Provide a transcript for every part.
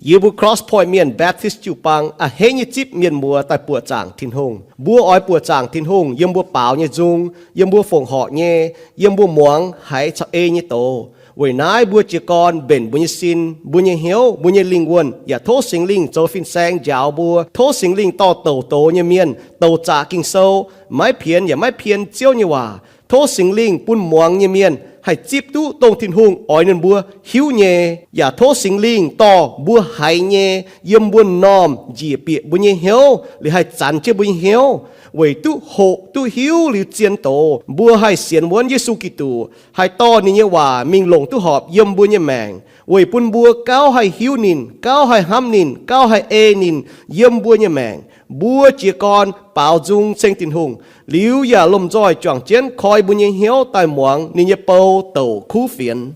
Yie mbuo Cross Point Mienh Baptist jiu-baang a'hneiv nyei zipv mienh muoz daaih buoqc zaangc Tin-Hungh. Mbuo oix buoqc zaangc Tin-Hungh yiem mbuo baaux nyei nzung, yiem mbuo fongc horc nyei, yiem mbuo muangx haiz caux ei nyei doz. Weic naaiv mbuo jiez gorn mbenc mbuo nyei sin, mbuo nyei hnyouv, mbuo nyei lingh wuonh, yaac tov Singx Lingh zoux fin-saeng njaaux mbuo. Tov Singx Lingh dorh douc doz nyei mienh, douc zaqc Ging-Sou, maiv pienx yaac maiv pien Ziouv nyei waac. Tov Singx Lingh bun muangx nyei mienh haih zipv duqv dongh Tin-Hungh oix ninh mbuo hiuv nyei, yaac tov Singx Lingh dorh mbuo haiz nyei yiem mbuo m'normh njiec bieqc mbuo nyei hnyouv, liuz haih zanx jienv mbuo nyei hnyouv, weic duqv hoqc duqv hiuv liuz zien doz, mbuo haih sienx wuonv Yesu Giduc, haih dorh ninh nyei waac mingh longc duqv horpc yiem mbuo nyei maengc, weic bun mbuo gauh haih hiuv ninh, gauh haih hnamv ninh, gauh haih ei ninh yiem mbuo nyei maengc. Mbuo jiez gorn baaux nzung ceng Tin-Hungh, liuz yaac lomh nzoih juangc jienv koi mbuo nyei hnyouv daaih muangx ninh nyei bou douc kuv fienx.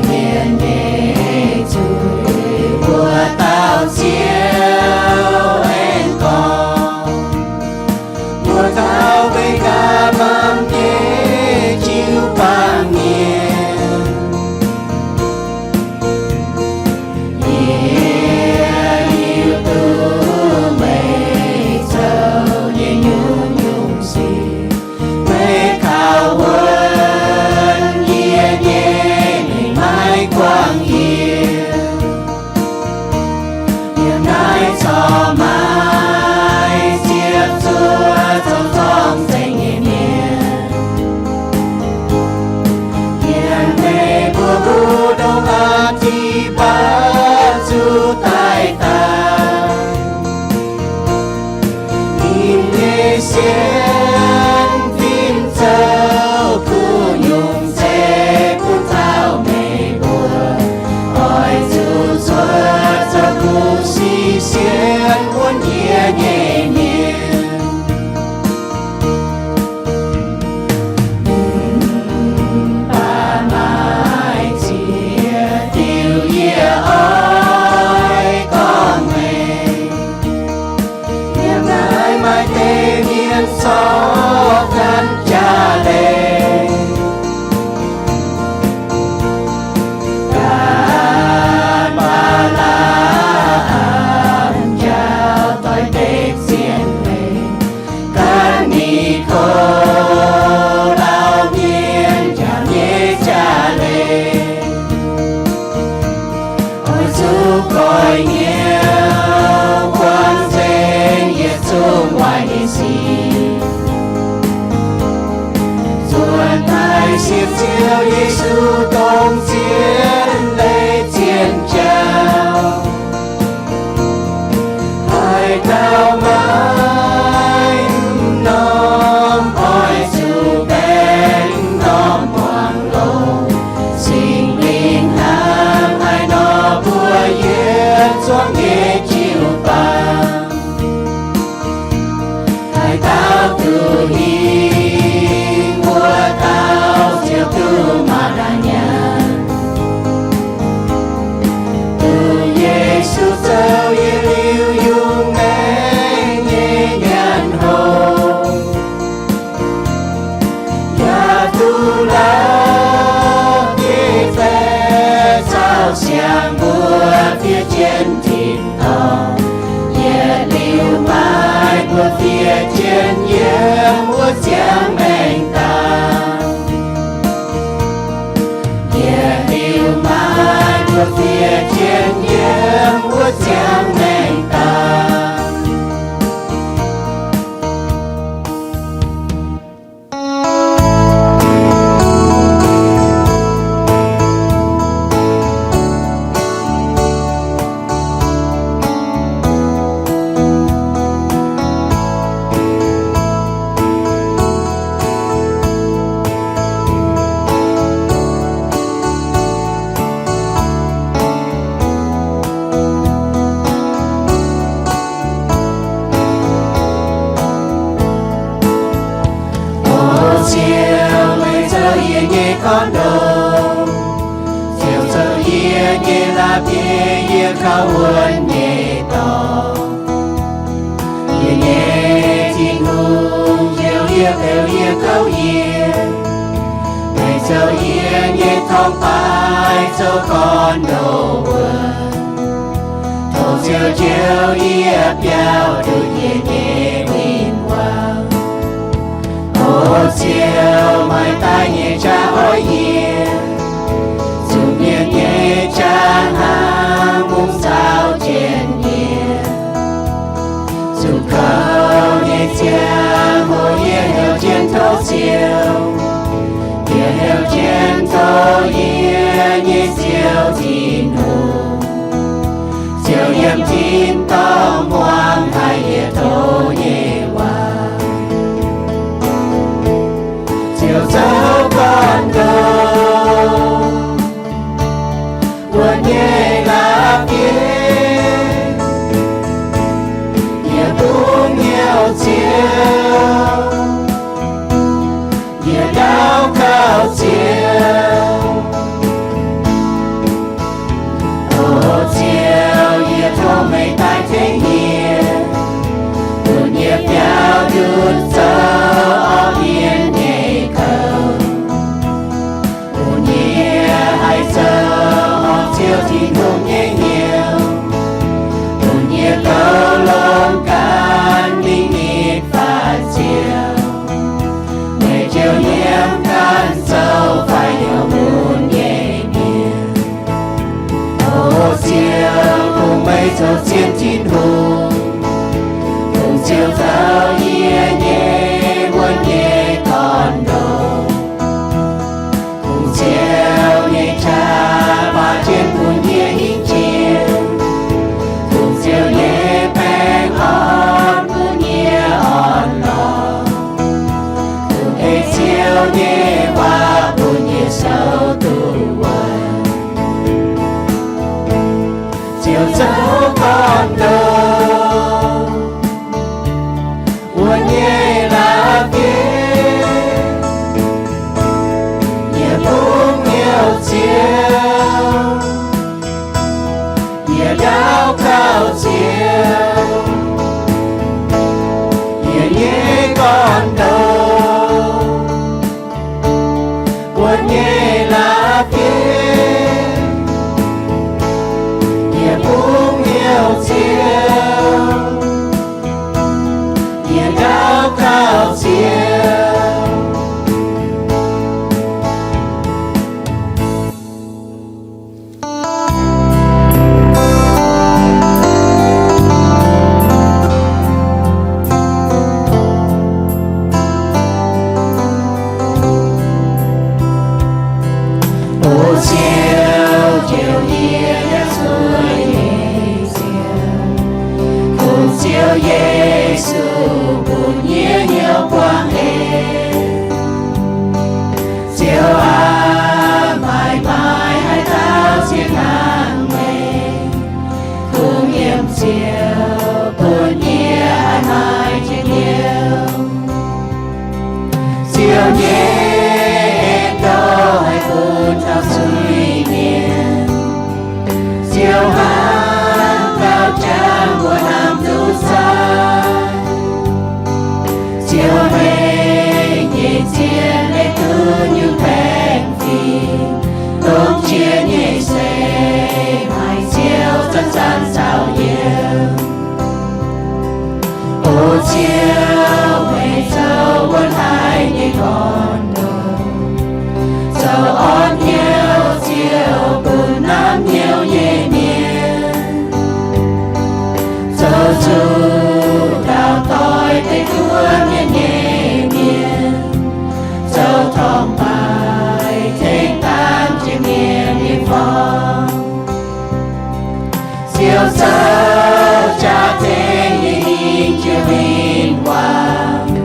Mienh nyei zuiz mbuo dauh Ziouv aengx gorngv, mbuo taux mbuo ganh baamh nyei jiu-baang mienh, yie hiuv duqv meih zoux nyei nyungc-nyungc sic. Meih kaux wuonv yie nyei, meih maiv guangc yie. Yiem naaiv corc maaih ziepc zuoqc zoux zorng-zengx nyei mienh. Yiem meih mbuo mbu'ndongx Aa^ti^baac zuqc daaih daaih, ninh nyei sienx fim zoux kuv nyungc zeiv bun taux meih mbuo. Oix zuqc zuov zoux kuv sic sienx wuonv yie nyei mienh. Mv baac maaih ziex diuh yie oix gorngv meih. Yiem naaiv maaih deix mienh zorqv ganh jaax-leiz. Ga'mbaa^laa^am njaaux doix-dekc zien leiz, ganh ni ko lauh mienh njaaux nyei jaax-leiz. Oix zuqc goix nyouv buangh nzengc yietc zungv waaic nyei sic, zuotc taaih sienx Ziouv Yesu dongh zien leiz zien jauv. Haaix dauh maiv norm oix zuqc baeng norm muangx longx. Singx Lingh hnamv haaix nor mbuo yietc zungv nyei jiu-baang. Haaix dauh duqv hingh, wuov dauh ziouc duqv mangc gaax nyanc. Ziouv, meih zoux yie nyei gorngv ndoqv. Ziouv zoux yie nyei la'bieiv, yie kaux wuonx nyei dorngx. Yie nyei Tin-Hungh, Ziouv, yie beu yie kouv yie. Meih zoux yie nyei torngv-baaix, zoux gorn-ndoqv wuov. Tov Ziouv njoux yie biauv nduqc yie nyei win-wangv. O Ziouv, maaih daaih nyei qaqv oix yie, zuqc mienh nyei qaqv hnangv mungv zaaux jienv yie. Zuqc kouv nyei ziangh hoc yie heuc jienv tov Ziouv, yie heuc jienv tov yie nyei Ziouv Tin-Hungh. Ziouv yiem tin-dorngh muangx haiz yie tov nyei waac. Ziouv zoux gorn-ndoqv wuov nyei la'bieiv, yie bungx hnyouv Ziouv, yie daux gaux Ziouv. O Ziouv, yie tov meih daaih tengx yie, bun yie biaux nduqc zoux orv mienv nyei kouv, bun yie haih zoux horpc Ziouv Tin-Hungh nyei hnyouv, bun yie goux longx ganh lingh nitv faatv Ziouv. Meih njoux yiem ganh zoux faix hnyouv mun nyei mienh. O Ziouv, kungx meih zoux zien Tin-Hungh, kungx Ziouv zoux yie nyei wuov nyei gorn-ndoqv. Kungx Ziouv nyei qaqv baac jienv bun yie hingh jiex. Kungx Ziouv nyei baengh orn bun yie orn-lorqc. Kungx ei Ziouv nyei waac bun yie sou duqv wuonv. Ziouv zoux gorn-ndoqv wuov nyei la'bieiv, yie bungx hnyouv Ziouv, yie daux gaux Ziouv, yie nyei gorn-ndoqv wuov nyei la'bieiv, yie bungx hnyouv Ziouv, yie daux gaux Ziouv. O Ziouv, njoux yie yaac zueiz nyei Ziouv. Kungx Ziouv Yesu bun yie hnyouv buangh en. Ziouv aac, maaih maaih haaix dauh ziex hnangv meih? Kungx yiem Ziouv bun yie haih maaih njien-youh. Ziouv nyei en-douh haih bun taux zuiz-mienh. Ziouv hnangv gauh jangx mbuo hnamv duqv sai. Ziouv, meih nyei zien leih duqv nyungc baengh fingx, dongh jiex nyei se maaih Ziouv zanc-zanc caux yiem. O Ziouv, meih zoux wuov hlaax nyei gorn-ndoqv, zoux orn hnyouv Ziouv bun namv hnyouv nyei mienh, zoux zuqc ndau-doix deix duqv mienh nyei mienh, zoux torngv-baaix tengx daanh jiex mienh nyei forng. Ziouv zoux jaax tengx nyei hingh jiex win-wangv,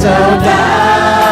zoux ndaauv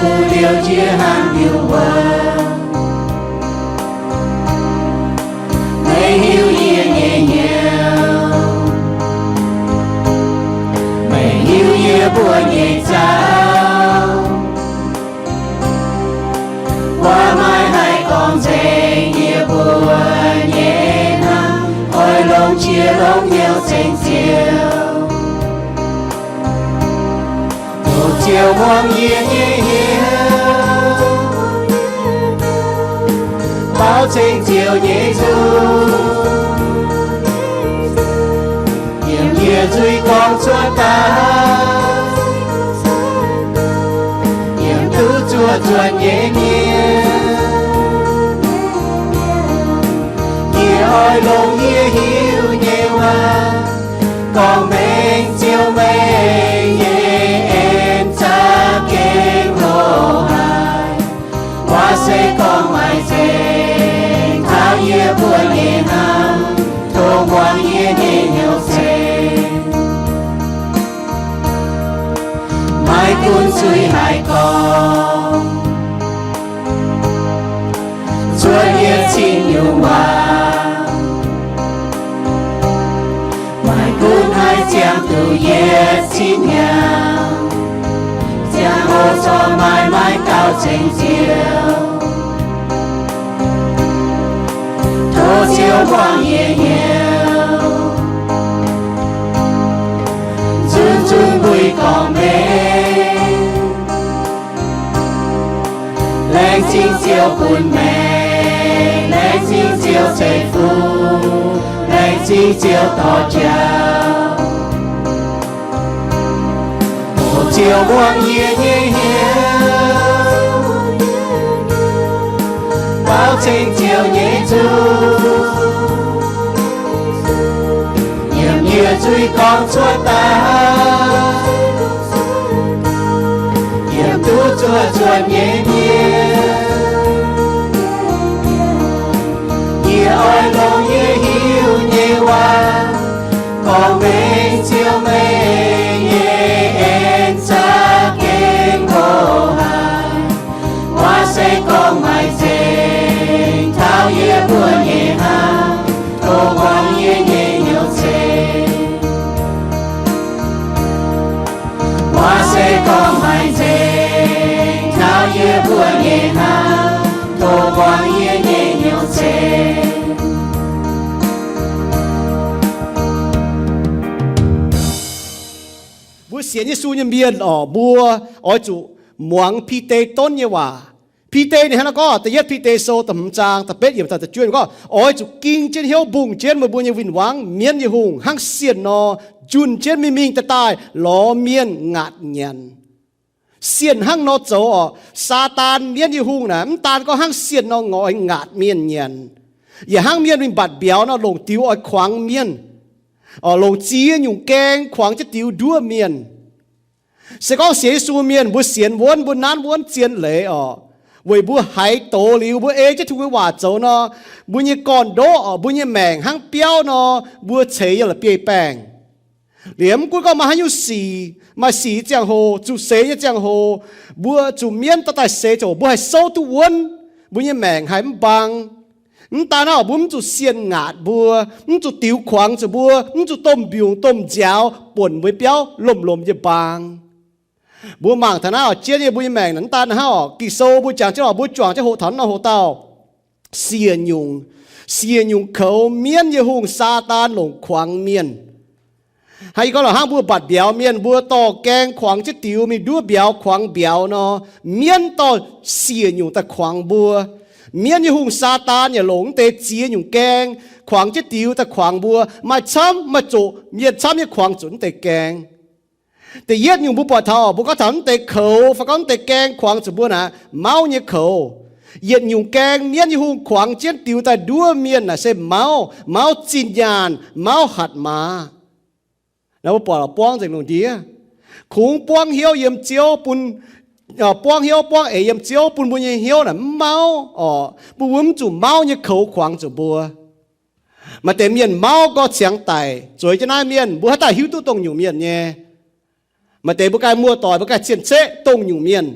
Liuz njiec hnangv liuz wuov, meih hiuv yie nyei hnyouv, meih hiuv yie mbuo nyei nzauh. Waac maiv haih gorngv nzengc yie mbuo nyei hnamv, oix longc qiex longc hnyouv ceng Ziouv. Tov Ziouv muangx yie nyei hnyouv, baaux ceng Ziouv nyei nzung, yiem yie nzuih gorngv cuotv daaih, yiem duqv zuoqv zuonc nyei mienh. Yie oix longc yie hiuv nyei waac gorngv mengh Ziouv meih nyei en za'gengh loz-haaix. Waac se gorngv maaih zengc taux yie mbuo nyei hnamv, tov muangx yie nyei hnyouv ceng. Maiv gunv zuiz haic gorngv cuotv yie cing nyungc waac, maiv gunv haih ziangh duqv yietc cin hnyangx, ziangh hoc corc maaih maiv gauh ceng Ziouv. Tov Ziouv muangx yie hnyouv, nzunc nzunc mbuo gorngv meih. Laengz zingh Ziouv bun meih, laengz zingh Ziouv ceix fuqv, laengz zingh Ziouv dorh jauv. Tov Ziouv muangx yie nyei hnyouv, baaux ceng Ziouv nyei nzung, yiem yie nzuih gorngv cuotv daaih, yiem duqv zuoqv zuonc nyei mienh. Yie oix longc yie hiuv nyei waac gorngv mengh Ziouv meih nyei en za'gengh loz-haaix. Waac se gorngv maaih zengc taux yie mbuo nyei hnamv, tov muangx yie nyei hnyouv ceng. Waac se gorngv maaih zengc taux yie mbuo nyei hnamv, tov muangx yie nyei hnyouv ceng. Mbuo sienx Yesu nyei mienh orqc, mbuo oix zuqc muangx Bide donv nyei waac. Bide ninh hnangv naaiv gorngv, da'yietv Bide sou da'hmz zaang da'betv yiemc da'juov gorngv, oix zuqc ging jienv hnyouv mbungh jienv meih mbuo nyei win-wangv, mienv nyei hungh, hnangv sienh nor, njunh jienv mingh mingh daaih daaih lorz mienh ngaatc nyanc. Sienh hnangv nor zoux orqc, Saadaan mienv nyei hungh naaic, mv daan gorngv hnangv sienh nor, oix ngaatc mienh nyanc, yaac hnangv mienh mingh mbatc mbiauz nor, longc diux oix kuangx mienh, orqc, longc ziex nyungc gaeng kuangx jienv diux nduov mienh. Se gorngv sienx Yesu mienh, mbuo sienx wuonv, mbuo nanv wuonv zien leiz orqc, weic mbuo haiz doz liuz, mbuo ei jienv Tin-Hungh nyei waac zoux nor, mbuo nyei gorn-ndoqv orqc, mbuo nyei maengc hnangv biauv nor, mbuo ceix yiem la'bieiv-baengh. Liemh mv gunv gorngv maaih haaix nyungc sic, maaih sic nyei ziangh hoc, zuqc seix nyei ziangh hoc, mbuo zuqc mienv dorh daaih seix ziangh hoc, mbuo haih souv duqv wuonv, mbuo nyei maengc haih mv mbaang. Mv daan naaiv, mbuo mv zuqc sienh ngaatc mbuo, mv zuqc diux kuangx zuqc mbuo, mv zuqc domh mbiungc domh nziaaux buonc mbuo nyei biauv lomh lomh nyei mbaang. Mbuo mangc taux naaiv oc, zien nyei mbuo nyei maengc naaic, mv daan hnangv oc, Ging-Sou mbuo jangx jienv oc, mbuo juangc jienv hoqc taux naaiv hoqc dauh siec nyungc, siec nyungc koux mienv nyei hungh, Saadaan, longc kuangx mienh. Hnangv yie gorngv lorqc, hnangv mbuo mbatc mbiauz mienh, mbuo dorh gaeng kuangx jienv diux mingh nduov mbiauz, kuangx mbiauz nor, mienv dorh siec nyungc daaih kuangx mbuo. Mienv nyei hungh, Saadaan, yaac longc mv deix ziex nyungc gaeng kuangx jienv diux daaih kuangx mbuo. Maaih camv, maaih zuqc mienh camv nyei kuangx zuqc mv deix gaeng. Da'yietv nyungc mbuo buatc taux, mbuo gorngv taux mv deix koux fai gorngv mv deix gaeng kuangx zuqc mbuo naaic, mauv nyei koux. Yietc nyungc gaeng mienv nyei hungh kuangx jienv diux daaih nduov mienh naaic se mauv, mauv zinh nyaanh, mauv hatc maaz. Naaiv mbuo buatc buangv nzengc lungh ndiev. Kungx buangv hnyouv yiem Ziouv bun, buangv hnyouv buangv eix yiem Ziouv bun mbuo nyei hnyouv naaic mv mauv orqc, bun mbuo mv zuqc mauv nyei koux kuangx zuqc mbuo. Maaih deix mienh mauv gorx ciangx daic. Zueiz jienv naaiv mienh, mbuo haaix daaih hiuv duqv dongh nyungc mienh nyei? Maaih deix mbuo ganh muoz-doic, mbuo ganh cien-ceqv dongh nyungc mienh.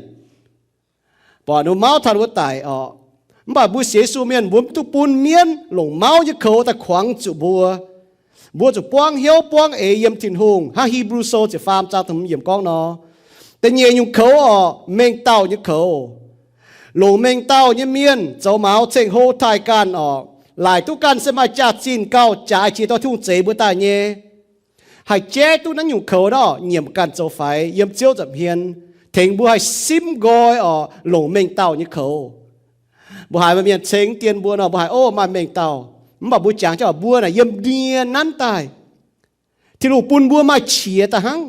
buatc ninh mbuo mauv taux wuov daic orqc. Mv baac mbuo sienx Yesu mienh mbuo mv duqv bun mienv longc mauv nyei koux daaih kuangx zuqc mbuo. Mbuo zuqc buangv hnyouv buangv eix yiem Tin-Hungh, hnangv Hipv^lu Sou ziepc faam zaang da'hmz yiemc gorngv nor. Da'nyeic nyungc koux orqc, mengh dauh nyei koux. Longc mengh dauh nyei mienh zoux maux ceng-hlo taaih ganh orqc, laaic duqv ganh se maaih jaax-zinh gauh jaaix jiex dorh Tin-Hungh zeix mbuo daaih nyei. Haih jaiv duqv naaiv nyungc koux nor, nyiemc ganh zoux faix yiem Ziouv nza'hmien, tengx mbuo haih simv nqoi orqc, longc mengh dauh nyei koux. Mbuo haiz maaih mienh ceng dien mbuo nor, mbuo haiz, ov, maaih mengh dauh. Mv baac mbuo jangx jienv mbuo naaic yiem nie nanv daaih. Tin-Hungh bun mbuo maaih qiex daaih hnangv.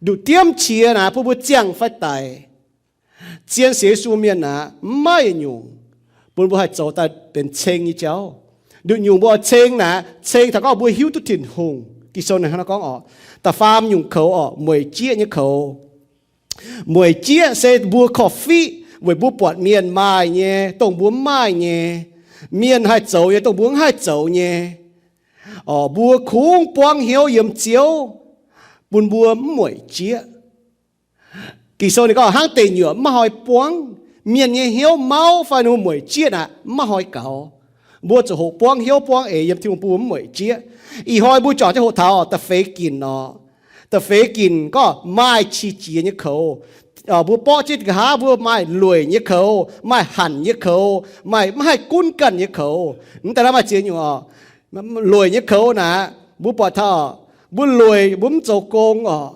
Nduqc diemv qiex naaic bun mbuo ziangh fai daic. Zien sienx Yesu mienh naaic mv maaih yietc nyungc bun mbuo haih zoux daaih benx ceng nyei jauv. Nduqc nyungc mbuo oix ceng naaic, ceng taux gorngv mbuo hiuv duqv Tin-Hungh. Ging-Sou naaic hnangv naaiv gorngv orqc, da'faam nyungc koux orqc, mueic jieqv nyei koux. Mueic jieqv se mbuo korv-fiqv weic mbuo buatc mienh maaih nyei, dongh mbuo mv maaih nyei, mienh haih zoux nyei, dongh mbuo mv haih zoux nyei. Orqc, mbuo kungx buangv hnyouv yiem Ziouv, bun mbuo mv mueic jieqv. Ging-Sou ninh gorngv hnangv deic nyuoqc maiv hnoi buangv, mienh nyei hnyouv mauv fai ninh mbuo mueic jieqv naaic maiv hnoi gaux. Mbuo zuqc hoqc buangv hnyouv buangv eix yiem Tin-Hungh bun mbuo mv mueic jieqv. Ih hnoi mbuo juangc jienv hoqc taux da'feix ginc orqc. Da'feix ginc gorngv maaih qiex jiez nyei koux. Mbuo borqv jienv nqa'haav mbuo maaih lueic nyei koux, maaih hanc nyei koux, maaih maiv haih gunv ganh nyei koux. Mv deix naaiv maaih ziex nyungc orqc. Lueic nyei koux naaic, mbuo buatc taux mbuo lueic mbuo mv zoux gong orqc.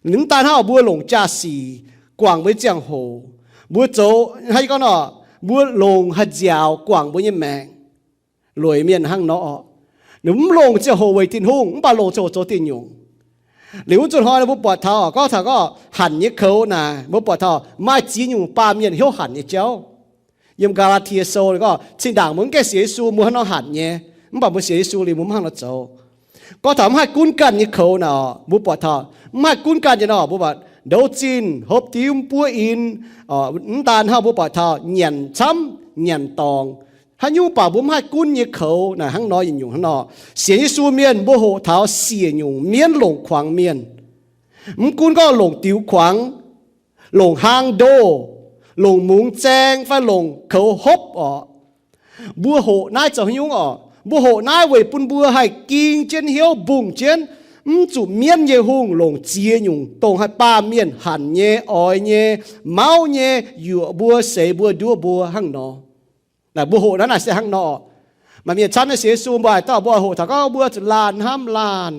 Mv daan hnangv mbuo longc jaa-sic guangc mbuo nyei ziangh hoc, mbuo zoux hnangv yie gorngv nor, mbuo longc haaix nziaaux guangc mbuo nyei maengc. Lueic mienh hnangv nor orqc. Ninh mv longc ziangh hoc weic Tin-Hungh, mv baac longc ziangh hoc zoux diuh nyungc. Liuz wuov nzunc hnoi mbuo buatc taux gorngv taux gorngv hanc nyei koux naaic, mbuo buatc taux maaih ziex nyungc baamh mienh hnyouv hanc nyei jauv. Yiem Gaa^laa^tie Sou gorngv, zinh ndaangc mbuo mv gaengh sienx Yesu mbuo hnangv nor hanc nyei, mv baac mbuo sienx Yesu liuz mbuo mv hnangv nor zoux. Gorngv taux mv haih gunv ganh nyei koux naaic orqc, mbuo buatc taux mv haih gunv ganh nyei nor, mbuo buatc ndouv zinh, hopv diuv, mv buov in, mv daan hnangv mbuo buatc taux nyanc camv, nyanc dorngc, haaix nyungc baac mbuo mv haih gunv nyei koux naaic hnangv nor yietc nyungc hnangv nor. Sienx Yesu mienh mbuo hoqc taux siec nyungc mienv longc kuangx mienh. Mv gunv gorngv longc diux kuangx, longc hlang ndoh, longc mungz zaeng fai longc koux hopv orqc. Mbuo hoqc naaiv zoux haaix nyungc orqc? Mbuo hoqc naaiv weic bun mbuo haih ging jienv hnyouv mbungh jienv, mv zuqc mienv nyei hungh longc ziex nyungc dongh haih baamh mienh hanc nyei, oix nyei, mauv nyei, yuoqc mbuo, seix mbuo, nduov mbuo hnangv nor. Naaic mbuo hoqc naaiv naaic se hnangv nor. Maaih mienh camv nyei sienx Yesu mbuo haaix dauh mbuo hoqc taux gorngv mbuo zuqc laanh hnamv laanh,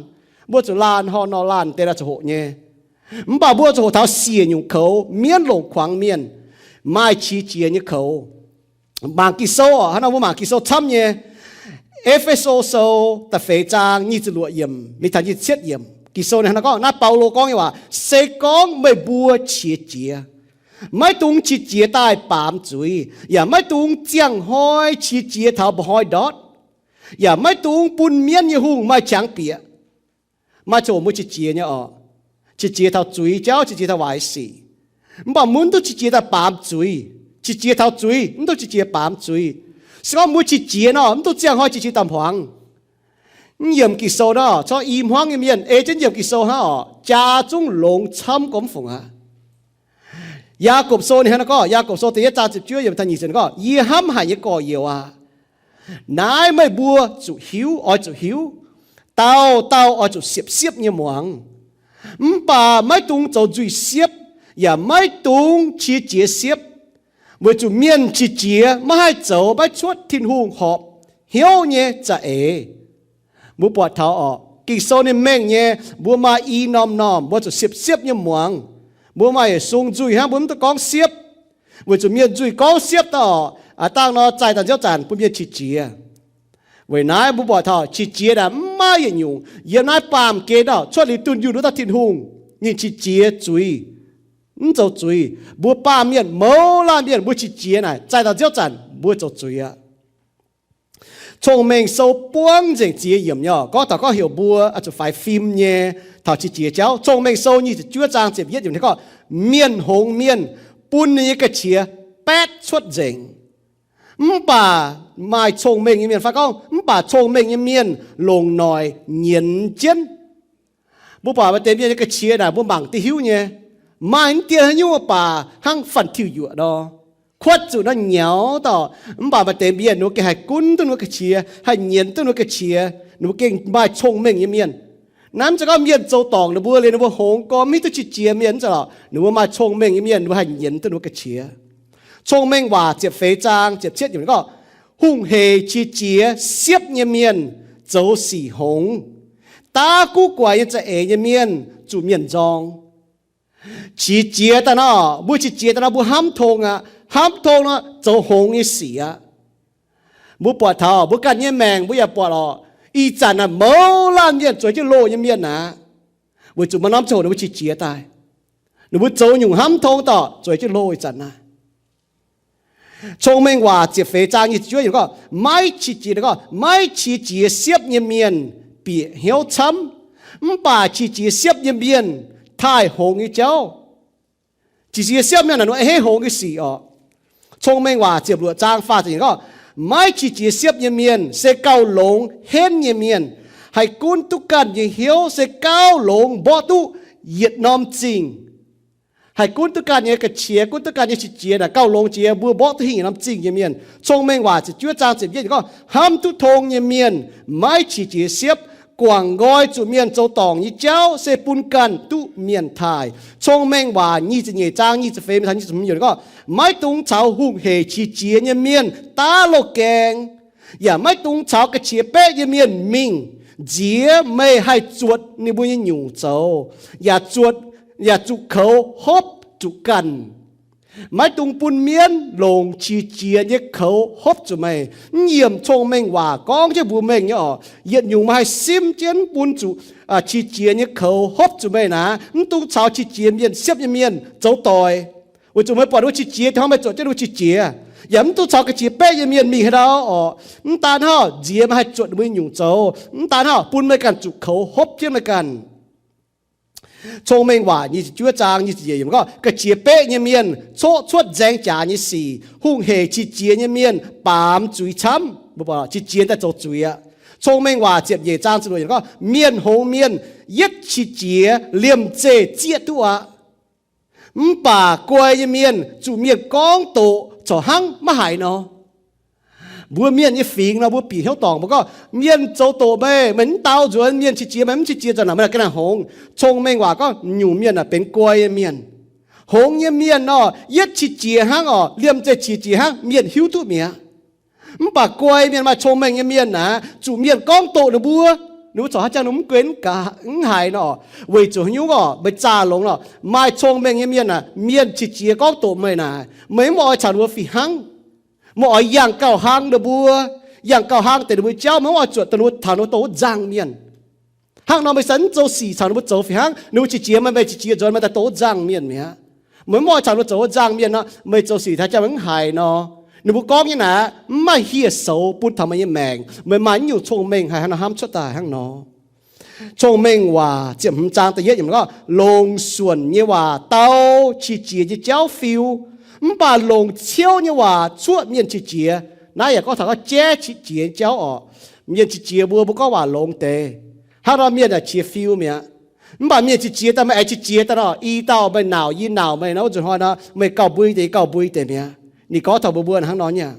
mbuo zuqc laanh horh nor laanh deix naaic zuqc hoqc nyei. Mv baac mbuo zuqc hoqc taux siec nyungc koux mienv longc kuangx mienh, maaih qiex jiez nyei koux. Mangc Ging-Sou orqc, hnangv nor mbuo mangc Ging-Sou camv nyei. E^fe^so Sou da'feix zaang nyic ziepc luoqc yiemc mingh taux nyic ziepc cietv yiemc, Ging-Sou hnangv nor gorngv, naaiv Baulo gorngv nyei waac, se gorngv meih mbuo qiex jiez, maiv dungx qiex jiez daaih baamz zuiz, yaac maiv dungx ziangh hnoi qiex jiez taux mba'hnoi ndortv, yaac maiv dungx bun mienv nyei hungh maaih qangx bieqc. Maaih ziangh hoc mbuo qiex jiez nyei orqc, qiex jiez taux zuiz jauv, qiex jiez taux waaic sic. Mv baac mbuo mv duqv qiex jiez daaih baamz zuiz. Qiex jiez taux zuiz, mv duqv qiex jiez baamz zuiz. Se gorngv mbuo qiex jiez nor, mv duqv ziangh hnoi qiex jiez daaih hmuangx. Mv yiemc Ging-Sou nor, corc i hmuangv nyei mienh ei jienv yiemc Ging-Sou hnangv orqc, jaa zungv longx camv gormx fungc aqv. Yaagorpc Sou ninh hnangv naaiv gorngv, Yaagorpc Sou da'yietv zaang ziepc juov yiemc taux nyic ziepc gorngv, yie hnamv haic nyei gorx-youz aac, naaiv meih mbuo zuqc hiuv, oix zuqc hiuv, dauh dauh oix zuqc siepv-siepv nyei muangx. Mv baac maiv dungx zoux nzuih siepv, yaac maiv dungx qiex jiez siepv, weic zuqc mienh qiex jiez maiv haih zoux maiv cuotv Tin-Hungh horpc hnyouv nyei za'eix. Mbuo buatc taux orqc, Ging-Sou ninh mengh nyei, mbuo maaih i norm-norm mbuo zuqc siepv-siepv nyei muangx. Mbuo maaih yietc sung nzuih hnangv mbuo mv duqv gorngv siepv, weic zuqc mienh nzuih gorngv siepv daaih orqc, aav dangh nor zaih daaih nziouv zanc bun mienh qiex jiez. Weic naaiv mbuo buatc taux qiex jiez naaic mv maaih yietc nyungc yiem naaiv baamh gen orqc, cuotv liuz dunh yunh wuov dauh Tin-Hungh, ninh qiex jiez zuiz, mv zoux zuiz. Mbuo baamh mienh mouz laanh mienh mbuo qiex jiez naaic zaih daaih nziouv zanc mbuo zoux zuiz aqv. Cong-Mengh Sou buangv nzengc ziex yiemc nyei orqc, gorngv taux gorngv heuc mbuo oix zuqc faix fim nyei taux qiex jiez jauv. Cong-Mengh Sou nyic ziepc juov zaang ziepc yietv yiemc ninh gorngv, mienh hngongx mienh bun ninh nyei ga'qiex baetv cuotv nzengc. Mv baac maaih cong-mengh nyei mienh fai gorngv, mv baac cong-mengh nyei mienh longc noic nyienz jienv. Mbuo buatc maaih deix mienh nyei ga'qiex naaic mbuo mangc duqv hiuv nyei. Maaih mv dien haaix nyungc baac hnangv fanh tiuv yuoqc nor, kuotv zuqc nor nyaux dauh. Mv baac maaih deix mienh ninh mbuo gengh haih gunv duqv ninh mbuo ga'qiex, haih nyienz duqv ninh mbuo ga'qiex, ninh mbuo gengh maaih cong-mengh nyei mienh. Naaiv mv zeiz gorngv mienh zoux dorngc ninh mbuo liuz ninh mbuo hngongx gormx mv hiuv duqv qiex jiez mienh, mv zeiz lorqc. Ninh mbuo maaih cong-mengh nyei mienh, ninh mbuo haih nyienz duqv ninh mbuo ga'qiex. Cong-mengh Waac ziepc feix zaang ziepc cietv yiemc gorngv, hungh heic qiex jiez siepv nyei mienh zoux sic hngongx. Daav guv guaix nyei za'eix nyei mienh zuqc mienh nzorng. Qiex jiez daaih nor, mbuo qiex jiez daaih nor mbuo hnamv tong aqv. Hnamv tong nor zoux hngongx nyei sic aqv. Mbuo buatc taux mbuo ganh nyei maengc mbuo yaac buatc lorqc. Ih zanc naaiv mouz laanh mienh zueiz jienv loh nyei mienh aqv. Weic zuqc maaih norm ziangh hoc ninh mbuo qiex jiez daaih. Ninh mbuo zoux nyungc hnamv tong dorh zueiz jienv loh ih zanc naaiv. Cong-mengh Waac ziepc feix zaang nyic ziepc juov yiemc gorngv, maiv qiex jiez, gorngv, maiv qiex jiez siepv nyei mienh bieqc hnyouv camv, mv baac qiex jiez siepv nyei mienh taaih hngongx nyei jauv. Qiex jiez siepv mienh naaic ninh mbuo a'hneiv hngongx nyei sic orqc. Cong-mengh Waac ziepc luoqc zaang faah ziepc yiemc gorngv, maiv qiex jiez siepv nyei mienh se gauh longx henv nyei mienh, haih gunv duqv ganh nyei hnyouv se gauh longx mborqv duqv yietc norm zingh. Haih gunv duqv ganh nyei ga'qiex, gunv duqv ganh nyei qiex jiez naaic gauh longx jiex mbuo mborqv duqv hingh yietc norm zingh nyei mienh. Cong-mengh Waac ziepc juov zaang ziepc yietv gorngv, hnamv duqv tong nyei mienh maiv qiex jiez siepv, guangc nqoi zuqc mienh zoux dorngc nyei jauv se bun ganh duqv mienh taaih. Cong-mengh Waac nyic ziepc nyeic zaang nyic ziepc feix mingh taux nyic ziepc hmz yiemc gorngv, maiv dungx caux hungh heic qiex jiez nyei mienh daav loz-gaeng, yaac maiv dungx caux ga'qiex beqv nyei mienh mingh nziex meih haih zuotc ninh mbuo nyei nyungc zoux, yaac zuotc, yaac zuqc koux hopv zuqc ganh. Maiv dungx bun mienv longc qiex jiez nyei koux hopv zuqc meih. Mv yiemc cong-mengh waac gorngv jienv mbuox mengh nyei orqc, yietc nyungc meih haih simv jienv bun zuqc qiex jiez nyei koux hopv zuqc meih naaic, mv dungx caux qiex jiez mienh siepv nyei mienh zoux doic. Weic zuqc meih buatc ninh mbuo qiex jiez, hnangv meih zuotc jienv ninh mbuo qiex jiez. Yaac mv dungx caux ga'qiex beqv nyei mienh mingh haaix ndau orqc. Mv daan hnangv nziex meih haih zuotc ninh mbuo nyei nyungc zoux. Mv daan hnangv bun meih ganh zuqc koux hopv jienv meih ganh. Cong-mengh waac nyic ziepc juov zaang nyic ziepc yiemc gorngv, ga'qiex beqv nyei mienh coqv cuotv nzaeng jaax nyei sic, hungh heic qiex jiez nyei mienh baamz zuiz camv. Qiex jiez daaih zoux zuiz aqv. Cong-mengh waac ziepc nyeic zaang ziepc luoqc yiemc gorngv, mienh hngongx mienh yietv qiex jiez liemh zeih zieqv duqv aqv. Mv baac guai nyei mienh zuqc mienh gorngv doqc corc hnangv maiv haiz nor. Mbuo mienh nyei fingx nor, mbuo bieqc hnyouv dorngc, mbuo gorngv, mienh zoux doqc meih, meih mv dau nzuonx, mienh qiex jiez meih mv qiex jiez nzunc naaic, meih ga'naaiv hngongx. Cong-mengh waac gorngv nyungc mienh naaic benx guai nyei mienh. Hngongx nyei mienh nor, yietv qiex jiez hnangv orqc, liemh zeih qiex jiez hnangv, mienh hiuv duqv mi'aqv. Mv baac guai mienh, maaih cong-mengh nyei mienh naaic, zuqc mienh gorngv doqc ninh mbuo, ninh mbuo corc haaix jangx ninh mv guei mv haiz nor. Weic zuqc haaix nyungc orqc? Meih zaah longx nor, maaih cong-mengh nyei mienh naaic, mienh qiex jiez gorngv doqc meih naaic, meih mv oix caux ninh mbuo fih hnangv. Meih oix yangh gauh hlang ninh mbuo, yangh gauh hlang deix ninh mbuo jauv, meih mv oix zuotc dongh ninh mbuo taux ninh mbuo douz nzangh mienh. Hnangv nor meih se mv zoux sic caux ninh mbuo zoux fih hnangv. Ninh mbuo qiex jiez meih, meih qiex jiez nzuonx, meih daaih douz nzangh mienh mi'aqv. Meih mv oix caux ninh mbuo zoux nzangh mienh nor, meih zoux sic haaix jangx mv haiz nor. Ninh mbuo gorngv nyei naaic mv maaih hieh soux bun taux meih nyei maengc. Meih maaih nyungc cong-mengh haih hnangv nor hnamv cuotv daaih hnangv nor. Cong-mengh waac ziepc hmz zaang da'yietv yiemc gorngv, longc suonc nyei waac dau qiex jiez nyei jauv fiu, mv baac longc ciouv nyei waac cuoqv mienh qiex jiez. Naaiv yaac gorngv taux gorngv jaiv qiex jiez nyei jauv orqc. Mienh qiex jiez mbuo, mbuo gorngv waac longx deix, hnangv nor mienh yaac qiex fiu mi'aqv. Mv baac mienh qiex jiez daaih, meih aengx qiex jiez daaih nor, i dauh meih nauc yie nauc meih nor, wuov nzunc hnoi nor meih gauh mbui deix, yie gauh mbui deix mi'aqv. Ninh gorngv taux mbuo mbuo hnangv nor nyei.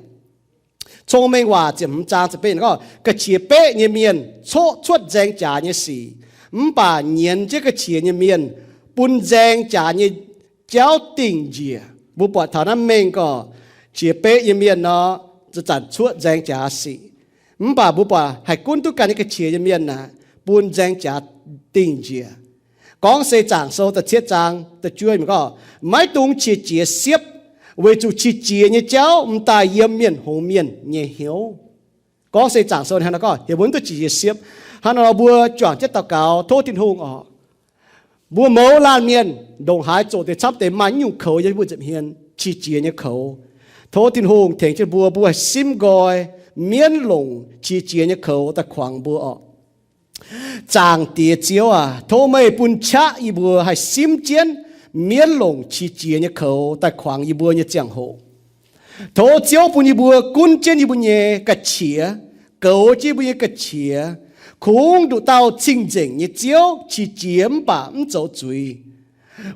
Cong-mengh waac ziepc hmz zaang ziepc betv gorngv, ga'qiex beqv nyei mienh coqv cuotv nzaeng jaax nyei sic, mv baac nyienz jienv ga'qiex nyei mienh bun nzaeng jaax nyei jauv dingh njiec. Mbuo buatc taux naaiv mengh gorngv, qiex beqv nyei mienh nor, zanc-zanc cuotv nzaeng jaax sic. Mv baac mbuo buatc haih gunv duqv ganh nyei ga'qiex nyei mienh naaic, bun nzaeng jaax dingh njiec. Gorngv se Zaangc Sou da'cietv zaang da'juov gorngv, maiv dungx qiex jiez siepv, weic zuqc qiex jiez nyei jauv m'daaih yiem mienh hngongx mienh nyei hnyouv. Gorngv se Zaangc Sou hnangv nor gorngv, heuc mbuo mv duqv qiex jiez siepv. Hnangv nor mbuo juangc jienv daux gaux tov Tin-Hungh orqc, mbuo mouz laanh mienh ndongc haaix zoqc deix camv deix maaih nyungc koux yiem mbuo nza'hmien, qiex jiez nyei koux. Tov Tin-Hungh tengx jienv mbuo, mbuo haih simv nqoi mienv longc qiex jiez nyei koux daaih kuangx mbuo orqc. Zaangc Diex Ziouv aac, tov meih bun qaqv yie mbuo haih simv jienv mienv longc qiex jiez nyei koux daaih kuangx yie mbuo nyei ziangh hoc. Tov Ziouv bun yie mbuo gunv jienv yie mbuo nyei ga'qiex, goux jienv yie mbuo nyei ga'qiex, kungx nduqc dauh cing-nzengc nyei Ziouv, qiex jiez mv baac mv zoux zuiz.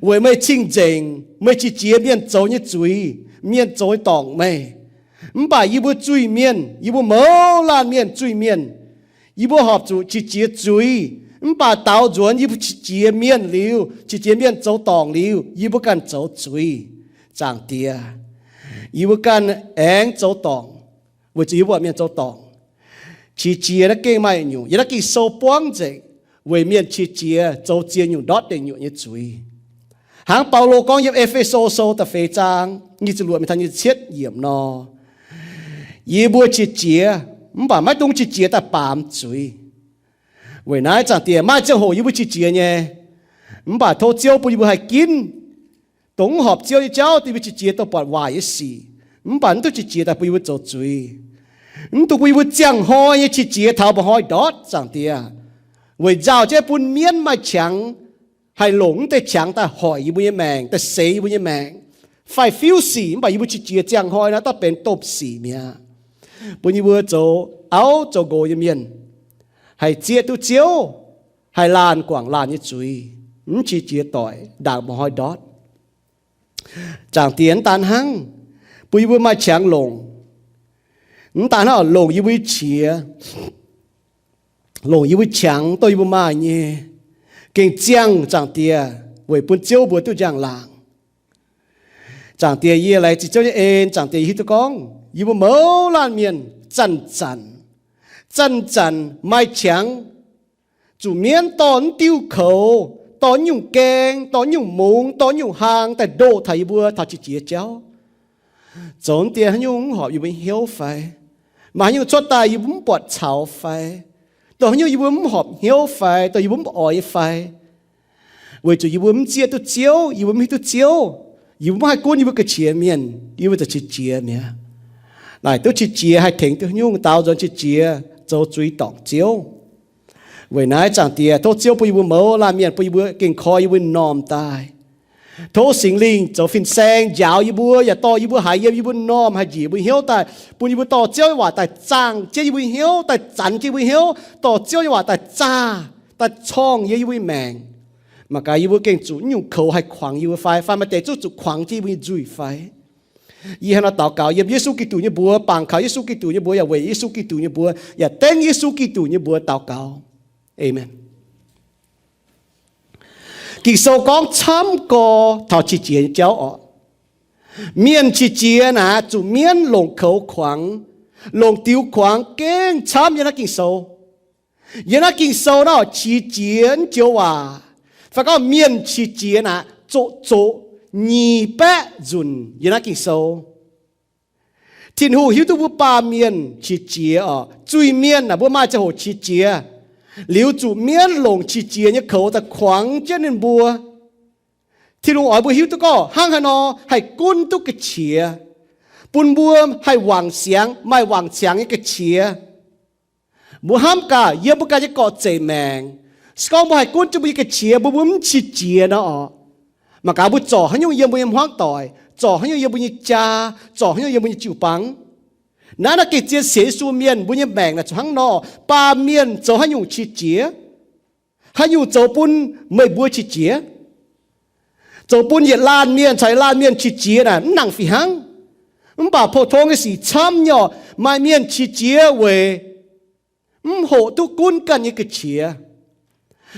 weic meih cing-nzengc, meih qiex jiez mienh zoux nyei zuiz, mienh zoux nyei dorngc meih. Mv baac yie mbuo zuiz-mienh, yie mbuo mouz laanh mienh zuiz-mienh, yie mbuo horpc zuqc qiex jiez zuiz. Mv baac daaux nzuonx yie mbuo qiex jiez mienh liuz, qiex jiez mienh zoux dorngc liuz, yie mbuo ganh zoux zuiz. Zaangc Diex, yie mbuo ganh aengx zoux dorngc, weic zuqc yie mbuo mienh zoux dorngc. Qiex jiez naaiv gengh maaih nyungc, yiem naaiv Ging-Sou buangv nzengc weic mienh qiex jiez zoux ziex nyungc ndortv deic nyuoqc nyei zuiz. Hnangv Baulo gorngv yiem E^fe^so Sou da'feix zaang nyic ziepc luoqc mingh taux nyic ziepc cietv yiemc nor, yie mbuo qiex jiez, mv baac maiv dungx qiex jiez daaih baamz zuiz. Weic naaiv Zaangc Diex, maaih ziangh hoc yie mbuo qiex jiez nyei, mv baac tov Ziouv bun yie mbuo haih ginv dongh mv horpc Ziouv nyei jauv, dongh yie mbuo qiex jiez dongh buatc waaic nyei sic, mv baac mv dungx qiex jiez daaih bun yie mbuo zoux zuiz. Mv dungx bun yie mbuo ziangh hnoi nyei qiex jiez taux mba'hnoi ndortv, Zaangc Diex, weic nzauh jienv bun mienv maaih qangx haih longc mv deix qangx daaih hoic yie mbuo nyei maengc, daaih seix yie mbuo nyei maengc, fai fiuv sic. Mv baac yie mbuo qiex jiez ziangh hnoi naaiv dorh benx domh sic mi'aqv. Bun yie mbuo zoux auv zoux nqox nyei mienh haih zieqv duqv Ziouv, haih laanh guangc laanh nyei zuiz, mv qiex jiez doic ndaangc mba'hnoi ndortv. Zaangc Diex, mv daan hnangv, bun yie mbuo maaih qangx longc, mv daan hnangv longc yie mbuo nyei qiex, longc yie mbuo qangx dongh yie mbuo maaih nyei, gengh ziangh, Zaangc Diex, weic bun Ziouv mbuo duqv njang-laangc. Zaangc Diex, yie laengz zingh Ziouv nyei en. Zaangc Diex, yie hiuv duqv gorngv yie mbuo mouz laanh mienh zanc-zanc, zanc-zanc maaih qangx zuqc mienv dorh mv diuh koux, dorh nyungc gaeng, dorh nyungc mungz, dorh nyungc hlang daaih ndoh taux yie mbuo taux qiex jiez jauv. Zoux deix haaix nyungc mv horpc yie mbuo hnyouv fai? Maaih haaix nyungc cuotv daaih yie mbuo mv buatc caux fai? Dongh haaix nyungc yie mbuo mv horpc hnyouv fai? Dongh yie mbuo mv oix fai? Weic zuqc yie mbuo mv zieqv duqv Ziouv, yie mbuo mv hiuv duqv Ziouv, yie mbuo mv haih gunv yie mbuo ga'qiex mienh, yie mbuo ziouc qiex jiez mi'aqv. Naaic duqv qiex jiez haih tengx duqv nyungc daaux nzuonx qiex jiez zoux zuiz dorngc Ziouv. Weic naaiv Zaangc Diex, tov Ziouv bun yie mbuo mouz laanh mienh, bun yie mbuo gengh koi yie mbuo normh daaih. Tov Singx Lingh zoux fin-saeng njaaux yie mbuo, yaac dorh yie mbuo haiz yiem yie mbuo normh haih njiec mbuo hnyouv daaih, bun yie mbuo dorh Ziouv nyei waac daaih zaangh jienv yie mbuo hnyouv, daaih zanx jienv yie mbuo hnyouv, dorh Ziouv nyei waac daaih zaah, daaih corngh yie mbuo nyei maengc. Mangc gaax yie mbuo gengh zuqc nyungc koux haih kuangx yie mbuo fai, fai maaih deix zungv zuqc kuangx jienv yie mbuo nyei nzuih fai. Yie hnangv nor daux gaux yiem Yesu Giduc nyei mbuox, bangc kaux Yesu Giduc nyei mbuox, yaac weic Yesu Giduc nyei mbuox, yaac dengv Yesu Giduc nyei mbuox daux gaux. Aamen. Ging-Sou gorngv camv gorx taux qiex jiez nyei jauv orqc. Mienh qiex jiez naaic zuqc mienv longc koux kuangx, longc diux kuangx gengh camv yiem naaiv Ging-Sou. Yiem naaiv Ging-Sou naaiv qiex jiez joux waac, fai gorngv mienh qiex jiez naaic zoqc zoqc nyic baeqv nzunc yiem naaiv Ging-Sou. Tin-Hungh hiuv duqv mbuo baamh mienh qiex jiez orqc. Zuiz-mienh naaic mbuo maaih ziangh hoc qiex jiez, liuz zuqc mienv longc qiex jiez nyei koux daaih kuangx jienv ninh mbuo. Tin-Hungh oix mbuo hiuv duqv gorngv hnangv haaix nor haih gunv duqv ga'qiex, bun mbuo haih wangc siangx, maaih wangc siangx nyei ga'qiex. Mbuo hnamv gaax yiem mbuo ganh nyei gorqv-zeic maengc, se gorngv mbuo haih gunv jienv mbuo nyei ga'qiex, mbuo mbuo mv qiex jiez nor orqc, mangc gaax mbuo zorc haaix nyungc yiem mbuo nyei hmuangv doic, zorc haaix nyungc yiem mbuo nyei jaa, zorc haaix nyungc yiem mbuo nyei jiu-baang. Naaiv naaiv gengh zien sienx Yesu mienh mbuo nyei maengc naaic zuqc hnangv nor. Baamh mienh zoux haaix nyungc qiex jiez? Haaix nyungc zoux bun meih mbuo qiex jiez? Zoux bun yietc laanh mienh caux yietc laanh mienh qiex jiez naaic mv nangc fih hnangv. Mv baac pou-tong nyei sic camv nyei orqc. Maaih mienh qiex jiez weic mv hoqc duqv gunv ganh nyei ga'qiex.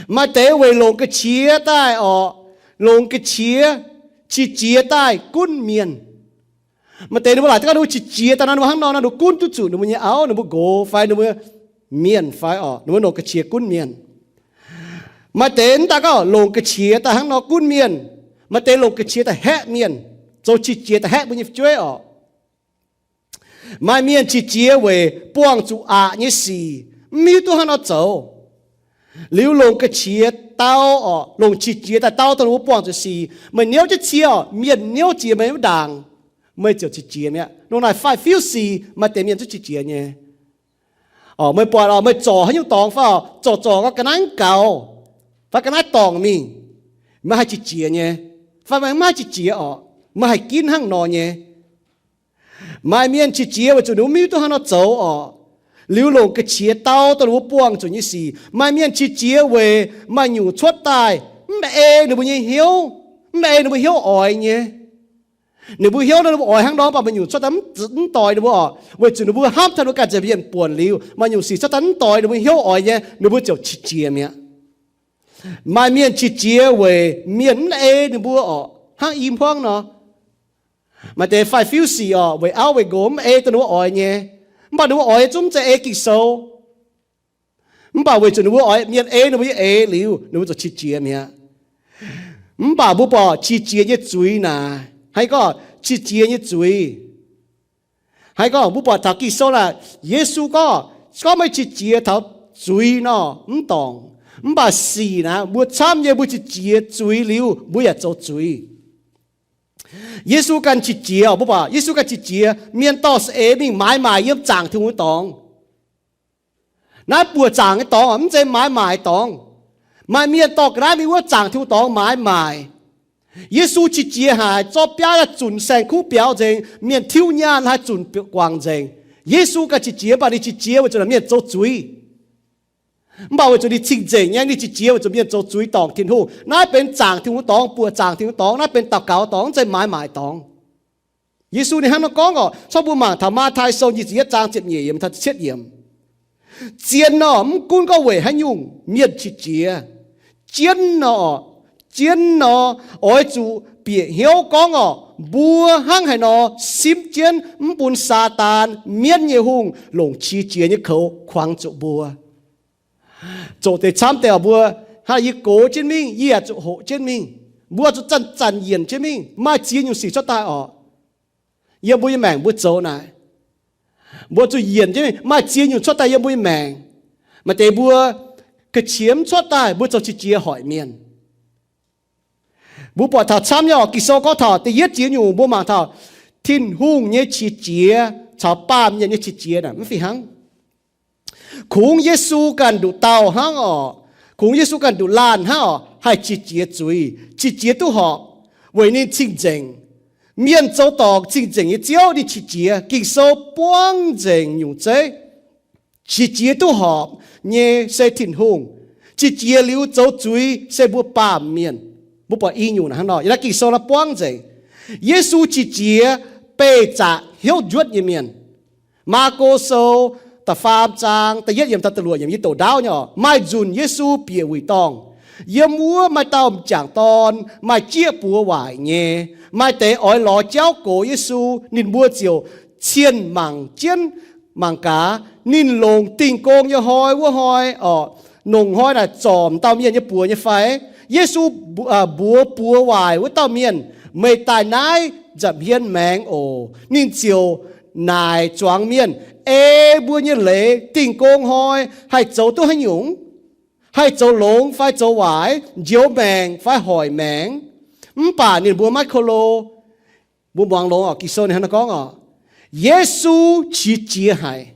Maaih deix weic longc ga'qiex daaih orqc, longc ga'qiex qiex jiez daaih gunv mienh. Maaih deix ninh mbuo laaic duqv gorngv ninh mbuo qiex jiez daaih nor, ninh mbuo hnangv nor nor, ninh mbuo gunv duqv zuqc ninh mbuo nyei auv, ninh mbuo nqox fai ninh mbuo mienh fai orqc, ninh mbuo longc ga'qiex gunv mienh. Maaih deix mv daaih gorngv longc ga'qiex daaih hnangv nor gunv mienh. Maaih deix longc ga'qiex daaih haeqv mienh, zoux qiex jiez daaih haeqv mbuo nyei fu'jueiv orqc. Maaih mienh qiex jiez weic buangh zuqc aqc nyei sic, mv hiuv duqv hnangv nor zoux. Liuz longc ga'qiex dau orqc, longc qiex jiez daaih dau dongh ninh mbuo buangh zuqc sic. Meih niouv jienv cie orqc, mienh niouv jiex meih wuov ndaangc, meih ziouc qiex jiez mi'aqv. Longc naaic faix-fiuv sic maaih deix mienh zungv qiex jiez nyei. Orqc, meih buatc orqc, meih zorc haaix nyungc dorngx fai orqc, zorc zorc ga'naaiv mv gaux, fai ga'naaiv dorngc mingh, meih haih qiex jiez nyei, fai meih mv haih qiex jiez orqc, meih haih ginv hnangv nor nyei. Maaih mienh qiex jiez weic zuqc ninh mbuo mv hiuv duqv hnangv nor zoux orqc, liuz longc ga'qiex dau dongh ninh mbuo buangh zuqc nyei sic. Maaih mienh qiex jiez weic maaih nyungc cuotv daaih mv baac ei ninh mbuo nyei hnyouv, Mv ei ninh mbuo hnyouv oix nyei. Ninh mbuo hnyouv nor ninh mbuo oix hnangv nor, mv baac maaih nyungc cuotv daaih mv doix ninh mbuo oc, weic zuqc ninh mbuo hnamv taux ninh mbuo ganh nzengc mienh buonc liuz, maaih nyungc sic cuotv daaih mv doix ninh mbuo hnyouv oix nyei, ninh mbuo ziouc qiex jiez mi'aqv. Maaih mienh qiex jiez weic mienh mv ei ninh mbuo oc, hnangv i hmuangv nor. Maaih deix faix-fiuv sic oc, weic auv weic nqox mv ei dongh ninh mbuo oix nyei. Mv baac ninh mbuo oix nyei zungv mv zeiz ei Ging-Sou. Mv baac weic zuqc ninh mbuo oix mienh ei ninh mbuo nyei eix liuz, ninh mbuo ziouc qiex jiez mi'aqv. Mv baac mbuo buatc qiex jiez nyei zuiz naaic, haaix gorngv qiex jiez nyei zuiz? Haaix gorngv mbuo buatc taux Ging-Sou naaic, Yesu gorngv, gorngv meih qiex jiez taux zuiz nor, mv dorngc. Mv baac sic naaic, mbuo camv nyei mbuo qiex jiez zuiz liuz, mbuo yaac zoux zuiz. Yesu ganh qiex jiez, mbuo buatc Yesu ganh qiex jiez, mienh dorh saeng-eix mingh maaiz maaic yiem zaangc Tin-Hungh nyei dorngx. Naaiv buoqc zaangc nyei dorngx, mv zeiz maaiz maaic dorngx. Maaih mienh dorh ga'naaiv mingh wuov zaangc Tin-Hungh dorngx maaiz maaic. Yesu qiex jiez haic, zorqv biauv daaih zunc saeng-kuv biaux nzengc, mienh tiuv nyaanh haih zunc guangc nzengc. Yesu ganh qiex jiez, mv baac ninh qiex jiez weic zuqc mienh zoux zuiz. Mv baac weic zuqc ninh cing-nzengc nyei, ninh qiex jiez weic zuqc mienh zoux zuiz dorngc Tin-Hungh. Naaiv benx zaangc Tin-Hungh dorngx, buoqc zaangc Tin-Hungh dorngx, naaiv benx daux gaux dorngx, mv zeiz maaiz maaic dorngx. Yesu ninh hnangv nor gorngv oc, cov mbuo mangc taux Matv^tai Sou nyic ziepc yietv zaang ziepc nyeic yiemc taux cietv yiemc. Zien nor, mv gunv gorngv weic haaix nyungc mienh qiex jiez, jienv nor, jienv nor, oix zuqc bieqc hnyouv gorngv oc, mbuo hnangv haaix nor simv jienv mv bun Saadaan, mienv nyei hungh, longc qiex jiez nyei koux kuangx zuqc mbuo. Zoqc deix camv deix oc, mbuo hnangv yie gox jienv mingh, yie yaac zuqc hoqc jienv mingh. Mbuo zuqc zanc-zanc yienc jienv mingh, maaih ziex nyungc sic cuotv daaih oc. Yiem mbuo nyei maengc mbuo zoux naaic, mbuo zuqc yienc jienv mingh, maaih ziex nyungc cuotv daaih yiem mbuo nyei maengc. Maaih deix mbuo ga'qiex mv cuotv daaih, mbuo zoux qiex jiez hoic mienh. Mbuo buatc taux camv nyei oc, Ging-Sou gorngv taux da'yietv ziex nyungc mbuo mangc taux Tin-Hungh nyei qiex jiez caux baamh mienh nyei qiex jiez naaic mv fih hnangv. Kungx Yesu ganh nduqc dauh hnangv oc, kungx Yesu ganh nduqc laanh hnangv oc, haih qiex jiez zuiz, qiex jiez duqv horpc, weic ninh cing-nzengc. Mienh zoux dorngc cing-nzengc nyei Ziouv ninh qiex jiez. Ging-Sou buangv nzengc nyungc zeiv, qiex jiez duqv horpc nyei se Tin-Hungh. Qiex jiez liuz zoux zuiz se mbuo baamh mienh. Mbuo buatc i nyungc naaiv hnangv nor, yiem naaiv Ging-Sou naaiv buangv nzengc. Yesu qiex jiez beih zaqc hnyouv njuotv nyei mienh. Maako Sou da'faam zaang da'yietv yiemc taux da'luoqc yiemc yie doqc ndaauv nyei oc. Maaih nzunc Yesu bieqc wuic dorngh. Yiem wuov maaih dauh m'jangc dorn maaih jieqv buoz waaic nyei. Maaih deix oix lorz jauv gox Yesu, ninh mbuo ziouc cienh mangc jienv mangc gaax, ninh longc Dingh Gong nyei hnoi wuov hnoi oc, nongc hnoi naaic zorc m'dauh mienh nyei buoz nyei fai? Yesu mbuox buoz waaic wuov dauh mienh, Meih daaih naaiv nza'hmien maengx oc. Ninh ziouc naaic zuangx mienh, Ei mbuo nyei leiz Dingh Gong hnoi haih zoux duqv haaix nyungc? Haih zoux longx fai zoux waaic? Njoux maengc fai hoic maengx? Mv baac ninh mbuo maiv ko lo. Mbuo muangx longx oc, Ging-Sou ninh hnangv naaiv gorngv oc, Yesu qiex jiez haic.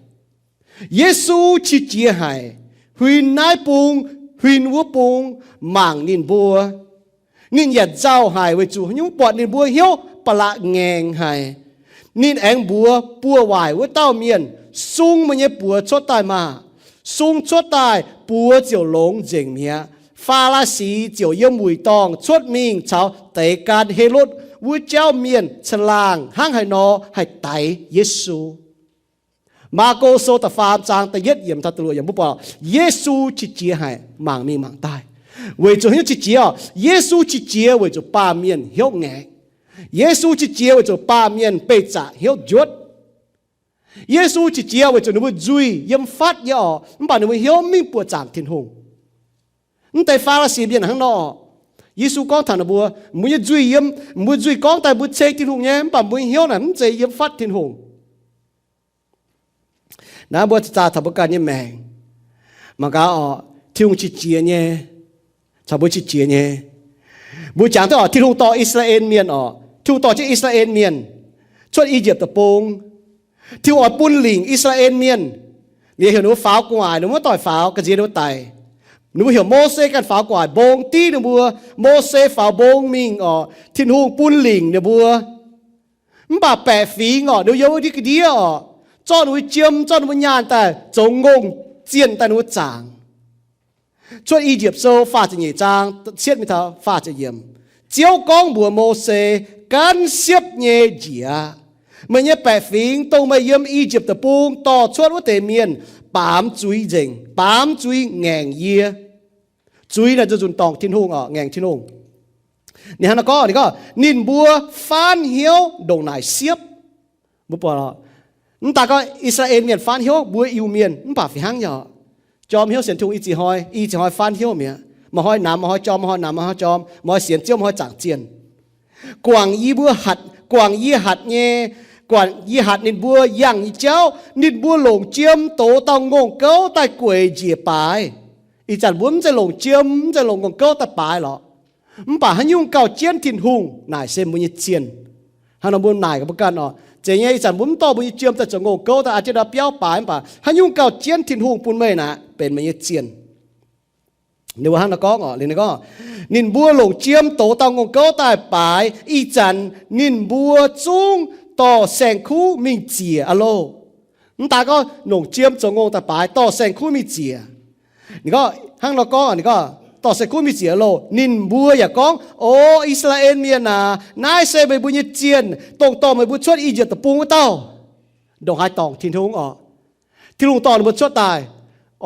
Yesu qiex jiez haic, huin naaiv bung, huin wuov bung, mangc ninh mbuo. Ninh yaac nzauh haic weic zuqc haaix nyungc? Buatc ninh mbuo hnyouv ba'laqc ngaengc haic. Ninh aengx mbuox buoz waaic wuov dauh mienh, Sung meih nyei buoz cuotv daaih maah! Sung cuotv daaih, buoz ziouc longx nzengc mi'aqv. Faa^laa^si ziouc yiem wuic dorngh cuotv mingh caux deix gan Helotv wuov jauv mienh caangh laangh hnangv haaix nor haih daix Yesu. Maako Sou da'faam zaang da'yietv yiemc taux da'luoqc yiemc mbuo buatc Yesu qiex jiez haic mangc mingh mangc daaih. Weic zuqc haaix nyungc qiex jiez oc? Yesu qiex jiez weic zuqc baamh mienh hnyouv ngaengc. Yesu qiex jiez weic zuqc baamh mienh beih zaqc hnyouv njuotv. Yesu qiex jiez weic zuqc ninh mbuo nzuih yiem fatv nyei oc, mv baac ninh mbuo hnyouv mv mingh buoqc zaangc Tin-Hungh. Mv deix Faa^laa^si mienh hnangv nor oc. Yesu gorngv taux ninh mbuo, Mbuo nyei nzuih yiem, mbuo nzuih gorngv daaih mbuo ceng Tin-Hungh nyei, mv baac mbuo nyei hnyouv naaic mv zeiz yiem fatv Tin-Hungh. Naaiv mbuo zaah taux mbuo ganh nyei maengc. Mangc gaax oc, Tin-Hungh qiex jiez nyei, caux mbuo qiex jiez nyei. Mbuo jangx duqv oc, Tin-Hungh dorh I^saa^laa^en Mienh oc, Tin-Hungh dorh jienv I^saa^laa^en Mienh cuotv I^yipv Deic-Bung. Tin-Hungh oix bun lingc I^saa^laa^en Mienh. Liuz heuc ninh mbuo faaux gu'nguaaic, ninh mbuo maiv doic faaux, ga'nziex ninh mbuo daic. Ninh mbuo heuc Mose ganh faaux gu'nguaaic, mbong div ninh mbuo. Mose faaux mbong mingh oc, Tin-Hungh bun lingc ninh mbuo. Mv baac baeqc fingx oc, ninh mbuo yiem wuov ndiev ga'ndiev oc, zorqv ninh mbuo jiem, zorqv ninh mbuo nyaanh daaih zoux ngongh zienh daaih ninh mbuo zaangc. Cuotv I^yipv Sou faah ziepc nyeic zaang cietv mingh taux faah ziepc yiemc. Ziouv gorngv mbuox Mose, Gaanv siepv nyei njiec aqv. Meih nyei baeqc fingx, dongh meih yiem I^yipv Deic-Bung dorh cuotv wuov deix mienh, baamz zuiz nzengc, baamz zuiz ngaengc yie. Zuiz naaic nzunc-nzunc dorngc Tin-Hungh oc, ngaengc Tin-Hungh. Ninh hnangv naaiv gorngv, ninh gorngv, Ninh mbuo faanv hnyouv ndongc naaic siepv. Mbuo buatc oc, mv daaih gorngv I^saa^laa^en Mienh faanv hnyouv mbuo Iu-Mienh mv baac fih hnangv nyei oc. Jorm hnyouv sienx Tin-Hungh i ziex hnoi, i ziex hnoi faanv hnyouv mi'aqv. Maaih hnoi namx, maaih hnoi jorm, maaih hnoi namx, maaih hnoi jorm, maaih hnoi sienx Ziouv, maaih hnoi zaangc zienh. Guangc yie mbuo hatc, guangc yie hatc nyei, guangc yie hatc ninh mbuo yangh nyei jauv, ninh mbuo longc jiem doz dauh ngongh gouv daaih gueic njiec baaix. Ih zanc mbuo mv zeiz longc jiem, mv zeiz longc ngongh gouv daaih baaix lorqc. Mv baac haaix nyungc gauh jienv Tin-Hungh naaic se mbuo nyei zienh. Hnangv nor mbuo naaic gaax mbuo ganh oc. Zeiz nyei ih zanc mbuo mv dorh mbuo nyei jiem daaih zoux ngongh gouv daaih aa jienv ndau biauv baaix, mv baac haaix nyungc gauh jienv Tin-Hungh bun meih naaic benx meih nyei zienh. Ninh mbuo hnangv nor gorngv oc, ninh gorngv, Ninh mbuo longc jiem doz dauh ngongh gouv daaih baaix. Ih zanc ninh mbuo zungv dorh saeng-kuv mingh ziec aqv loh. Mv daaih gorngv longc jiem zoux ngongh daaih baaix, dorh saeng-kuv mingh ziec. Ninh gorngv hnangv nor gorngv, ninh gorngv, Dorh saeng-kuv mingh ziec loh. Ninh mbuo yaac gorngv, O I^saa^laa^en Mienh aac, naaiv se meih mbuo nyei zienh, dongh dorh meih mbuo cuotv I^yipv Deic-Bung wuov dauh. Ndongc haaix dorngc Tin-Hungh oc. Tin-Hungh dorh ninh mbuo cuotv daaih,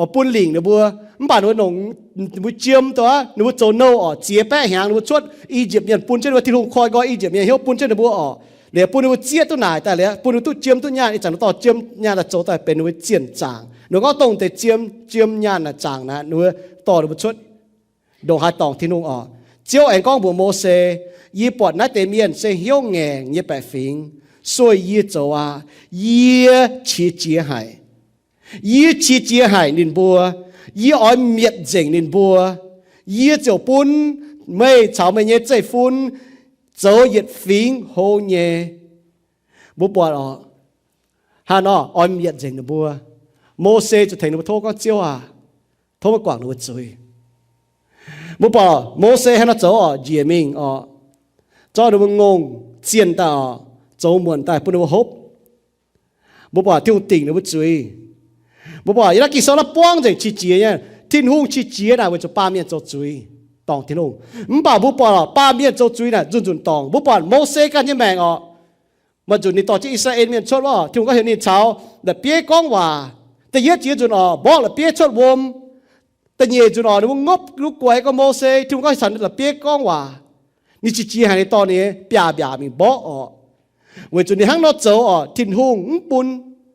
oix bun lingc ninh mbuo. Mv baac ninh mbuo longc ninh mbuo jiem doz, ninh mbuo zoux nouh oc, ziex baeqv hnyangx ninh mbuo cuotv I^yipv Mienh, bun jienv ninh mbuo, Tin-Hungh koi nqoi I^yipv Mienh hnyouv, bun jienv ninh mbuo oc. Liuz bun ninh mbuo zieqv duqv naaic daaih, liuz bun ninh mbuo duqv jiem duqv nyaanh, ih zanc ninh dorh jiem nyaanh daaih zoux daaih benx ninh mbuo zienh zaangc. Ninh gorngv dongh deix jiem, jiem nyaanh naaic zaangc naaic, ninh mbuo dorh ninh mbuo cuotv. Ndongc haaix dorngc Tin-Hungh oc. Ziouv aengx gorngv mbuox Mose, Yie buatc naaiv deix mienh se hnyouv ngaengc nyei baeqc fingx, sueih yie zoux aqv. Yie qiex jiez haic. Yie qiex jiez haic ninh mbuo. Yie oix mietc nzengc ninh mbuo. Yie ziouc bun meih caux meih nyei zeiv-fun zoux yietc fingx hlo nyei. Mbuo buatc oc, hnangv nor oix mietc nzengc ninh mbuo. Mose ziouc tengx ninh mbuo tov gorngv, Ziouv aac, tov meih guangc ninh mbuo zuiz. Mbuo buatc Mose hnangv nor zoux oc, njiec mingh oc, zorqv ninh mbuo ngongh zienh daaih oc, zoux muonc daaih bun ninh mbuo hopv. Mbuo buatc Tin-Hungh dingc ninh mbuo zuiz. Mbuo buatc yiem naaiv Ging-Sou naaiv buangv nzengc qiex jiez nyei. Tin-Hungh qiex jiez naaic weic zuqc baamh mienh zoux zuiz dorngc Tin-Hungh. Mv baac mbuo buatc baamh mienh zoux zuiz naaic nzunc-nzunc dorngc. Mbuo buatc Mose ganh nyei maengc oc, maaih nzunc ninh dorh jienv I^saa^laa^en Mienh cuotv wuov, Tin-Hungh gorngv heuc ninh caux la'bieiv gorngv waac. Da'yietv jiex nzunc oc, mborqv la'bieiv cuotv wuom. Da'nyeic nzunc oc, ninh mbuo ngopv guaix gorngv Mose, Tin-Hungh gorngv caux la'bieiv gorngv waac. Ninh qiex jiez haic, ninh dorh ninh nyei biaac-mbiaac mingh mborqv oc. Weic zuqc ninh hnangv nor zoux oc, Tin-Hungh mv bun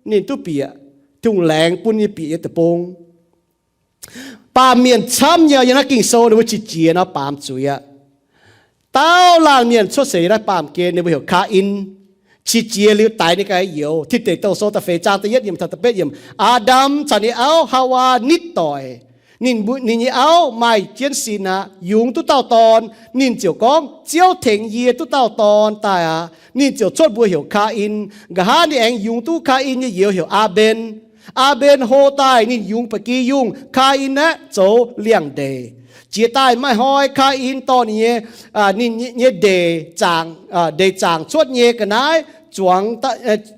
ninh duqv bieqc. Tin-Hungh laengz bun ninh bieqc nyei deic-bung. Baamh mienh camv nyei yiem naaiv Ging-Sou ninh mbuo qiex jiez nor baamz zuiz aqv. Daauh laanh mienh cuotv seix yiem naaiv baamh gen, ninh mbuo heuc Kaa^in. Qiex jiez liuz daix ninh ganh youz. Tin Deic Douh Sou da'feix zaang da'yietv yiemc taux da'betv yiemc, Aa^ndam caux ninh auv, Haawaa, nitv doic. Ninh, ninh nyei auv maaih jienv sin aqv, yungz duqv dauh dorn. Ninh ziouc gorngv, Ziouv tengx yie duqv dauh dorn daaih aqv. Ninh ziouc cuotv mbuox heuc Kaa^in. Nqa'haav ninh aengx yungz duqv Kaa^in nyei youz heuc Aa^mben. Aa^mben hlo daaih ninh yungz ba'gi yungh. Kaa^in aeqv, zoux liangx-ndeic. Jiex daaih maaih hnoi Kaa^in dorh ninh nyei, ninh nyei ndeic zaangc, ndeic zaangc cuotv nyei ga'naaiv zuangx,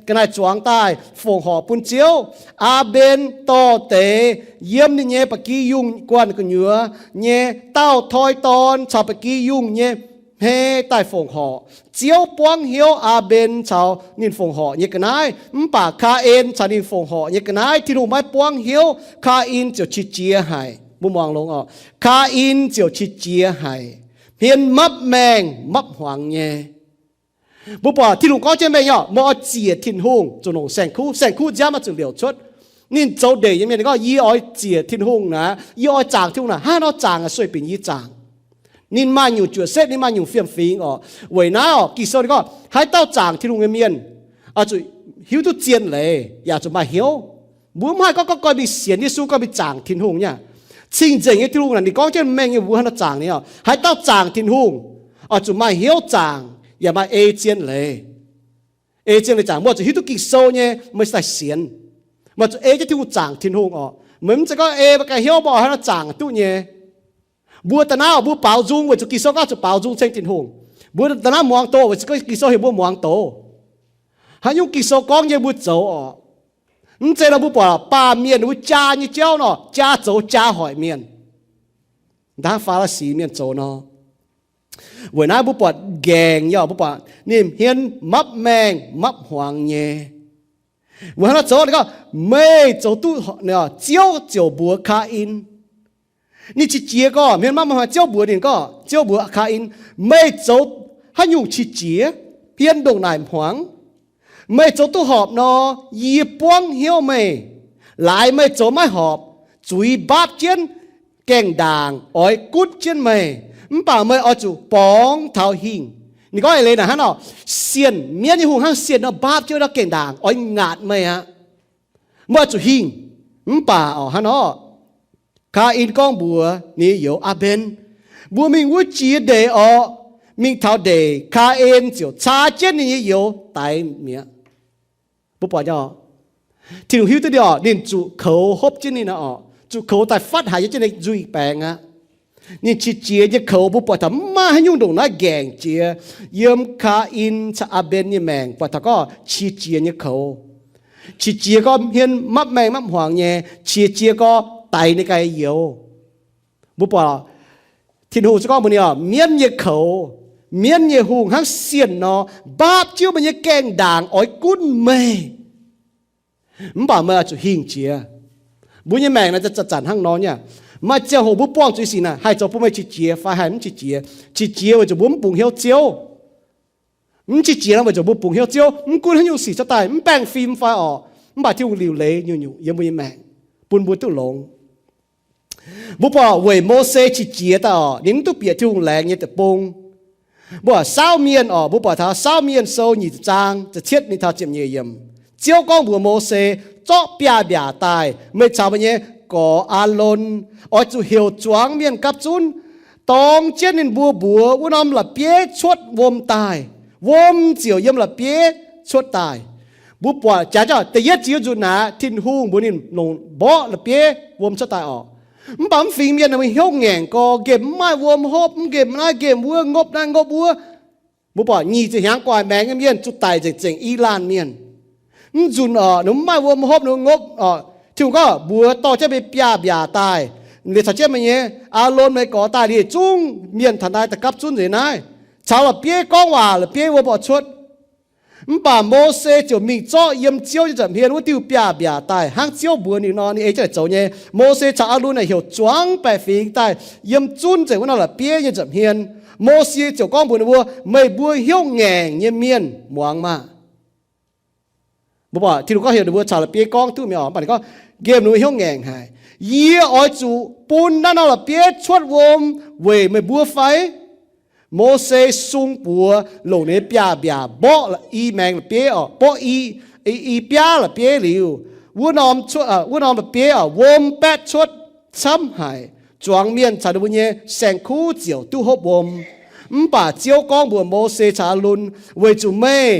ga'naaiv zuangx daaih fongc horc bun Ziouv. Aa^mben dorh deix yiem ninh nyei ba'gi yungh guanh gu'nyuoz nyei dauh toi dorn caux ba'gi yungh nyei hmei daaih fongc horc. Ziouv buangv hnyouv Aa^mben caux ninh fongc horc nyei ga'naaiv. Mv baac Kaa^en caux ninh fongc horc nyei ga'naaiv, Tin-Hungh maiv buangv hnyouv. Kaa^in ziouc qiex jiez haic. Mbuo muangx longx oc. Kaa^in ziouc qiex jiez haic, hmien mapv maengh mapv hmuangx nyei. Mbuo buatc Tin-Hungh gorngv jienv mengh nyei oc, meih oix ziec Tin-Hungh zuqc longc saeng-kuv. Saeng-kuv nziaamv oix zuqc liouc cuotv. Ninh zoux ndeic nyei mienh ninh gorngv, Yie oix ziec Tin-Hungh naaic, yie oix zaangc Tin-Hungh naaic. Hnangv nor zaangc aqv, sueih binc yie zaangc. Ninh maaih nyungc juoqc setv, ninh maaih nyungc fiem-fingx oc. Weic naaiv oc, Ging-Sou ninh gorngv haaix dauh zaangc Tin-Hungh nyei mienh oix zuqc hiuv duqv zien leiz yaac zuqc maaih hnyouv. Mbuo mv haih gorngv, gorngv goiv mingh sienx Yesu, goiv mingh zaangc Tin-Hungh nyei. Cing-nzengc nyei Tin-Hungh naaic ninh gorngv jienv mengh nyei, mbuo hnangv nor zaangc ninh oc. Haaix dauh zaangc Tin-Hungh oix zuqc maaih hnyouv zaangc yaac maaih ei zien leiz. Ei zien leiz zaangc, mbuo zuqc hiuv duqv Ging-Sou nyei, meih daaih sienx. Meih zuqc ei jienv Tin-Hungh zaangc Tin-Hungh oc. Meih mv zeiz gorngv ei mbuo ganh hnyouv mbuo oix hnangv naaiv zaangc duqv nyei. Mbuo da'naaiv mbuo baaux nzung weic zuqc Ging-Sou gorngv zuqc baaux nzung ceng Tin-Hungh. Mbuo da'naaiv muangx doz weic zuqc Ging-Sou heuc mbuo muangx doz. Haaix nyungc Ging-Sou gorngv nyei mbuo zoux oc. Mv zeiz nor mbuo buatc baamh mienh mbuo jaa nyei jauv nor, jaa zoux jaa hoic mienh. Hnangv Faa^li^si mienh zoux nor. Weic naaiv mbuo buatc nqaengc nyei, mbuo buatc ninh hmien mapv maengh mapv hmuangx nyei. Weic haaix nor zoux? Ninh gorngv, meih zoux duqv, Ziouv ziouc mbuox Kaa^in. Ninh qiex jiez gorngv, hmien mapv maengh hmuangx, Ziouv mbuox ninh gorngv, Ziouv mbuox Kaa^in, meih zoux haaix nyungc qiex jiez, hmien ndongc naaic hmuangx? Meih zoux duqv horpc nor, yie buangv hnyouv meih. Laaix meih zoux maiv horpc, zuiz mbaapv jienv gaengh ndaangc oix gunv jienv meih. Mv baac meih oix zuqc borngz taux hingh. Ninh gorngv eix leiz naaic hnangv nor, sienh, mienv nyei hungh hnangv sienh nor mbaapv jienv wuov dauh gaengh ndaangc oix ngaatc meih aqv. Meih oix zuqc hingh. Mv baac orqc, hnangv nor, Kaa^in gorngv mbuox ninh nyei youz, Aa^mben, mbuo mingh wuov jiex ndeic orqc. Mingh taux ndeic, Kaa^in ziouc caa jienv ninh nyei youz daix mi'aqv. Mbuo buatc nyei, Tin-Hungh hiuv duqv ninh orqc, ninh zuqc koux hopv jienv ninh orqc, zuqc koux daaih fatv haic nyei jienv ninh nzuih baengx aqv. Ninh qiex jiez nyei koux, mbuo buatc taux maiv maaih haaix nyungc ndongc naaiv nqaengc jiex yiem Kaa^in caux Aa^mben nyei maengc, buatc taux gorngv qiex jiez nyei koux. Qiex jiez gorngv hmien mapv maengh mapv hmuangx nyei, qiex jiez gorngv daix ninh ganh youz. Mbuo buatc Tin-Hungh se gorngv mbuox ninh orqc, mienv nyei koux, mienv nyei hungh hnangv sienh nor mbaapv jienv meih nyei gaengh ndaangc oix gunv meih. Mv baac meih oix zuqc hingh jiex. Mbuo nyei maengc naaic zanc-zanc hnangv nor nyei. Maaih ziangh hoc mbuo buangh zuiz sic naaic haih zoux bun meih qiex jiez fai haih mv qiex jiez. Qiex jiez weic zuqc mbuo mv bungx hnyouv Ziouv. Mv qiex jiez nor weic zuqc mbuo bungx hnyouv Ziouv, mv gunv haaix nyungc sic cuotv daaih, mv baengh fim fai orqc, mv baac Tin-Hungh liuc leiz nyungc-nyungc yiem mbuo nyei maengc, bun mbuo duqv longx. Mbuo buatc weic Mose qiex jiez daaih orqc, ninh mv duqv bieqc Tin-Hungh laengz nyei deic-bung. Mbuo buatc Saauv Mienh orqc, mbuo buatc taux Saauv Mienh Sou nyic ziepc zaang ziepc cietv mingh taux ziepc nyeic yiemc. Ziouv gorngv mbuox Mose, Zorqv biaav-mbiaac daaih, meih caux meih nyei gorx Aalon oix zuqc heuc zuangx mienh gapv zunv, dorng jienv ninh mbuo mbuox wuov norm la'bieiv cuotv wuom daaih, wuom ziouc yiem la'bieiv cuotv daaih. Mbuo buatc jaax da'yietv ziex nzunc naaic, Tin-Hungh mbuox ninh longc mborqv la'bieiv wuom cuotv daaih orqc. Mv baac mv fingx mienh ninh hnyouv ngaengc gorx, nqemh mv maaih wuom hopv, mv nqemh naaiv nqemh wuov, ngopv naaiv ngopv wuov. Mbuo buatc nyic ziepc hnyangx gu'nguaaic maengx nyei mienh zuqc daic nzengc, nzengc i laanh mienh. Mv nzunc orqc, ninh mv maaih wuom hopv, ninh ngopv orqc, Tin-Hungh gorngv mbuox dorh jienv meih biaav-mbiaac daaih, liuz caux jienv meih nyei Aalon, meih gorx daaih, liuz zungv mienh taux naaiv daaih gapv zunv nzengc naaiv, caux la'bieiv gorngv waac, la'bieiv wuom oix cuotv. Mv baac Mose ziouc mingh zorqv yiem Ziouv nyei nza'hmien wuov diuh biaav-mbiaac daaih, hnangv Ziouv mbuox ninh nor, ninh ei jienv daaih zoux nyei. Mose caux Aalon naaic heuc zuangx baeqc fingx daaih yiem zunv nzengc wuov norm la'bieiv nyei nza'hmien. Mose ziouc gorngv mbuox ninh mbuo, Meih mbuo hnyouv ngaengc nyei mienh, muangx maah! Mbuo buatc Tin-Hungh gorngv heuc ninh mbuo caux la'bieiv gorngv duqv mi'aqv, mv baac ninh gorngv, Nqemh ninh mbuo hnyouv ngaengc haic. Yie oix zuqc bun naaiv norm la'bieiv cuotv wuom weic meih mbuo fai? Mose sung buoz longc ninh nyei biaav-mbiaac mborqv i maengx la'bieiv orqc, mborqv i, i, i biaav la'bieiv liuz, wuov norm cuotv, wuov norm la'bieiv orqc, wuom baetv cuotv camv haic. Zuangx mienh caux ninh mbuo nyei saeng-kuv ziouc duqv hopv wuom. Mv baac Ziouv gorngv mbuox Mose caux Aalon, Weic zuqc meih,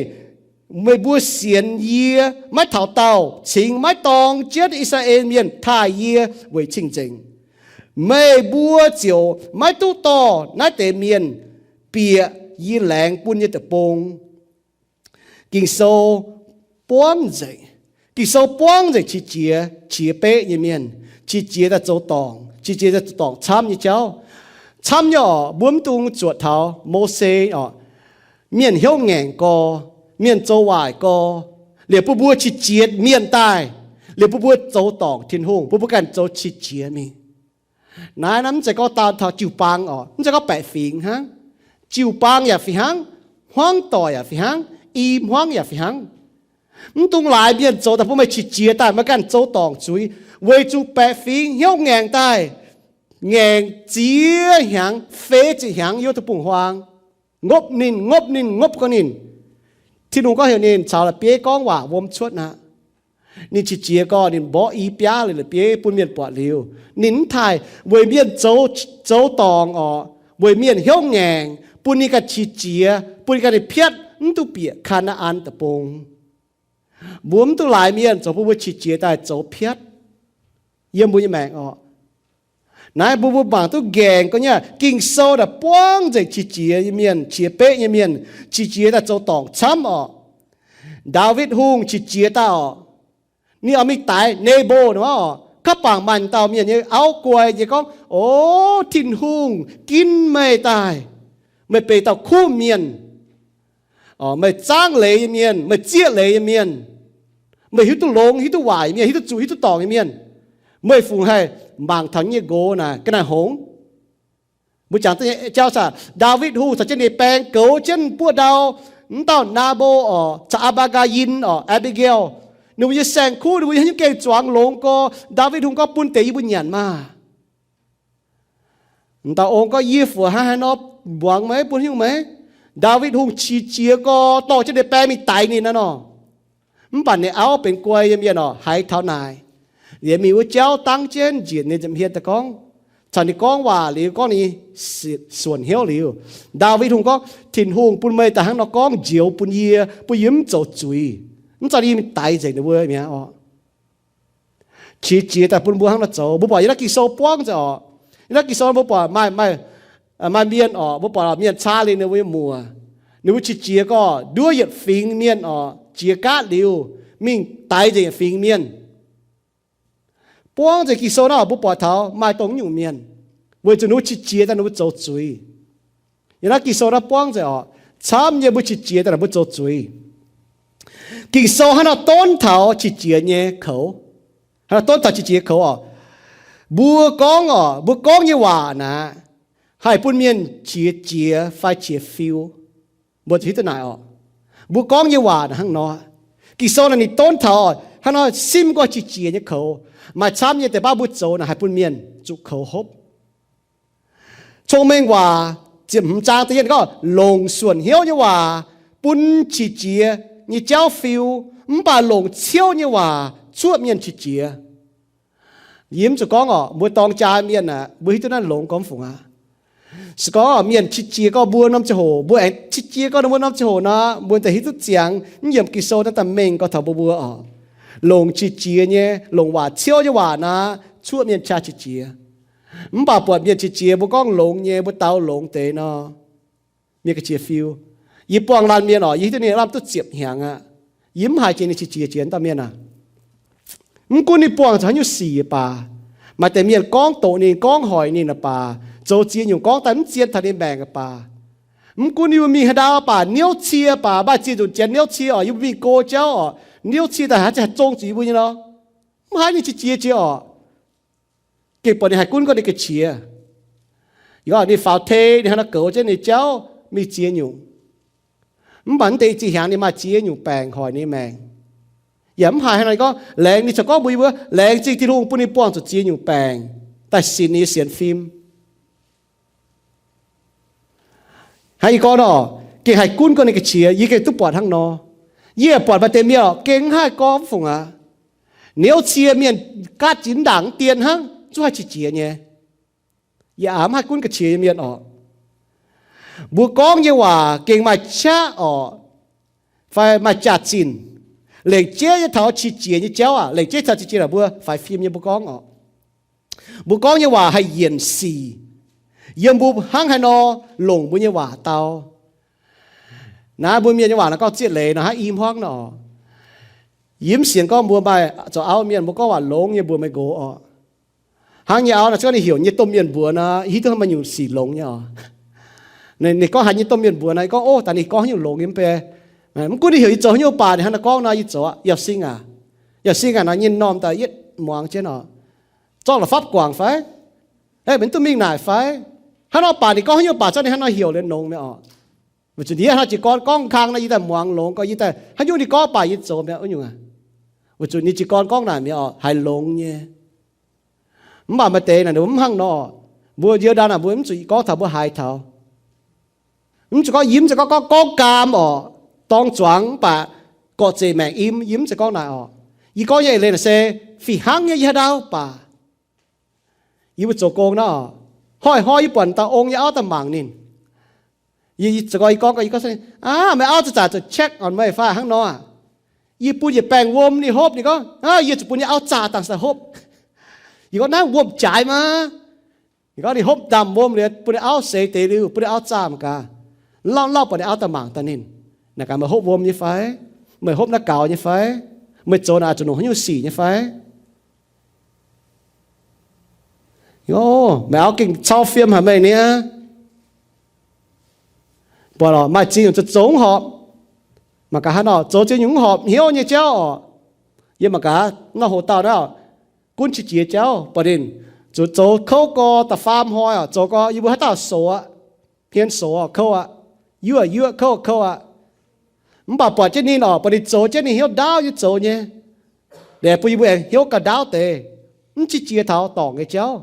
meih mbuo sienx yie, maiv taux daauh, cingx maiv dorng jienv I^saa^laa^en Mienh taaih yie weic cing-nzengc, meih mbuo ziouc maiv duqv dorh naaiv deix mienh bieqc yie laengz bun nyei deic-bung. Ging-Sou buangv nzengc, Ging-Sou buangv nzengc qiex jiez, qiex beqv nyei mienh, qiex jiez daaih zoux dorngc, qiex jiez daaih zoux dorngc camv nyei jauv. Camv nyei orqc, mbuo mv dungx zuotc taux Mose orqc, mienh hnyouv ngaengc gorx, mienh zoux waaic gorx, liuz bun mbuo qiex jiez mienh daaih, liuz bun mbuo zoux dorngc Tin-Hungh, bun mbuo ganh zoux qiex jiez mingh. Naaiv, naaiv mv zeiz gorngv daan taux jiu-baang orqc, mv zeiz gorngv baeqc fingx hnangv. Jiu-baang yaac fih hnangv, hmuangv doic yaac fih hnangv, i hmuangv yaac fih hnangv. Mv dungx laaix mienh zoux daaih bun meih qiex jiez daaih, meih ganh zoux dorngc zuiz, weic zuqc baeqc fingx hnyouv ngaengc daaih, ngaengc ziex hnyangx, feix ziepc hnyangx yiem wuov deic-bung-huaang, ngopv ninh, ngopv ninh, ngopv gau ninh. Tin-Hungh gorngv heuc ninh caux la'bieiv gorngv waac, wuom cuotv aqv. Ninh qiex jiez gorx, ninh mborqv i biaav liuz la'bieiv bun mienh buatc liuz, ninh mv taaih weic mienh zoux, zoux dorngc orqc, weic mienh hnyouv ngaengc, bun ninh ganh qiex jiez, bun ninh ganh ninh piatv, mv duqv bieqc Kaa^naa^an Deic-Bung. Mbuo mv dungx laaix mienh zoux bun mbuo qiex jiez daaih zoux piatv yiem mbuo nyei maengc orqc. Naaiv mbuo, mbuo mangc duqv nqaengc ga'naaiv, Ging-Sou naaic buangv nzengc qiex jiez nyei mienh, qiex beqv nyei mienh, qiex jiez daaih zoux dorngc camv orqc. Ndaawitv Hungh qiex jiez daaih orqc, ninh oix mingh daix Nebo nor orqc, kaav bangc maaih dauh mienh nyei auv guai nyei gorngv, O, Tin-Hungh ginv meih daaih. meih benx dauh kuv mienh, meih zaangv leiz nyei mienh, meih zieqv leiz nyei mienh, meih hiuv duqv longx, hiuv duqv waaic nyei mienh, hiuv duqv zuqc, hiuv duqv dorngc nyei mienh, meih fungc haih mangc taux nyei nqox naaic ga'naaiv hngongx. Mbuo jangx jauv saah, Ndaawitv Hungh caux jienv ninh baeng goux jienv buoqv ndau, mv dauh Naabo oc, caux Aa^mbaa^gaa^yin oc, Aa^mbi^ge^aa, ninh mbuo nyei saeng-kuv, ninh mbuo nyei haaix nyungc gengh zuangx longx gorx, Ndaawitv Hungh gorngv, Bun deix yie mbuo nyanc maah! Dauh ong gorngv, Yie fu'jueiv hnangv haaix nor, mbuangz meih, bun haaix nyungc meih? Ndaawitv Hungh qiex jiez gorx dorh jienv ninh baeng mingh daix ninh naaiv nor. Mv baac ninh auv benx guai nyei mienh oc, haiz taux naaic, liemh mingh wuov jauv dangv jienv njiec ninh nziepc hmien daaih gorngv, caux ninh gorngv waac liuz, gorngv ninh suonc hnyouv liuz, Ndaawitv Hungh gorngv, Tin-Hungh bun meih daaih hnangv nor gorngv njoux bun yie, bun yie mv zoux zuiz. Mv zeiz yie mingh daix nzengc ninh mbuo mi'aqv oc. Qiex jiez daaih bun mbuo hnangv nor zoux. Mbuo buatc yiem naaiv Ging-Sou buangv nzengc oc. Yiem naaiv Ging-Sou mbuo buatc maaih, maaih, maaih mienh oc, mbuo buatc mienh caa liuz ninh mbuo nyei muoc, ninh mbuo qiex jiez gorx nduov yietc fingx mienh oc, jiex gaatv liuz mingh daix nzengc yietc fingx mienh. Buangv nzengc Ging-Sou naaiv oc, mbuo buatc taux maaih dongh nyungc mienh, weic zuqc ninh mbuo qiex jiez daaih ninh mbuo zoux zuiz. Yiem naaiv Ging-Sou naaiv buangv nzengc oc, camv nyei mbuo qiex jiez daaih ninh mbuo zoux zuiz. Ging-Sou hnangv nor donv taux qiex jiez nyei koux. Hnangv nor donv taux qiex jiez koux oc. Mbuo gorngv oc, mbuo gorngv nyei waac naaic, haih bun mienh qiex jiez fai qiex fiu. Mbuo zuqc hiuv duqv naaic oc. Mbuo gorngv nyei waac naaic hnangv nor. Ging-Sou naaic ninh donv taux hnangv nor simv gorx qiex jiez nyei koux. Maaih camv nyei deix baav mbuo zoux naaic haih bun mienh zuqc koux hopv. Cong-Mengh Waac ziepc hmz zaang da'yietv gorngv, longc suonc hnyouv nyei waac bun qiex jiez nyei jauv fiu, mv baac longc ciouv nyei waac cuoqv mienh qiex jiez. Yie mv zuqc gorngv oc, mbuo dorng jaa mienh aeqv, mbuo hiuv duqv naaiv longx gormx fungc aqv. Se gorngv mienh qiex jiez gorx mbuo norm ziangh hoc, mbuo aengx qiex jiez gorx ninh mbuo norm ziangh hoc nor, mbuo daaih hiuv duqv ziangx mv yiemc Ging-Sou naaiv daaih mengh gorx taux mbuo mbuo oc. Longc qiex jiez nyei, longc waac ciouv nyei waac naaic cuoqv mienh qiex jiez. Mv baac buatc mienh qiex jiez mbuo gorngv longx nyei, mbuo dau longx deix nor, mienh ga'qiex fiu. Yie buangh laanh mienh oc, yie hiuv duqv ninh lamh duqv ziepc hnyangx aqv. Yie mv haiz jiex ninh qiex jiez jiex dauh mienh aac. Mv gunv ninh buangh zuqc haaix nyungc sic baac, maaih deix mienh gorngv doqc ninh, gorngv hoic ninh baac, zoux ziex nyungc gorngv daaih mv zien taux ninh maengc baac, mv gunv yie mbuo mingh haaix ndau baac, niouv cie baac, maaih ziex nyungc janx niouv cie oc, yie mbuo mingh go jauv oc, niouv cie daaih haaix zanc haih zong zuqc yie mbuo nyei nor, mv haiz ninh qiex jiez jiex oc. Gengh buatc ninh haih gunv gorngv ninh ga'qiex. Yie gorngv ninh faaux tei, ninh hnangv naaiv goux jienv ninh jauv mingh ziex nyungc. Mv baac mv deix zinh hnyangx ninh maaih ziex nyungc baengc hoic ninh maengc. Yaac mv haiz hnangv naaiv gorngv laengz, ninh corc gorngv mbuox yie mbuo laengz zingh Tin-Hungh bun ninh buangh zuqc ziex nyungc baengc daaih sinx ninh nyei sienx fim. Hnangv yie gorngv nor, gengh haih gunv gorngv ninh ga'qiex, yie gengh duqv buatc hnangv nor. Yie buatc maaih deix mienh oc, gengh mv haih gorngv fungc aqv. Niouv cie mienh gaatv jiex ndaangc dien hnangv, zungv haih qiex jiez nyei. Yie aav mv haih gunv ga'qiex nyei mienh oc. Mbuo gorngv nyei waac gengh maaih qaqv oc, fai maaih jaax-zinh, lengc jeiv nyei taux qiex jiez nyei jauv aac, lengc jeiv taux qiex jiez aac, mbuo faix fim nyei mbuo gorngv oc. Mbuo gorngv nyei waac haih yienc sic yiem mbuo hnangv haaix nor longc mbuo nyei waac dau. Naaiv mbuo mienh nyei waac naaiv gorngv zieqv leiz nor, hnangv i hmuangv nor. Yie mv sienx gorngv mbuo maaih zoux auv mienh mbuo gorngv waac longx nyei mbuox meih nqox oc. Hnangv nyei auv naaiv, se gorngv ninh heuc nyei domh mienh mbuox nor, hiuv duqv maaih nyungc sic longx nyei oc. Ninh gorngv haaix nyei domh mienh mbuox nor, yie gorngv, Ov, daaih ninh gorngv haaix nyungc longx nyei mv bei. Mv gunv ninh heuc yie zoux haaix nyungc baac, ninh hnangv naaiv gorngv nor, yie zoux aqv. Yauh sing aac, yauh sing aac nor, nyei m'normh daaih yietv muangx jienv oc. Zorqv la'fapv guangc fai? Meih mv duqv mingh naaic fai? Hnangv nor baac ninh gorngv haaix nyungc baac zorqv ninh hnangv nor heuc liuz nongx mi'aqv oc. Weic zuqc ninh hnangv jiez gorn gorngv kang nor, yie daaih muangx longx gorx, yie daaih haaix nyungc ninh gorngv baac yie zoux mi'aqv wuov nyungc aac. Weic zuqc ninh jiez gorn gorngv naaic mi'aqv oc, haiz longx nyei. Mv baac maaih deix naaic ninh mbuo mv hnangv nor. Mbuo yiem ndau naaic mbuo mv zuqc gorngv taux mbuo haiz taux. Mv zuqc gorngv yie mv zeiz gorngv, gorngv, gorngv gaam oc, dorng zuangx mv baac gorqv-zeic maengc im, yie mv zeiz gorngv naaic oc. Yie gorngv nyei eix leiz naaic se fih hnangv nyei yie haaix ndau baac. Yie mbuo zoux gong nor, hnoi-hnoi yie buatc dauh ong nyei auv daaih mangc ninh. Yie, yie zoux gorngv, yie gorngv, yie gorngv, Aav, meih auv za'gengh zuqc check on meih fai hnangv nor aac. Yie bun yietc baengh wuom ninh hopv, ninh gorngv, Aav, yie zuqc bun yie auv zaah dangh cingx daaih hopv. Yie gorngv, Naaiv wuom-jaaix maah! Ninh gorngv ninh hopv ndaamv-wuom liuz, bun ninh auv seix deix liuz, bun ninh auv zaah mangc gaax. Lauh lauh buatc ninh auv daaih mangc daaih ninh, Naaic gaax meih hopv wuom nyei fai? Meih hopv naaiv gaux nyei fai? Meih zoux naaic zuqc longc haaix nyungc sic nyei fai? Ov, meih auv gengh cau fiem haic meih niaa. Buatc lorqc, maaih ziex nyungc zoux zoux mv horpc. Mangc gaax haaix nor zoux ziex nyungc mv horpc hnyouv nyei jauv orqc. Yie mangc gaax nor hoc dauh naaiv gunv qiex jiez jauv, buatc ninh zuqc zoux kouv gorx da'faam hnoi orqc, zoux gorx yie mbuo haaix dauh soux aqv, hmien soux orqc, kouv aqv, yuoqv yuoqv kouv kouv aqv. Mv baac buatc jienv ninh orqc, buatc ninh zoux jienv ninh hnyouv ndaauv nyei zoux nyei, liuz bun yie mbuo aengx hnyouv gauh ndaauv deix, mv qiex jiez taux dorngc nyei jauv.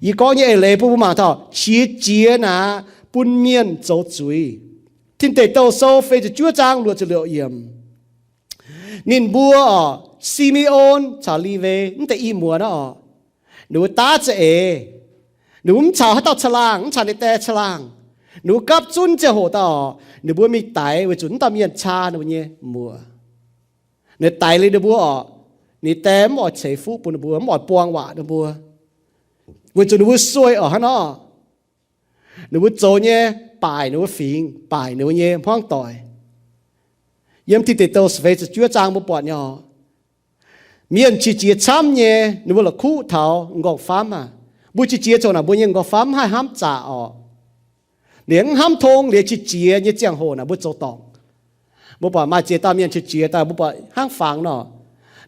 Yie gorngv nyei eix leiz bun mbuo mangc taux qiex jiez naaic bun mienh zoux zuiz. Tin Deic Douh Sou feix ziepc juov zaang luoqc ziepc luoqc yiemc. Ninh mbuo orqc, Si^me^on caux Liwe mv deix i muoz naaiv orqc, ninh mbuo daav za'eix. Ninh mbuo mv caux haaix dauh caangh laangh, mv caux ninh die caangh laangh. Ninh mbuo gapv zunv ziangh hoc daaih orqc, ninh mbuo mingh daix weic zuqc mv dauh mienh caa ninh mbuo nyei muoc. Ninh daix liuz ninh mbuo orqc, ninh die mv oix ceix fuqv bun ninh mbuo, mv oix buang waac ninh mbuo, weic zuqc ninh mbuo sueih orqc hnangv nor. Ninh mbuo zoux nyei baaic ninh mbuo fingx, baaic ninh mbuo nyei hmuangv doic. Yiem Tin Deic Douh feix ziepc juov zaang mbuo buatc nyei orqc, mienh qiex jiez camv nyei, ninh mbuo la'kuqv taux m'nqorngv-famv aac. Mbuo qiex jiez zoux naaic mbuo nyei m'nqorngv-famv mv haih hnamv zaqc orqc. Liuz mv hnamv tong, liuz qiex jiez nyei ziangh hoc naaic mbuo zoux dorngc. Mbuo buatc maaih ziex dauh mienh qiex jiez daaih mbuo buatc hnangv fangx nor,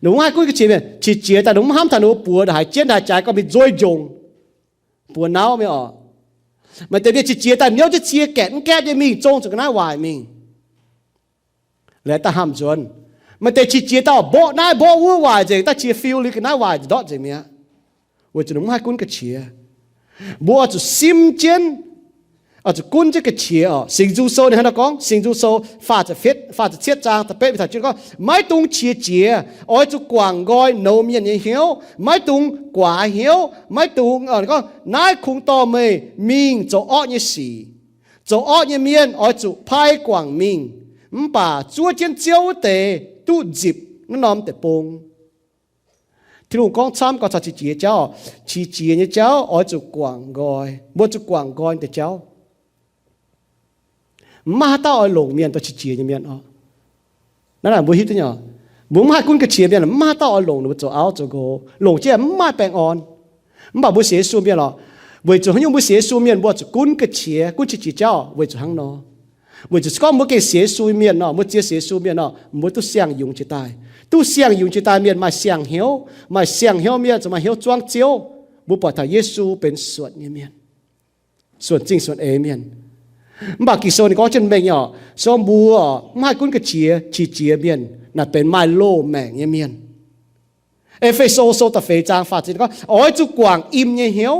ninh mbuo mv haih gunv ga'qiex mienh, qiex jiez daaih ninh mbuo mv hnamv taux ninh mbuo buoz ndongc haaix jienv ndongc haaix jaaix gorngv mingh nzueic njongc, buoz nauv mingh orqc. Maaih deix mienh qiex jiez daaih niouv jienv cie gaeqv mv gaeqv nyei mingh zong zuqc ga'naaiv waaic mingh. Laengz daaih hnamv nzuonx. Maaih deix qiex jiez daaih mborqv naaiv mborqv wuov waaic nzengc, daaih qiex fiu liuz ga'naaiv waaic ndortv nzengc mi'aqv, weic zuqc ninh mv haih gunv ga'qiex. Mbuo oix zuqc simv jienv, oix zuqc gunv jienv ga'qiex orqc. Singx Nzung Sou ninh hnangv naaiv gorngv, Singx Nzung Sou faah ziepc cietv zaang da'betv taux jienv gorngv, maiv dungx qiex jiez, oix zuqc guangc nqoi nouz mienh nyei hnyouv, maiv dungx guaax hnyouv, maiv dungx, gorngv, naaiv kungx dorh meih mingh zoux orqv nyei sic. Zoux orqv nyei mienh oix zuqc pai guangc mingh, mv baac zuov jienv Ziouv wuov deix duqv nzipc naaiv norm deic-bung. Tin-Hungh gorngv camv gorngv taux qiex jiez jauv, qiex jiez nyei jauv oix zuqc guangc nqoi. Mbuo zuqc guangc nqoi deix jauv. Mv maaih haaix dauh oix longc mienh dorh qiex jiez nyei mienh orqc. Naaiv naaic mbuo hiuv duqv nyei, mbuo mv haih gunv ga'qiex mienh, mv maaih haaix dauh oix longc ninh mbuo zoux auv zoux nqox. Longc jienv mv maaih baengh orn. Mv baac mbuo sienx Yesu mienh lorqc, weic zuqc haaix nyungc mbuo sienx Yesu mienh mbuo zuqc gunv ga'qiex, gunv qiex jiez jauv weic zuqc hnangv nor. Weic zuqc se gorngv mbuo gengh sienx Yesu mienh nor, mbuo ziex sienx Yesu mienh nor, mbuo duqv siang-yungz jiex daaih. Duqv siang-yungz jiex daaih mienh maaih siang-hnyouv, maaih siang-hnyouv mienh zuqc maaih hnyouv zuangv Ziouv. Mbuo buatc taux Yesu benx suonc nyei mienh, suonc zingh suonc eix mienh. Mv baac Ging-Sou ninh gorngv jienv mengh nyei orqc, se gorngv mbuo mv haih gunv ga'qiex, qiex jiez mienh naaic benx maaih loz-maengc nyei mienh. E^fe^so Sou da'feix zaang faah ziepc gorngv, oix zuqc guangc im nyei hnyouv.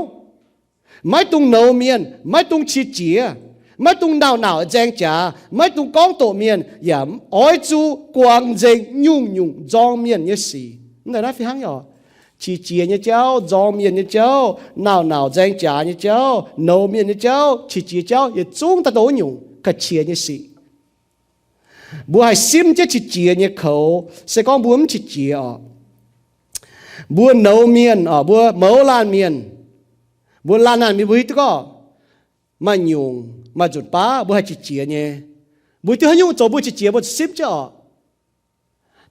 Maiv dungx nouz mienh, maiv dungx qiex jiez, maiv dungx nauc-nauc nzaeng jaax, maiv dungx gorngv doqc mienh, yaac oix zuqc guangc nzengc nyungc-nyungc nzorng mienh nyei sic. Mv deix naaiv fih hnangv nyei orqc. Qiex jiez nyei jauv, nzorng mienh nyei jauv, nauc-nauc nzaeng jaax nyei jauv, nouz mienh nyei jauv, qiex jiez jauv, yietc zungv daaih dongh wuov nyungc ga'qiex nyei sic. Mbuo haih simv jienv qiex jiez nyei koux. Se gorngv mbuo mv qiex jiez orqc, mbuo nouz mienh orqc, mbuo mouz laanh mienh, mbuo laanh laanh mienh mbuo hiuv duqv gorngv maaih nyungc, maaih nzunc baav mbuo haih qiex jiez nyei. Mbuo hiuv duqv haaix nyungc zoux mbuo qiex jiez, mbuo zuqc simv jienv orqc.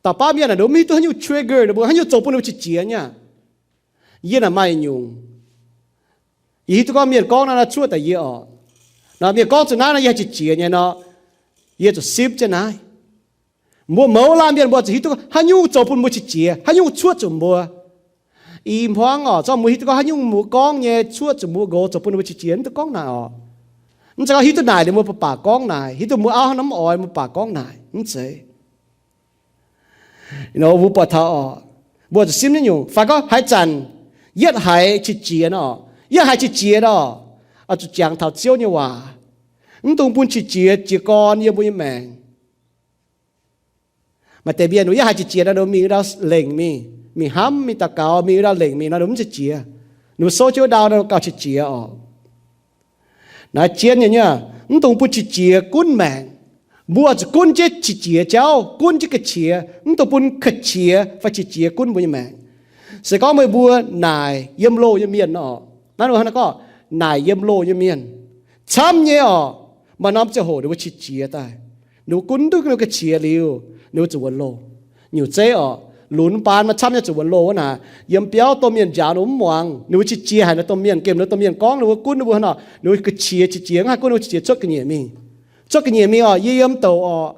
Dauh baav mienh naaic ninh mbuo mv hiuv duqv haaix nyungc trigger ninh mbuo, haaix nyungc zoux bun ninh mbuo qiex jiez nyei. Yie naaic maaih nyungc, yie hiuv duqv gorngv mienh gorngv naaiv nor cuoqv daaih yie orqc. Nor mienh gorngv zuqc naaiv nor yie haih qiex jiez nyei nor, yie zuqc simv jienv naaiv. Mbuo mouz laanh mienh mbuo zuqc hiuv duqv haaix nyungc zoux bun mbuo qiex jiez, haaix nyungc cuoqv zuqc mbuo. I hmuangv orqc, zorqv mbuo hiuv duqv gorngv haaix nyungc mbuo gorngv nyei cuoqv zuqc mbuo nqox, zoux bun mbuo qiex jiez, mv duqv gorngv naaic orqc. Mv zeiz gorngv hiuv duqv naaic liuz mbuo baac baac gorngv naaic, hiuv duqv mbuo auv hnangv nor mv oix mbuo baac gorngv naaic, mv zeiz. Mbuo buatc taux orqc, mbuo zuqc simv nyei nyungc. Fai gorngv haaix zanc yietv haiz qiex jiez nor, yietv haiz qiex jiez nor, oix zuqc jangx taux Ziouv nyei waac. Mv dungx bun qiex jiez jiez gorn yiem mbuo nyei maengc. Maaih deix mienh ninh mbuo yietv haiz qiex jiez nor, ninh mbuo mingh wuov ndau lengc mingh, mingh hnamv, mingh daux gaux, mingh wuov ndau lengc mingh nor, ninh mbuo mv qiex jiez. Ninh mbuo souv jienv wuov ndau nor, gauh qiex jiez orqc. Naaiv jien nyei nyei, mv dungx bun qiex jiez gunv maengc. Mbuo zuqc gunv jienv qiex jiez jauv, gunv jienv ga'qiex, mv dungx bun ga'qiex fai qiex jiez gunv mbuo nyei maengc. Se gorngv meih mbuo naaic yiem loh nyei mienh orqc, naaiv ninh mbuo hnangv naaiv gorngv naaic yiem loh nyei mienh camv nyei orqc, maaih norm ziangh hoc ninh mbuo qiex jiez daaih. Ninh mbuo gunv duqv ninh mbuo ga'qiex liuz, ninh mbuo zuqc wuonx loh. Nyungc zeiv orqc, lunx baan maaih camv nyei zuqc wuonx loh wuov naaic, yiem biauv domh mienh njaaux ninh mbuo mv muangx, ninh mbuo qiex jiez haic ninh domh mienh, gemh ninh domh mienh gorngv ninh mbuo gunv ninh mbuo nor, ninh mbuo ga'qiex qiex jiez, mv haih gunv ninh mbuo qiex jiez cuotv ga'nyiec mingh. Cuotv ga'nyiec mingh oc, yie yiem douc oc.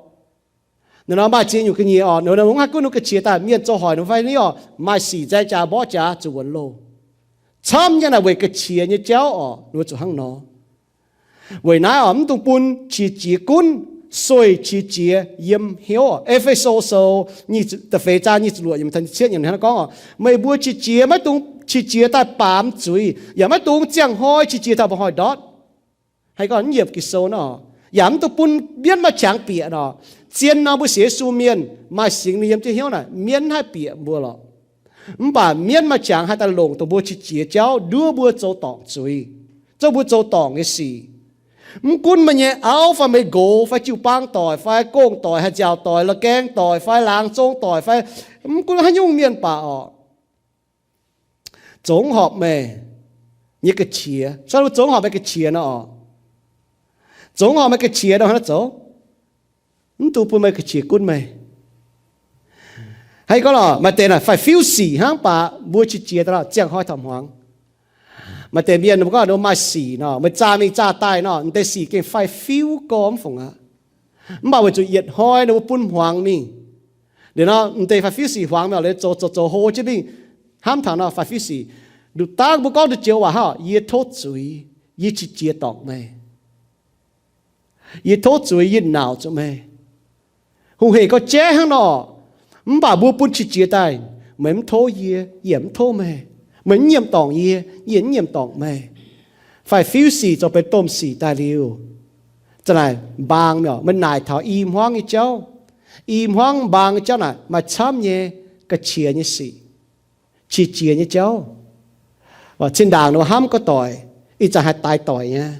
Ninh nor maaih ziex nyungc ga'nyiec oc, ninh mv haih gunv ninh ga'qiex daaih, mienh zoux hoic ninh fai ni oc, maaih sic nzaeng jaax mborqv jaax zuqc wuonx loh. Camv nyei naaic weic ga'qiex nyei jauv oc, ninh mbuo zuqc hnangv nor. Weic naaiv oc, mv dungx bun qiex jiez gunv, sueih qiex jiez yiem hnyouv oc. E^fe^so Sou da'feix zaang nyic ziepc luoqc yiemc taux cietv yiemc hnangv gorngv oc, meih mbuo qiex jiez maiv dungx qiex jiez daaih baamz zuiz, yaac maiv dungx ziangh hnoi qiex jiez taux mba'hnoi ndortv. Haih gorngv mv yiemc Ging-Sou nor, yaac mv dungx bun mienv maaih qangx bieqc nor. Zien nor mbuo sienx Yesu mienh maaih Singx Lingh yiem jienv hnyouv naaic, mienv haih bieqc mbuo lorqc. Mv baac mienv maaih qangx haih daaih longc dongh mbuo qiex jiez jauv nduov mbuo zoux dorngc zuiz, zouv mbuo zoux dorngc nyei sic. Mv gunv meih nyei auv fai meih nqox fai jiu-baang doic fai gong doic, haih nziaauc doic, la'gaeng doic fai laangz zong doic fai, mv gunv haaix nyungc mienh baac oc, zoux mv horpc meih nyei ga'qiex. Zoux mv horpc meih ga'qiex nor oc, zoux mv horpc meih ga'qiex nor hnangv naaiv zoux, mv dungx bun meih ga'qiex gunv meih. Haih gorngv lorqc, maaih deix naaic faix-fiuv sic hnangv baac mbuo qiex jiez daaih ziangh hnoi taux hmuangx. Maaih deix mienh mbuo gorngv ninh maaih sic nor, meih zaah mingh zaah daaih nor, m'deix sic gengh faix-fiuv gormx fungc aqv. Mv baac weic zuqc yietc hnoi ninh mbuo bun hmuangx mingh. Liuz nor m'deix faix-fiuv sic hmuangx mingh liuz zoux zoux zoux hlo jienv mingh, hnamv taux nor faix-fiuv sic. Nduqc dangh mbuo gorngv duqv joux waac hnangv, yie tov zuiz, yie qiex jiez dorngc meih. Yie tov zuiz, yie nauc zuqc meih. Hungh hec gorx-jeiv hnangv nor, mv baac mbuo bun qiex jiez daaih, meih mv tov yie, yie mv tov meih. Meih mv nyiemc dorngc yie, yie mv nyiemc dorngc meih. Faix-fiuv sic zoux benx domh sic daaih liuz, za'naaic mbaang mi'aqv. Meih naaic taux i hmuangv nyei jauv, i hmuangv mbaang nyei jauv naaic maaih camv nyei ga'qiex nyei sic, qiex jiez nyei jauv. Zinh ndaangc ninh mbuo hnamv gorx-doic, ih zanc haih daix doic nyei.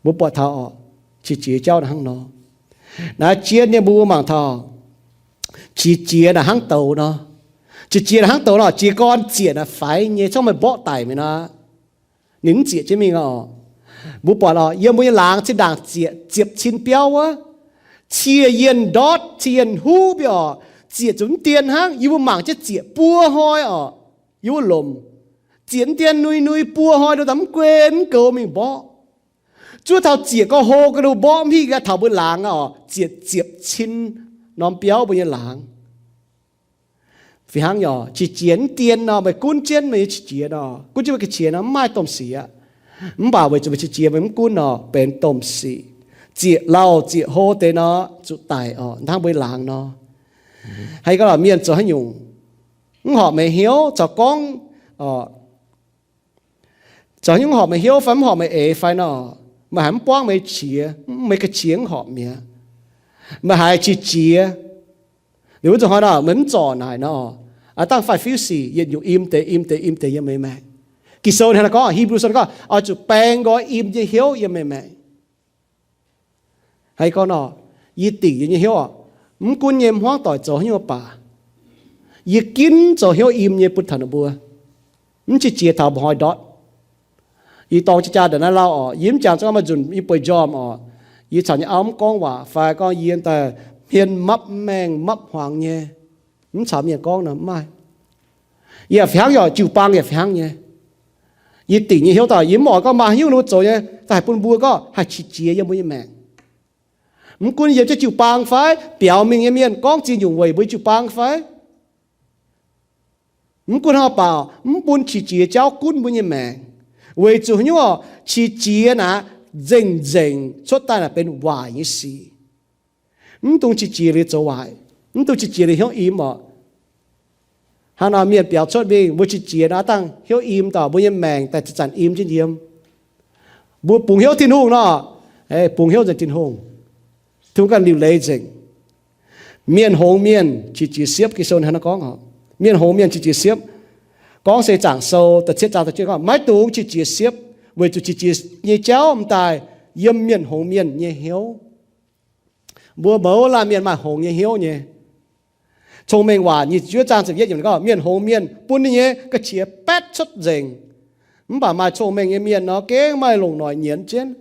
Mbuo buatc taux oc, qiex jiez jauv naaiv hnangv nor. Naaiv jien nyei mbuo mangc taux, qiex jiez naaic hnangv douz nor. Qiex jiez naaic hnangv douz nor, jiez gorn ziec naaic faix nyei, congv meih mborqv daic mi'aqv nor, ninh mv ziec jienv mingh oc. Mbuo buatc oc, yiem mbuo nyei laangz zinh ndaangc ziec ziepc cin biauv wuov, cie yienh ndortv, cie yienh huv mbiauz, ziec zuqc mv dien hnangv. Yie mbuo mangc jienv ziec buo hnoi oc, yie mbuo lomc, ziec mv dien nui nui buo hnoi, nduov daaih mv guen mv goux mingh mborqv. Zuov taux ziec gorx-hlo ga'naaiv mborqv mv hiuv gaax taux mbuo laangz aqv oc, ziec ziepc cin norm biauv mbuo nyei laangz. Fih hnangv nyei oc, qiex jiez mv dien nor, meih gunv jienv meih nyei qiex jiez nor, gunv jienv meih ga'qiex nor, mv maaih domh sic aqv. Mv baac weic zuqc meih qiex jiez meih mv gunv nor, benx domh sic. Ziec lauh ziec hlo deix nor, zuqc daic oc, hnangv mbuo nyei laangz nor. Haih gorngv lorqc, mienh zoux haaix nyungc mv horpc meih hnyouv caux gorngv, zoux haaix nyungc mv horpc meih hnyouv fai mv horpc meih eix fai nor, meih haiz mv buangv meih qiex, meih ga'qiex mv horpc mi'aqv. Meih haiz qiex jiez, liuz wuov nzunc hnoi nor, meih mv zorc naaic nor, aav dangh faix-fiuv sic yietc nyungc im deix, im deix, im deix yiem meih maengc. Ging-Sou hnangv naaiv gorngv, Hipv^lu Sou gorngv, oix zuqc baeng nqoi im nyei hnyouv yiem meih maengc. Haih gorngv nor, yie dingc yie nyei hnyouv oc, mv gunv nyei hmuangv doic zoux haaix nyungc baac, yie ginv zoux hnyouv im nyei bun taux ninh mbuo, mv qiex jiez taux mba'hnoi ndortv. Yie dorng jaa-jaa ndongc naaiv lauh oc, yie mv jangx zungv maaih nzunc yie bueix njormh oc, yie caux nyei auv mv gorngv waac fai gorngv yie daaih hmien mapv maengh mapv hmuangx nyei, mv caux mienh gorngv nor mv maaih. Yie yaac fih hnangv, yaac jiu-baang yaac fih hnangv nyei. Yie dingc nyei hnyouv daaih, yie mv oix gorngv maaih haaix nyungc ninh mbuo zoux nyei daaih haih bun mbuo gorngv haih qiex jiez yiem mbuo nyei maengc. Mv gunv yiem jienv jiu-baang fai biaux mingh nyei mienh gorngv ziex nyungc weic mbuo jiu-baang fai, mv gunv hnangv haaix baac mv bun qiex jiez jauv gunv mbuo nyei maengc. Weic zuqc haaix nyungc oc? Qiex jiez naaic nzengc-nzengc cuotv daaih naaic benx waaic nyei sic. Mv dungx qiex jiez liuz zoux waaic, mv dungx qiex jiez liuz hnyouv im oc. Hnangv nor mienh biaux cuotv mingh, mbuo qiex jiez nor aav dangh hnyouv im daaih, mbuo nyei maengc daaih zanc-zanc im jienv yiem. Mbuo bungx hnyouv Tin-Hungh nor, bungx hnyouv nzengc Tin-Hungh, Tin-Hungh ganh liuc leiz nzengc. Mienh hngongx mienh qiex jiez siepv, Ging-Sou hnangv naaiv gorngv oc, mienh hngongx mienh qiex jiez siepv. Gorngv se Zaangc Sou da'cietv zaang da'juov gorngv, maiv dungx qiex jiez siepv, weic zuqc qiex jiez nyei jauv m'daaih yiem mienh hngongx mienh nyei hnyouv. Mbuo mouz laanh mienh maaih hngongx nyei hnyouv nyei. Cong-Mengh Waac nyic ziepc juov zaang ziepc yietv yiemc gorngv, mienh hngongx mienh bun ninh nyei ga'qiex baetv cuotv nzengc, mv baac maaih cong-mengh nyei mienh nor gengh maaih longc noic nyienz jienv.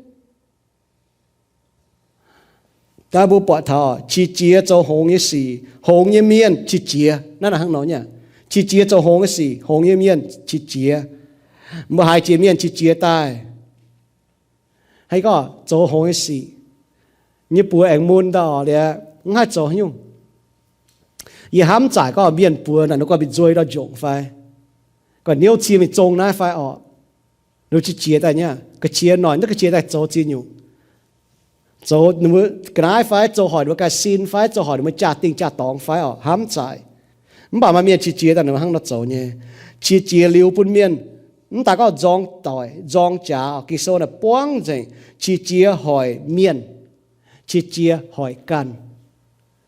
Mbuo buatc taux qiex jiez zoux hngongx nyei sic, hngongx nyei mienh qiex jiez. Naaiv hnangv nor nyei. Qiex jiez zoux hngongx nyei sic, hngongx nyei mienh qiex jiez. Mbuo haiz jiex mienh qiex jiez daaih, haiz gorngv zoux hngongx nyei sic nyei buoz aengx mun daaih liuz, mv haih zoux haaix nyungc. Yie hnamv zaaic gorngv mienh buoz naaic, ninh gorngv mingh nzueic ndau njongc fai, gorngv niouv cie mingh zong naaiv fai orqc. Ninh qiex jiez daaih nyei, ga'qiex noic naaiv ga'qiex daaih zoux ziex nyungc. Zoux ninh mbuo ga'naaiv fai, zoux hoic ninh mbuo ga'sin fai, zoux hoic ninh mbuo jaa-dingh jaa-dorngx fai orqc, hnamv zaaic. Mv baac maaih mienh qiex jiez daaih ninh mbuo hnangv nor zoux nyei. Qiex jiez liuz bun mienh, mv daaih gorngv nzorng doic nzorng jaax orqc, Ging-Sou naaic buangv nzengc, qiex jiez hoic mienh, qiex jiez hoic ganh,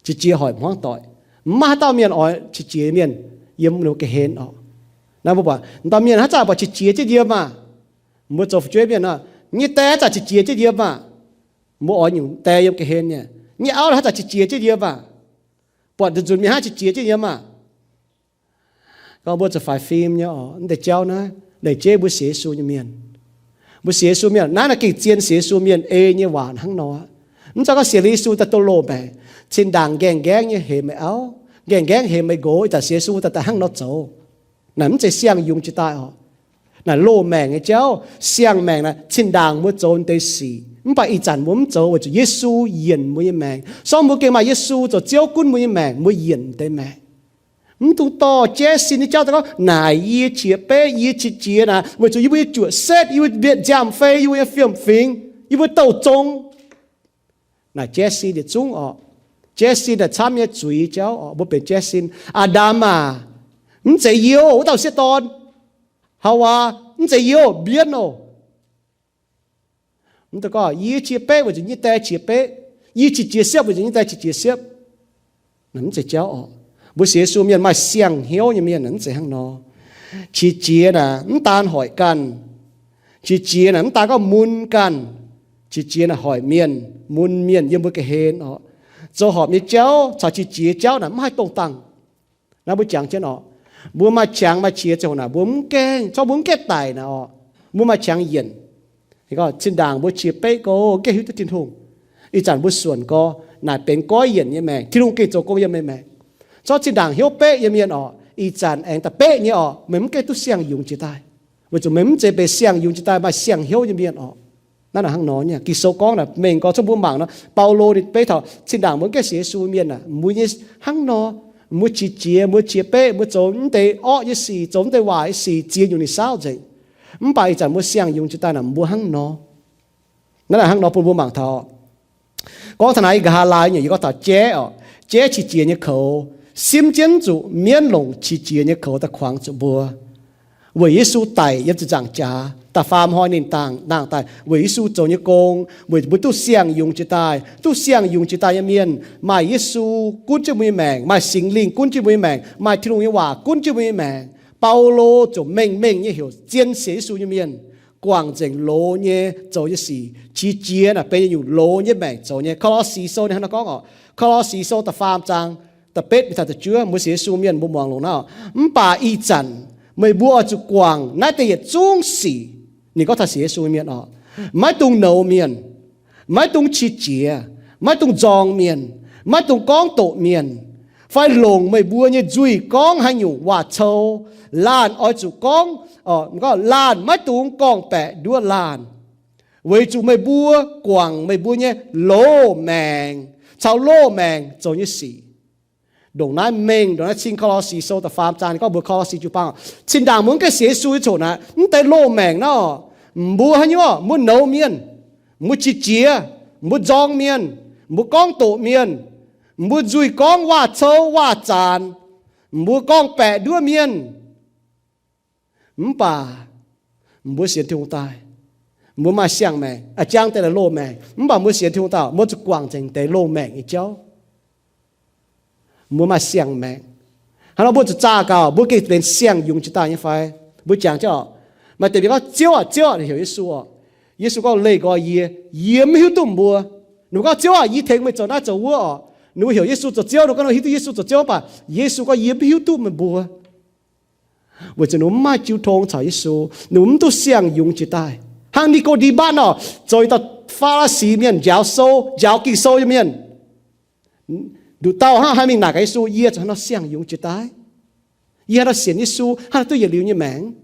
qiex jiez hoic hmuangv doic. Mv maaih haaix dauh mienh oix qiex jiez mienh yiem ninh mbuo ga'hlen orqc. Naaiv mbuo buatc dauh mienh haaix zanc buatc qiex jiez jienv yiem maah, mbuo zoux fu'jueiv mienh nor, nyei die haaix zanc qiex jiez jienv yiem maah, mbuo oix nyungc die yiem ga'hlen nyei. Nyei auv haaix zanc qiex jiez jienv yiem maah, buatc nzunc mienh hnangv qiex jiez jienv yiem maah. Gorngv mbuo zuqc faix fim nyei orqc, mv deix jauv naaiv leih jeiv mbuo sienx Yesu nyei mienh. Mbuo sienx Yesu mienh naaiv, naaiv gengh zien sienx Yesu mienh ei nyei waac hnangv nor. Mv zeiz gorngv sienx liuz Yesu daaih duqv loz-maengc, cin-ndaangc nqaengh nqaengv nyei hemx meih auv, nqaengh nqaengv hemx meih nqox, ih zanc sienx Yesu daaih daaih hnangv nor zoux. Naaiv mv zeiz siang-yungz jiex daaih orqc. Naaiv loz-maengc nyei jauv. Siang-maengc naaiv cin-ndaangc mbuo zoux deix sic, mv baac ih zanc mbuo mv zoux weic zuqc Yesu yienc mbuo nyei maengc. Sorng mbuo gengh maaih Yesu zoux Ziouv gunv mbuo nyei maengc, mbuo yienc deix maengc. Mv dungx dorh jaiv sin nyei jauv daaih gorngv, naaic yie qiex beqv, yie qiex jiez naaic weic zuqc yie mbuo nyei juoqc setv, yie mbuo mbietc nziaamv-fei, yie mbuo nyei fiem-fingx, yie mbuo douh zong. Naaic jaiv sin yietc zungv orqc. Jaiv sin naaic camv nyei zuiz jauv orqc. Mbuo benx jaiv sin. Aa^ndam aac, mv zeiz yie oc, wuov dauh sieqv dorn. Haawaa, mv zeiz yie oc, mbienv oc. Mv dungx gorngv yie qiex beqv weic zuqc nyei die qiex beqv, yie qiex jiez siepv weic zuqc nyei die qiex jiez siepv. Naaiv mv zeiz jauv orqc. Mbuo sienx Yesu mienh maaih siang-hnyouv nyei mienh mv zeiz hnangv nor. Qiex jiez naaic mv daan hoic ganh. Qiex jiez naaic mv daan gorngv mun ganh. Qiex jiez naaic hoic mienh, mun mienh yiem mbuo ga'hlen orqc. Zoux horpc nyei jauv caux qiex jiez jauv naaic mv haih dongh dangh. Naaiv mbuo jangx jienv orqc, mbuo maaih qangx maaih qiex ziangh hoc naaic mbuo mv gaengh, corc mbuo mv gaengh daic naaic orqc, mbuo maaih qangx yienc. Cin-ndaangc mbuo qiex beqv gorx, gaengh hiuv duqv Tin-Hungh. Ih zanc mbuo suonc gorx, naaic benx goiv yienc nyei maengc, Tin-Hungh gengh zoux gong yiem meih maengc. Corc cin-ndaangc hnyouv beqv nyei mienh orqc, ih zanc aengx daaih beqv nyei orqc, meih mv gaengh duqv siang-yungz jiex daaih. Weic zuqc meih mv zeiz benx siang-yungz jiex daaih, maaih siang-hnyouv nyei mienh orqc. Naaiv naaic hnangv nor nyei. Ging-Sou gorngv naaic mengh gorx, corc mbuo mangc nor, Baulo ninh beiv taux cin-ndaangc mbuo gaengh sienx Yesu mienh naaic, mbuo nyei hnangv nor, mbuo qiex jiez, mbuo qiex beqv, mbuo zoux mv deix orqv nyei sic, zoux mv deix waaic nyei sic, ziex nyungc ninh saauv nzengc. Mv baac ih zanc mbuo siang-yungz jiex daaih naaic, mbuo hnangv nor. Naaiv naaic hnangv nor bun mbuo mangc taux. Gorngv taux naaiv nqa'haav laai nyei, yie gorngv taux jaiv orqc, jaiv qiex jiez nyei koux, simv jienv zuqc mienv longc qiex jiez nyei koux daaih kuangx zuqc mbuo. Weic Yesu daic yiem ziepc nzaangc jaax, da'faam hnoi ninh dangh, dangh daaih, weic Yesu zoux nyei gong, weic mbuo duqv siang-yungz jiex daaih. Duqv siang-yungz jiex daaih nyei mienh, maaih Yesu gunv jienv mbuo nyei maengc, maaih Singx Lingh gunv jienv mbuo nyei maengc, maaih Tin-Hungh nyei waac gunv jienv mbuo nyei maengc. Baulo ziouc mengh mengh nyei heuc zien sienx Yesu nyei mienh guangc nzengc loz nyei zoux nyei sic, qiex jiez naaic benx yietc nyungc loz nyei maengc zoux nyei. Ko^lo^si Sou ninh hnangv naaiv gorngv orqc, Ko^lo^si Sou da'faam zaang da'betv mingh taux da'juov, mbuo sienx Yesu mienh mbuo muangx longx naaiv orqc. Mv baac ih zanc meih mbuo oix zuqc guangc naaiv deix yietc zungv sic. Ninh gorngv taux sienx Yesu mienh orqc, maiv dungx nouz mienh, maiv dungx qiex jiez, maiv dungx nzorng mienh, maiv dungx gorngv doqc mienh, fai longc meih mbuo nyei nzuih gorngv haaix nyungc waac-cou. Laanh oix zuqc gorngv, laanh maiv dungx gorngv-baeqc nduov laanh, weic zuqc meih mbuo guangc meih mbuo nyei loz-maengc caux loz-maengc zoux nyei sic. Ndongc naaiv mengh, ndongc naaiv cing Ko^lo^si Sou da'faam zaang ninh gorngv mbuox Ko^lo^si jiu-baang, cin-ndaangc mbuo mv gaengh sienx Yesu nyei coc naaiv, mv deix loz-maengc naaiv orqc, mbuo haaix nyungc orqc, mbuo nouz mienh, mbuo qiex jiez, mbuo nzorng mienh, mbuo gorngv doqc mienh, mbuo nzuih gorngv waac-cou waac-zaanc, mbuo gorngv-baeqc nduov mienh. Mv baac mbuo sienx Tin-Hungh daaih, mbuo maaih siang-maengc, a'jang deix loz-maengc. Mv baac mbuo sienx Tin-Hungh daaih, mbuo zuqc guangc nzengc deix loz-maengc nyei jauv. Mbuo maaih siang-maengc. Hnangv nor mbuo zuqc zaah gaax, mbuo gengh benx siang-yungz jiex daaih nyei fai? Mbuo jangx jienv orqc, maaih deix mienh gorngv, Ziouv aah, Ziouv aah, ninh heuc Yesu orqc. Yesu gorngv, Leih nqoi yie, yie mv hiuv duqv mbuo. Ninh mbuo gorngv, Ziouv aah, yie tengx meih zoux naaiv zoux wuov orqc. Ninh mbuo heuc Yesu zoux Ziouv, ninh mbuo gorngv ninh hiuv duqv Yesu zoux Ziouv, mv baac Yesu gorngv, Yie mv hiuv duqv meih mbuo. Weic zuqc ninh mbuo mv maaih jiu tong caux Yesu, ninh mbuo mv duqv siang-yungz jiex daaih. Hnangv Ni^ko^nde^matv nor, zoux dauh Faa^li^si mienh, njaaux sou, njaaux Ging-Sou nyei mienh. Nduqc dauh hnangv haaix mingh naaic gaax Yesu, yie zuqc hnangv nor siang-yungz jiez daaih. Yie hnangv nor sienx Yesu, hnangv nor duqv yietc liuz nyei maengc.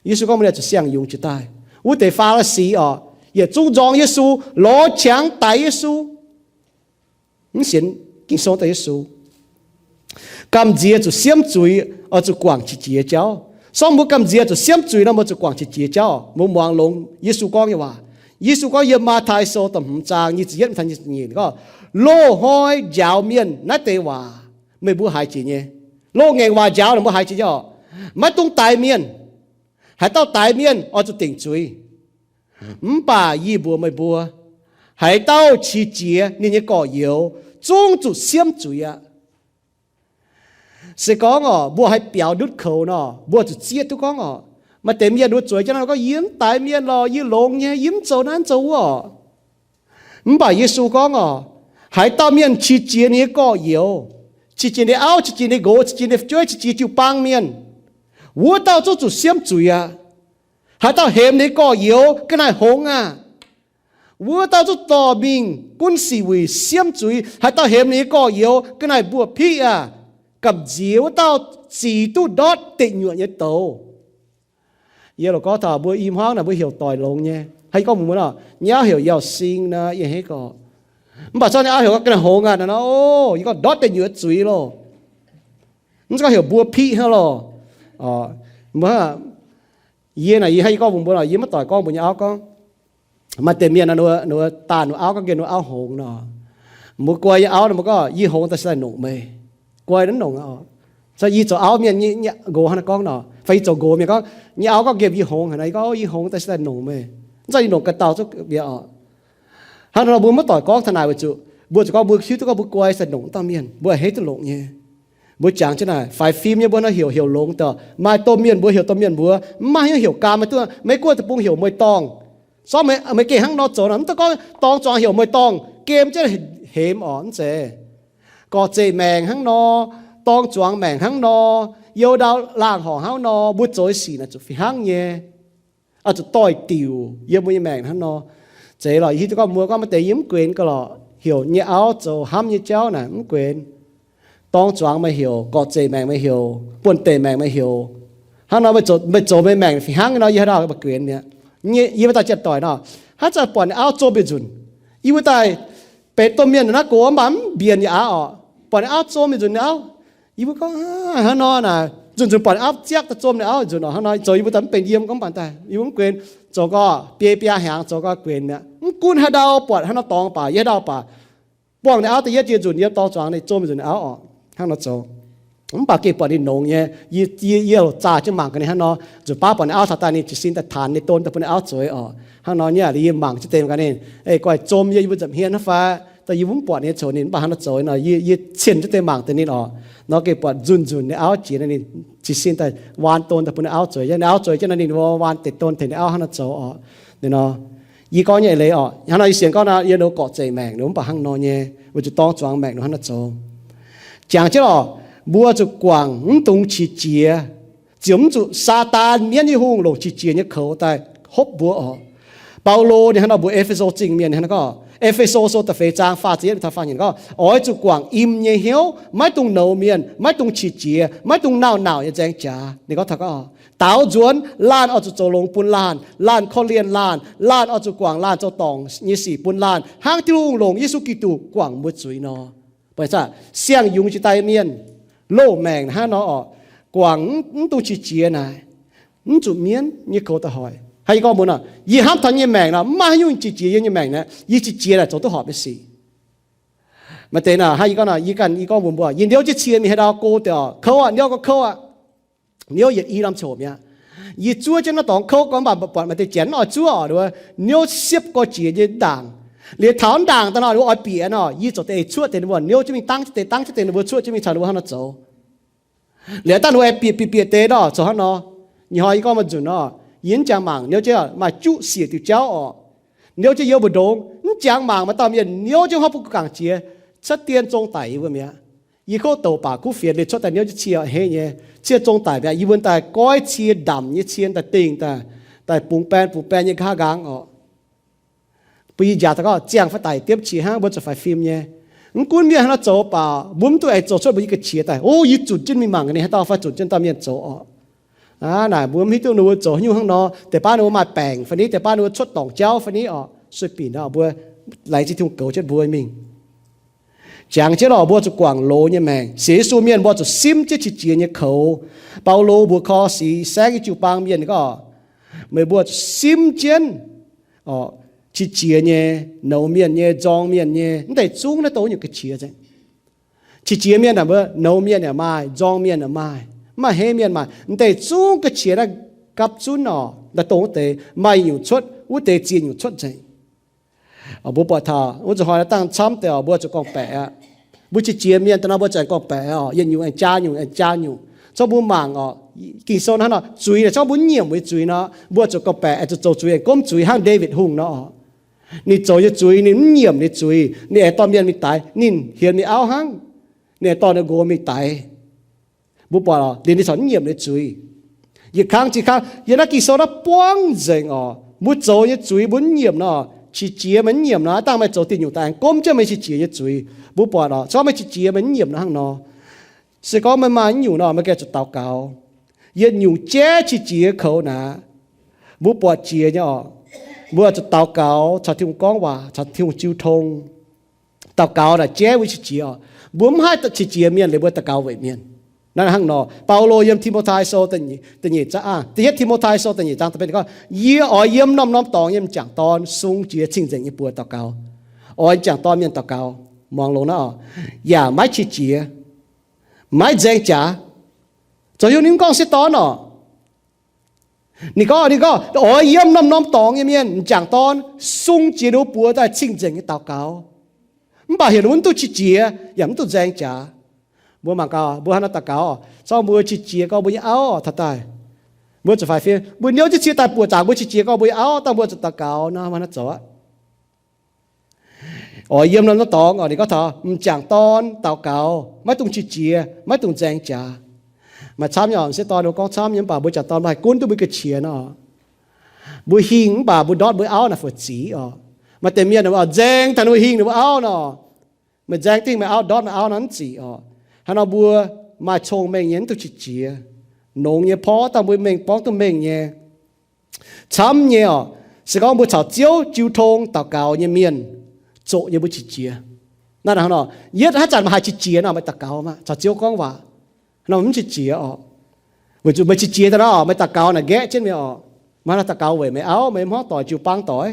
Yesu gorngv mbuo zuqc siang-yungz jiez daaih. Wuov deix Faa^li^si orqc, yietc zungv nzorng Yesu, lorz qangx daix Yesu, mv sienx Ging-Sou daaih Yesu. Gamh nziex zuqc siemv zuiz, oix zuqc guangc qiex jiez jauv. Sorng mbuo gamh nziex zuqc siemv zuiz nor, mbuo zuqc guangc qiex jiez jauv. Mbuo muangx longx Yesu gorngv nyei waac. Yesu gorngv yiem Matv^tai Sou da'hmz zaang nyic ziepc yietv mingh taux nyic ziepc nyeic gorngv, loz-hnoi njaaux mienh naaiv deix waac meih mbuo haiz jiex nyei. Loz-ngaengc waac njaaux naaic mbuo haiz jiex nyei orqc. Maiv dungx daix mienh. Haaix dauh daix mienh oix zuqc dingc zuiz. Mv baac yie mbuox meih mbuo, haaix dauh qiex jiez ninh nyei gorx-youz, zungv zuqc siemv zuiz aqv. Se gorngv orqc, mbuo haiz biaux ndutv koux nor, mbuo zuqc zieqv duqv gorngv orqc, maaih deix mienh mbuo zueiz jienv nor gorngv, yie mv daix mienh lorqc, yie longx nyei, yie mv zoux naaiv mv zoux wuov orqc. Mv baac Yesu gorngv orqc, haaix dauh mienh qiex jiez ninh nyei gorx-youz, qiex jiez ninh auv, qiex jiez ninh nqox, qiex jiez ninh fu'jueiv, qiex jiez jiu-baang mienh, wuov dauh zungv zuqc siemv zuiz aqv. Haaix dauh hemx ninh nyei gorx-youz ga'naaiv hngongx aqv, wuov dauh zungv dorh mingh gunv sic wuic siemv zuiz. Haaix dauh hemx ninh nyei gorx-youz ga'naaiv mbuoqc piqv aqv, gamh nziex wuov dauh zic duqv ndortv deic nyuoqc nyei douz. Yie loc gorngv taux mbuo i hmuangv naaic mbuo heuc doic longx nyei. Hnangv yie gorngv mbuox mbuo nor, nyei auv heuc Yauh Sing nor, yie hei gorqc. Mv baac zorqv nyei auv heuc ga'naaiv hngongx aqv nor, o, yie gorngv ndortv deic nyuoqc zuiz loh. Mv zeiz gorngv heuc mbuoqc piqv hnangv loh. Mbuo, yie naaic yie hnangv yie gorngv mbuox mbuo nor, yie maiv doic gorngv mbuox nyei auv gorngv, maaih deix mienh nor, ninh daanh ninh auv gorngv nqemh ninh auv hngongx nor, mbuo guai nyei auv nor, mbuo gorngv, yie hngongx daaih se daaih nongc meih. Guai naaiv nongc aqv. Caux yie zoux auv mienh nyei nqox hnangv naaiv gorngv nor, fai yie zoux nqox mienh gorngv, nyei auv gorngv nqemh yie hngongx haaix nor, yie gorngv, o, yie hngongx daaih se daaih nongc meih. Mv zeiz yie nongc ganh dauh zuqv bieqc orqc. Hnangv nor mbuo maiv doic gorngv taux naaic weic zuqc mbuo zuqc gorngv mbuo hiuv duqv gorngv mbuo guai se daaih nongc dauh mienh, mbuo a'hneiv duqv longc nyei. Mbuo jangx jienv naaic faix fim nyei mbuo nor heuc heuc longx daaih. Maaih domh mienh mbuo heuc domh mienh mbuo, mv maaih haaix nyungc heuc gaam, maiv duqv. Meiv Guoqv deic-bung heuc mueiz-dorngh. Sorng meih gengh hnangv nor zoux nor, mv dungx gorngv dorng zuangx heuc mueiz-dorngh, gem jienv hemx orqc, mv zeiz. Gorqv-zeqc maengc hnangv nor, dorng zuangx maengc hnangv nor, you ndau laangh horngc hnangv nor, mbuo zoux nyei sic naaic zuqc fih hnangv nyei. Oix zuqc doix-diuc yiem mbuo nyei maengc hnangv nor. Zeiz lorqc, yie hiuv duqv gorngv mbuo gorngv maaih deix yie mv guenx gau lorqc, heuc nyei auv zoux hnamv nyei jauv naaic mv guenx. Dorng zuangx meih heuc, gorqv-zeqc maengc meih heuc, buonv-deic maengc meih heuc, hnangv nor meih zoux meih maengc fih hnangv nyei nor, yie haaix dauh mv guenx mi'aqv. Yie maiv daaih janx-doic nor, haaix zanc buatc ninh auv zom yietc nzunc, yie mbuo daaih benx domh mienh naaiv gox mv baac mv mbienc yaac aqv orqc. Buatc ninh auv zom yietc nzunc ninh auv, yie mbuo gorngv, hnangv nor naaic nzunc nzunc buatc ninh auv ziaqv daaih zom ninh auv yietc nzunc orqc. Hnangv nor zoux yie mbuo daaih mv benx yiem gorngv mv baac daaih yie mbuo mv guenx, zoux gau biei biaa hnyangx, zoux gau guenx mi'aqv. Mv gunv haaix ndau buatc hnangv nor dorngx baac, yie haaix ndau baac buangh ninh auv da'yietv jiex nzunc yiem dorng zuangx ninh zom yietc nzunc ninh auv orqc. Hnangv nor zoux. Mv baac gengh buatc ninh nongx nyei, yie, yie, yie zaah jienv mangc gaax ninh hnangv nor, nzunc baav buatc ninh auv taux daaih ninh jiez sin daaih tanx ninh don daaih bun ninh auv zueiz orqc. Hnangv nor nyei liuz yie mangc jienv deix mangc gaax ninh, ei, guaih zom yie, yie mbuo nza'hmien hnangv fai? Daaih yie mbuo mv buatc ninh nyei coc ninh mv baac hnangv nor zoux nor, yie, yie cien jienv deix mangc deix ninh orqc. Nor gengh buatc nzunc nzunc ninh auv jiex, ninh jiez sin daaih waan don daaih bun ninh auv zueiz. Ninh auv zueiz jienv nor ninh waan deix don tengx ninh auv hnangv nor zoux orqc. Ninh nor, yie gorngv nyei eix leiz orqc, hnangv nor yie sienx gorngv nor yie nor gorqv-zeqc maengc, ninh mv baac hnangv nor nyei, weic zuqc dorng zuangx maengc ninh hnangv nor zoux. Jangx jienv orqc, mbuo zuqc guangc mv dungx qiex jiez, ziouc mv zuqc Saadaan mienv nyei hungh longc qiex jiez nyei koux daaih hopv mbuo orqc. Baulo ninh hnangv nor mbuox E^fe^so Zingh mienh hnangv nor gorngv, E^fe^so Sou da'feix zaang faah ziepc yietv taux faah nyeic gorngv, oix zuqc guangc im nyei hnyouv, maiv dungx nouz mienh, maiv dungx qiex jiez, maiv dungx nauc nauc nyei nzaeng jaax. Ninh gorngv taux gorngv, daaux nzuonx laanh oix zuqc zoux longx bun laanh, laanh korv-lienh laanh, laanh oix zuqc guangc laanh zoux dorngc nyei sic bun laanh, hnangv Tin-Hungh longc Yesu Giduc guangc mbuo zuiz nor. Siang-yungz jiex daaih mienh, loz-maengc hnangv nor orqc, guangc mv dungx qiex jiez naaic, mv zuqc mienv nyei koux daaih hoic. Hnangv yie gorngv mbuox nor, yie hnamv taux nyei maengc nor, mv maaih haaix nyungc qiex jiez yie nyei maengc naaic, yie qiex jiez naaic zoux duqv horpc nyei sic. Maaih deix nor, hnangv yie gorngv nor, yie ganh yie gorngv mbuox mbuo, yie niouv jienv cie mingh haaix ndau go deix orqc, kouv aqv, niouv gorngv kouv aqv. Niouv yietc i norm coc mi'aqv. Yie zuov jienv naaiv dorngx kouv gorngv mv baac buatc maaih deix janx mv oix zuov orqc, niouv siepv gorx jiex nyei ndaangc. Liuz taux ndaangc daaih nor, oix bieqc nor, yie zoux deix eix cuoqv deix ninh mbuo, niouv jienv mingh dangv jienv deix, dangv jienv deix ninh mbuo cuoqv jienv mingh caux ninh mbuo hnangv nor zoux. Liuz daaih ninh mbuo aengx bieqc bieqc bieqc deix nor, zoux hnangv nor. Nyei hnoi yie gorngv maaih nzunc nor, yie mv jangx mangc niouv jienv maaih juqv siec diuc jauv orqc. Niouv jienv yiem mbu'ndongx mv jangx mangc maaih dauh mienh niouv jienv hopv bun guv gangc jiex, cuotv dien zong daic yie mbuo mi'aqv. Yie kouv douc baac kuv fienx liuz cuotv daaih niouv jienv cie a'hneiv nyei, cie zong daic mi'aqv. Yie mbuo daaih goiv cie ndamc nyei cie daaih dingh daaih, daaih bungx baen bungx baen nyei nqa'haav nqaang orqc. Bun yie njaaux daaih gorngv ziangh fai daic diemv qiex hnangv, mbuo zuqc faix fim nyei. Mv gunv mienh haaix nor zoux baac mbuo mv duqv aengx zoux cuotv mbuo nyei ga'qiex daaih, o, yie zunc jienv mingh mangc ga'naaiv haaix dauh fai zunc jienv dauh mienh zoux oc. Aa, naaic mbuo mv hiuv duqv ninh mbuo zoux haaix nyungc hnangv nor, deix baav ninh mbuo maaih baengc fai ni, deix baav ninh mbuo cuotv dorngc jauv fai ni oc. Sueih binc nor mbuo laengz zingh Tin-Hungh goux jienv mbuo mingh. Jangx jienv oc, mbuo zuqc guangc loz nyei maengc. Sienx Yesu mienh mbuo zuqc simv jienv qiex jiez nyei koux. Baulo mbuox Korv^si saengv nyei jiu-baang mienh gorngv, meih mbuo zuqc simv jienv qiex jiez nyei, nouz mienh nyei, nzorng mienh nyei, mv deix zungv naaiv dongh wuov nyungc ga'qiex nzengc. Qiex jiez mienh naaic mbuo nouz mienh yaac maaih, nzorng mienh yaac maaih, mv maaih henv mienh maaih, mv deix zungv ga'qiex naaiv gapv zunv oc. Naaiv dongh wuov deix maaih nyungc cuotv, wuov deix ziex nyungc cuotv nzengc. Mbuo buatc taux wuov nzunc hnoi naaiv dangh camv deix oc, mbuo zuqc gorngv-baeqc aqv. Mbuo qiex jiez mienh daaih nor mbuo zuqc aengx gorngv-baeqc oc, yietc nyungc aengx jaa nyungc, aengx jaa nyungc. Zorqv mbuo mangc oc, Ging-Sou hnangv nor, zuiz naaic zorqv mbuo nyiemc nyei zuiz nor, mbuo zuqc gorngv-baeqc aengx zuqc zoux zuiz aengx gomv zuiz hnangv Ndaawitv Hungh nor oc. Ninh zoux nyei zuiz, ninh mv nyiemc ninh zuiz, ninh aengx dorh mienh mingh daix, ninh hienx mingh auv hnangv, ninh aengx dorh ninh nqox mingh daix. Mbuo buatc oc, liuz ninh corc mv nyiemc ninh zuiz. Yietc kang ziex kang yiem naaiv Ging-Sou naaiv buangv nzengc oc, mbuo zoux nyei zuiz mbuo mv nyiemc nor, qiex jiez meih mv nyiemc nor, aav dangh meih zoux diuh nyungc daaih aengx gomv jienv meih qiex jiez nyei zuiz. Mbuo buatc oc, zorqv meih qiex jiez meih mv nyiemc nor hnangv nor, se gorngv meih maaih nyungc nor, meih gengh zuqc daux gaux. Yietc nyungc jaiv qiex jiez koux naaic, mbuo buatc jiex nyei oc, mbuo zuqc daux gaux caux Tin-Hungh gorngv waac, caux Tin-Hungh jiu tong. Daux gaux naaic jaiv mbuo qiex jiez oc. Mbuo mv haih qiex jiez mienh liuz mbuo daux gaux weic mienh. Naaiv hnangv nor, Baulo yiem Ti^mo^tai Sou da'nyeic zaang, da'yietv Ti^mo^tai Sou da'nyeic zaang da'betv gorngv, yie oix yiem norm-norm dorngx nyei m'jangc dorn sung jiex cing-nzengc nyei buoz daux gaux. Oix m'jangc dorn mienh daux gaux, muangx longx naaiv oc, yaac maiv qiex jiez, maiv nzaeng jaax. Zoux haaix nyungc ninh mv gorngv sieqv dorn oc. Ninh gorngv, ninh gorngv, oix yiem norm-norm dorngx nyei mienh m'jangc dorn sung jiex ninh mbuo buoz daaih cing-nzengc nyei daux gaux. Mv baac heuc ninh mbuo mv duqv qiex jiez yaac mv duqv nzaeng jaax. Mbuo mangc gaax, mbuo hnangv naaiv daux gaux, zorqv mbuo qiex jiez gorngv mbuo nyei auv taux daaih, mbuo zuqc faix fim, mbuo niouv jienv cie daaih buoqc zaangc mbuo qiex jiez gorngv mbuo nyei auv, dangh mbuo zuqc daux gaux nor, mbuo hnangv naaiv zoux aqv. Oix yiem norm-norm dorngx oc, ninh gorngv taux m'jangc dorn daux gaux, maiv dungx qiex jiez, maiv dungx nzaeng jaax. Maaih camv nyei oc, m'sieqv dorn ninh mbuo gorngv camv nyei, mv baac mbuo m'jangc dorn mbuo haih gunv duqv mbuo ga'qiex nor. Mbuo hingh mv baac mbuo ndortv mbuo auv naaic fu'jueiv oc. Maaih deix mienh oix nzaeng taux ninh mbuo hingh ninh mbuo auv nor, meih nzaeng dingh meih auv, ndortv meih auv nor mv zic oc. Hnangv nor mbuo maaih cong-mengh nyei, mv duqv qiex jiez. Nongx nyei porv dangh mbuo mengh borngv duqv mengh nyei. Camv nyei oc, se gorngv mbuo caux Ziouv jiu tong daux gaux nyei mienh, zoqc nyei mbuo qiex jiez. Naaiv hnangv nor, yietv haaix zanc meih haih qiex jiez nor, meih daux gaux maah, caux Ziouv gorngv waac, nor mv qiex jiez oc. Weic zuqc meih qiex jiez daaih nor, meih daux gaux naaic nqaeqv jienv meih oc. Meih hnangv daux gaux weic meih auv, meih mv horv doic jiu-baang doic.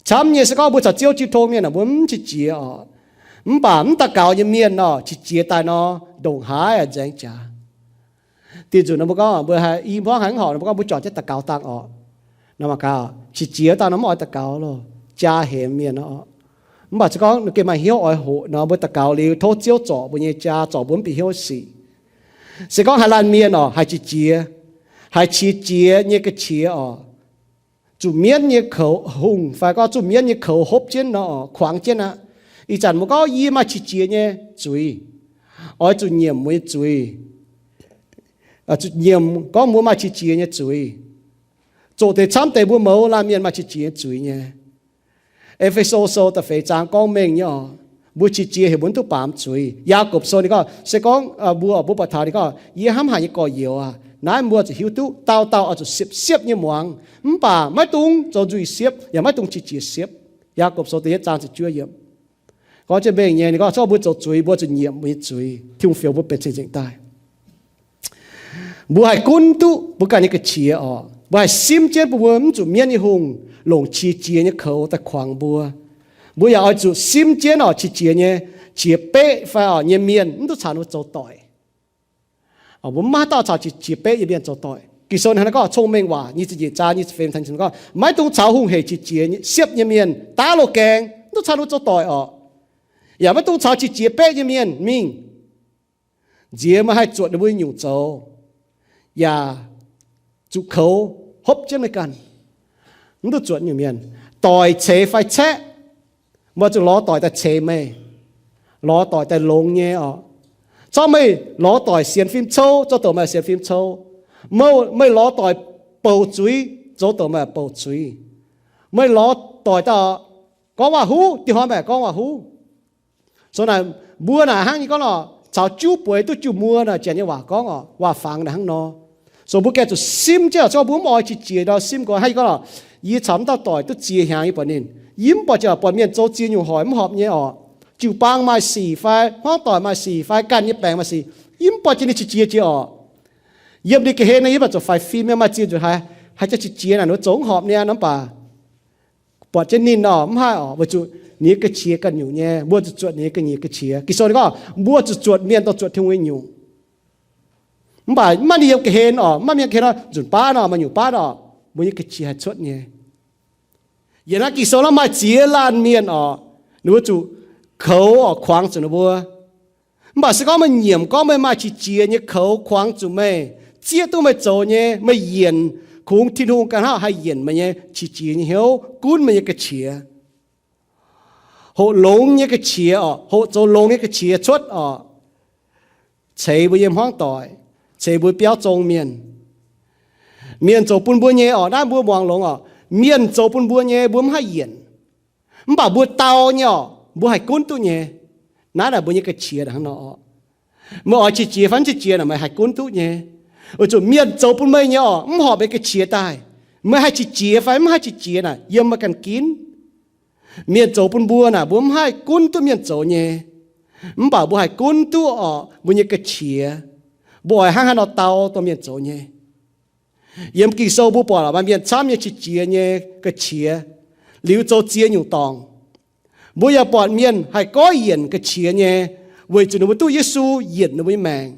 Camv nyei se gorngv mbuo caux Ziouv jiu tong mienh naaic, mbuo mv qiex jiez oc. Mv baac mv daux gaux nyei mienh nor, qiex jiez daaih nor, ndongc haaix nzaeng jaax. Dinh nzunc nor mbuo gorngv mbuo haih i hmuangv haaix mv horpc nor, mbuo gorngv mbuo juangc jienv daux gaux dangh oc. Nor mangc gaax, qiex jiez daaih nor mv oix daux gaux loh, jaa hemx mienh nor. Mv baac se gorngv ninh gengh maaih hnyouv oix hoqc nor, mbuo daux gaux liuz tov Ziouv zorc mbuo nyei jaa, zorc mbuo mv bieqc hnyouv sic. Se gorngv haaix laanh mienh oc, haih qiex jiez, haih qiex jiez nyei ga'qiex oc, zuqc mienv nyei koux hungh fai gorngv zuqc mienv nyei koux hopv jienv nor, kuangx jienv aqv. Ih zanc mbuo gorngv yie maaih qiex jiez nyei zuiz, oix zuqc nyiemc mbuo nyei zuiz, zuqc nyiemc gorngv mbuo maaih qiex jiez nyei zuiz. Zoqc deix camv deix mbuo mouz laanh mienh maaih qiex jiez nyei zuiz nyei. E^fe^so Sou da'feix zaang gorngv mengh nyei oc, mbuo qiex jiez heuc mbuo mv duqv baamz zuiz. Yaagorpc Sou ninh gorngv, se gorngv mbuo, mbuo buatc taux ninh gorngv, yie hnamv haic nyei gorx-youz aac, naaiv mbuo zuqc hiuv duqv dauh dauh oix zuqc siepv-siepv nyei muangx, mv baac maiv dungx zoux nzuih siepv yaac maiv dungx qiex jiez siepv. Yaagorpc Sou da'yietv zaang ziepc juov yiemc. Gorngv jienv mengh nyei, ninh gorngv zorqv mbuo zoux zuiz, mbuo zuqc nyiemc mbuo nyei zuiz, Tin-Hungh fioux mbuo benx cing-nzengc daaih. Mbuo haih gunv duqv mbuo ganh nyei ga'qiex oc. Mbuo haih simv jienv bun mbuo mv zuqc mienv nyei hungh longc qiex jiez nyei koux daaih kuangx mbuo. Mbuo yaac oix zuqc simv jienv oc, qiex jiez nyei, qiex beqv fai oc nyei mienh mv duqv caux ninh mbuo zoux doic. Mbuo mv maaih haaix dauh caux qiex beqv nyei mienh zoux doic. Ging-Sou hnangv naaiv gorngv, Cong-Mengh Waac nyic ziepc nyeic zaang nyic ziepc feix, Tin-Hungh gorngv, maiv dungx caux hungh hec qiex jiez siepv nyei mienh daav loz-gaeng, mv duqv caux ninh mbuo zoux doic oc. Yaac maiv dungx caux qiex jiez beqv nyei mienh mingh. Nziex meih haih zuotc ninh mbuo nyungc zoux, yaac zuqc koux hopv jienv meih ganh. Mv duqv zuotc nyungc mienh. Doic ceix fai caeqv, meih zuqc lorz doic daaih ceix meih, lorz doic daaih longx nyei oc. Zorqv meih lorz doic sienx fim cou, zoux douc meih sienx fim cou. Meih, meih lorz doic bouc zuiz, zoux douc meih bouc zuiz. Meih lorz doic daaih gorngv waac-huv, dinh hnoi meih gorngv waac-huv. Zoux naaic mbuo naaic hnangv nyei gorngv nor, caux juv bueix duqv juv muoz nor, janx nyei waac gorngv oc, waac-fangx naaic hnangv nor. So mbuo gaengh zuqc simv jienv oc, se gorngv mbuo mv oix qiex jiez nor simv gorngv hnangv nyei gorngv nor, yie caux mv dauh doic duqv ziex hnyangx yie buatc ninh, yie mv buatc jiex buatc mienh zoux ziex nyungc hoic mv horpc nyei oc. Jiu-baang maaih sic fai hmuangv doic maaih sic fai ganh nyei baengc maaih sic, yie mv buatc jiex ninh qiex jiez jiex oc. Yiem ninh ga'hlen naaiv yie mv baac zuqc faix fim nyei, maaih ziex nzunc haiz, haiz jiex qiex jiez naaic ninh mbuo zoux mv horpc niaa, mv baac buatc jienv ninh oc, mv haih oc, weic zuqc ninh nyei ga'qiex ganh nyungc nyei, mbuo zuqc zuotc ninh nyei ga'qiex. Ging-Sou ninh gorngv mbuo zuqc zuotc mienh dongh zuotc Tin-Hungh nyei nyungc. Mv baac mv maaih ninh yiem ga'hlen oc, mv maaih mienh ga'hlen nor, nzunc baav nor, maaih nyungc baav nor, mbuo nyei ga'qiex haih cuotv nyei. Yiem naaiv Ging-Sou naaiv maaih ziex laanh mienh oc, ninh mbuo zuqc koux oc, kuangx zuqc ninh mbuo. Mv baac se gorngv meih nyiemc gorngv meih maaih qiex jiez nyei koux kuangx zuqc meih, zieqv duqv meih zoux nyei, meih yienc, kungx Tin-Hungh ganh hnangv haih yienc meih nyei qiex jiez nyei hnyouv, gunv meih nyei ga'qiex. Hoqc longx nyei ga'qiex oc, hoqc zoux longx nyei ga'qiex cuotv oc, ceix mbuo nyei hmuangv doic, ceix mbuo biauv zong mienh. Mienh zoux bun mbuo nyei oc, naaiv mbuo muangx longx oc, mienh zoux bun mbuo nyei mbuo mv haih yienc. Mv baac mbuo dau nyei oc, mbuo haih gunv duqv nyei. Naaiv naaic mbuo nyei ga'qiex hnangv nor oc. Meih oix qiex jiez fai mv qiex jiez naaic meih haih gunv duqv nyei. Weic zuqc mienh zoux bun meih nyei oc, mv horpc meih ga'qiex daaih. Meih haih qiex jiez fai mv haih qiex jiez naaic yiem meih ganh ginv. Mienh zoux bun mbuo naaic mbuo mv haih gunv duqv mienh zoux nyei. Mv baac mbuo haih gunv duqv oc mbuo nyei ga'qiex. Mbuo oix hnangv haaix nor dau dongh mienh zoux nyei. Yiem Ging-Sou mbuo buatc maaih mienh camv nyei qiex jiez nyei ga'qiex, liuz zoux ziex nyungc dorngc. Mbuo yaac buatc mienh haih goiv yienc ga'qiex nyei, weic zuqc ninh mbuo duqv Yesu yienc ninh mbuo nyei maengc.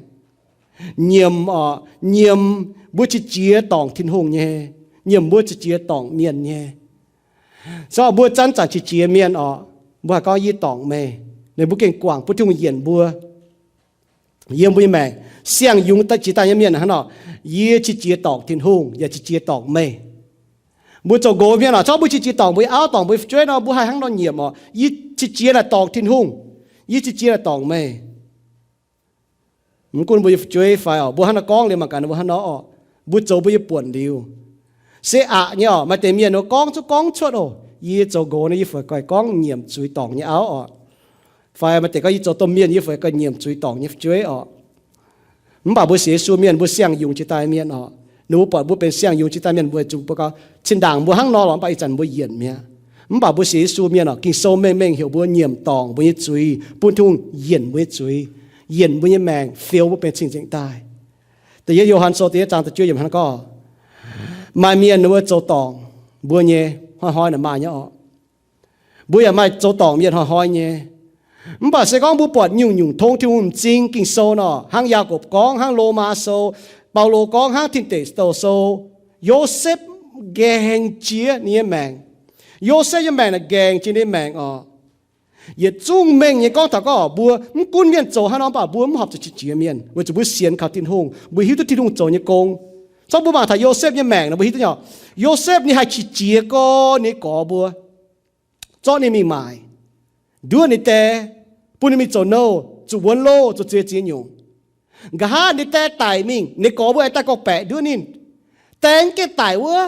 Nyiemc oc, nyiemc mbuo qiex jiez dorngc Tin-Hungh nyei, nyiemc mbuo qiex jiez dorngc mienh nyei. Se gorngv mbuo zanc-zanc qiex jiez mienh oc, mbuo haih gorngv yie dorngc meih, ninh mbuo gengh guangc bun Tin-Hungh yienc mbuo. Yiem mbuo nyei maengc, siang-yungz jiex daaih nyei mienh hnangv nor, yie qiex jiez dorngc Tin-Hungh yaac qiex jiez dorngc meih. Mbuo zoux nqox mienh oc, se gorngv mbuo qiex jiez dorngc mbuo nyei auv, dorngc mbuo nyei fu'jueiv nor, mbuo haih hnangv nor nyiemc oc, yie qiex jiez naaic dorngc Tin-Hungh, yie qiex jiez naaic dorngc meih. Mv gunv mbuo nyei fu'jueiv fai oc, mbuo hnangv nor gorngv liuz mangc gaax ninh mbuo hnangv nor oc, mbuo zoux mbuo nyei buonc liuz. Se aqc nyei oc, maaih deix mienh gorngv zungv gorngv cuotv oc, yie zoux nqox nor yie fai gorngv nyiemc zuiz dorngc nyei auv oc. Fai maaih deix gorngv yie zoux domh mienh yie fai gorngv nyiemc zuiz dorngc nyei fu'jueiv oc. Mv baac mbuo sienx Yesu mienh mbuo siang-yungz jiex daaih mienh oc. Ninh mbuo buatc mbuo benx siang-yungz jiex daaih mienh mbuo zuqc mbuo gau, zinh ndaangc mbuo hnangv nor lorqc, mv baac ih zanc mbuo yienc mi'aqv. Mv baac mbuo sienx Yesu mienh oc, Ging-Sou mengh mengh heuc mbuo nyiemc dorngc mbuo nyei zuiz, bun Tin-Hungh yienc mbuo nyei zuiz, yienc mbuo nyei maengc, fiou mbuo benx cing-nzengc daaih. Da'yietv Yo^han Sou da'yietv zaang da'juov yiemc hnangv gorngv, maaih mienh ninh mbuo zoux dorngc mbuo nyei, hnoi-hnoi naaic maaih nyei oc. Mbuo yaac maaih zoux dorngc mienh hnoi-hnoi nyei. Mv baac se gorngv mbuo buatc nyungc-nyungc tong Tin-Hungh m'zing Ging-Sou nor, hnangv Yaagorpc gorngv, hnangv Lomaa Sou, Baulo gorngv, hnangv Tin Deic Douh Sou, Yosepv nqaengc jiex ninh nyei maengc. Yosepv nyei maengc naaic nqaengc jiex ninh nyei maengc oc. Yietc zungv mengh nyei gorngv taux gorngv mbuo mv gunv mienh zoux haaix nor, mv baac mbuo mv horpc zuqc qiex jiez mienh, weic zuqc mbuo sienx kaux Tin-Hungh, mbuo hiuv duqv Tin-Hungh zoux nyei gong. Zorqv mbuo mangc taux Yosepv nyei maengc nor, mbuo hiuv duqv nyei, Yosepv ninh haih qiex jiez gorn ninh nyei gorx mbuo, zorqv ninh mingh maaic, nduov ninh die, bun ninh mingh zoux nouh, zuqc wuonx loh, zoux ziex ziex nyungc. Nqa'haav ninh die daic mingh, ninh gorx mbuo aengx daaih gorngv-baeqc nduov ninh. Die mv gaengh daic wuov,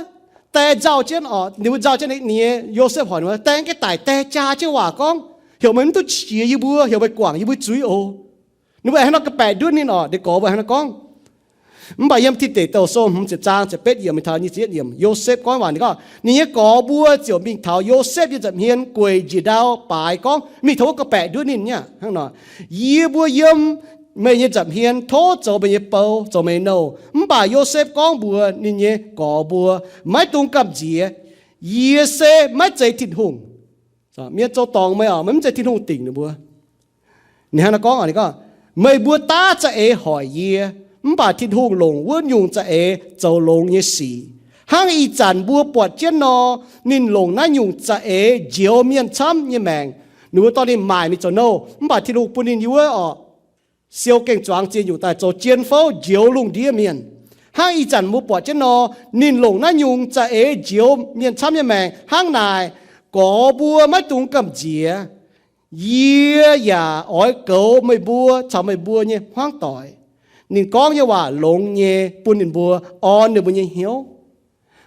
die nzauh jienv oc, ninh mbuo nzauh jienv, ninh nyei Yosepv hoic ninh mbuo, die mv gaengh daic, die jaa jienv waac gorngv, heuc meih mv duqv qiex yie mbuo, heuc meih guangc yie mbuo zuiz oc. Ninh mbuo aengx hnangv nor gorngv-baeqc nduov ninh oc, ninh gorx mbuo hnangv nor gorngv. Mv baac yiem Tin Deic Douh Sou hmz ziepc zaang ziepc betv yiemc mingh taux nyic ziepc yietv yiemc, Yosepv gorngv waac ninh gorngv, ninh nyei gorx mbuo ziouc mingh taux Yosepv nyei nza'hmien gueic njiec ndau baaix gorngv, mingh taux wuov gorngv-baeqc nduov ninh nyei hnangv nor, yie mbuo yiem meih nyei nza'hmien tov zoux meih nyei bou, zoux meih nouh. Mv baac Yosepv gorngv mbuox ninh nyei gorx mbuo, maiv dungx gamh nziex. Yie se maiv zeiz Tin-Hungh. Mienh zoux dorngc meih oc, meih mv zeiz Tin-Hungh dingc ninh mbuo. Ninh hnangv naaiv gorngv, ninh gorngv, meih mbuo daav za'eix hoic yie, mv baac Tin-Hungh longc wuov nyungc za'eix zoux longx nyei sic. Hnangv ih zanc mbuo buatc jienv nor, ninh longc naaiv nyungc za'eix njoux mienh camv nyei maengc. Ninh mbuo dorh ninh maaic mingh zoux nouh, mv baac Tin-Hungh bun ninh yiem wuov oc, siou gengh zuangx ziex nyungc daaih zoux jien fouv njoux lungh ndiev mienh. Hnangv ih zanc mbuo buatc jienv nor, ninh longc naaiv nyungc za'eix njoux mienh camv nyei maengc hnangv naaic, gorx mbuo maiv dungx gamh nziex. Yie yaac oix goux meih mbuo caux meih mbuo nyei hmuangv doic. Ninh gorngv nyei waac longx nyei bun ninh mbuo, orn ninh mbuo nyei hnyouv.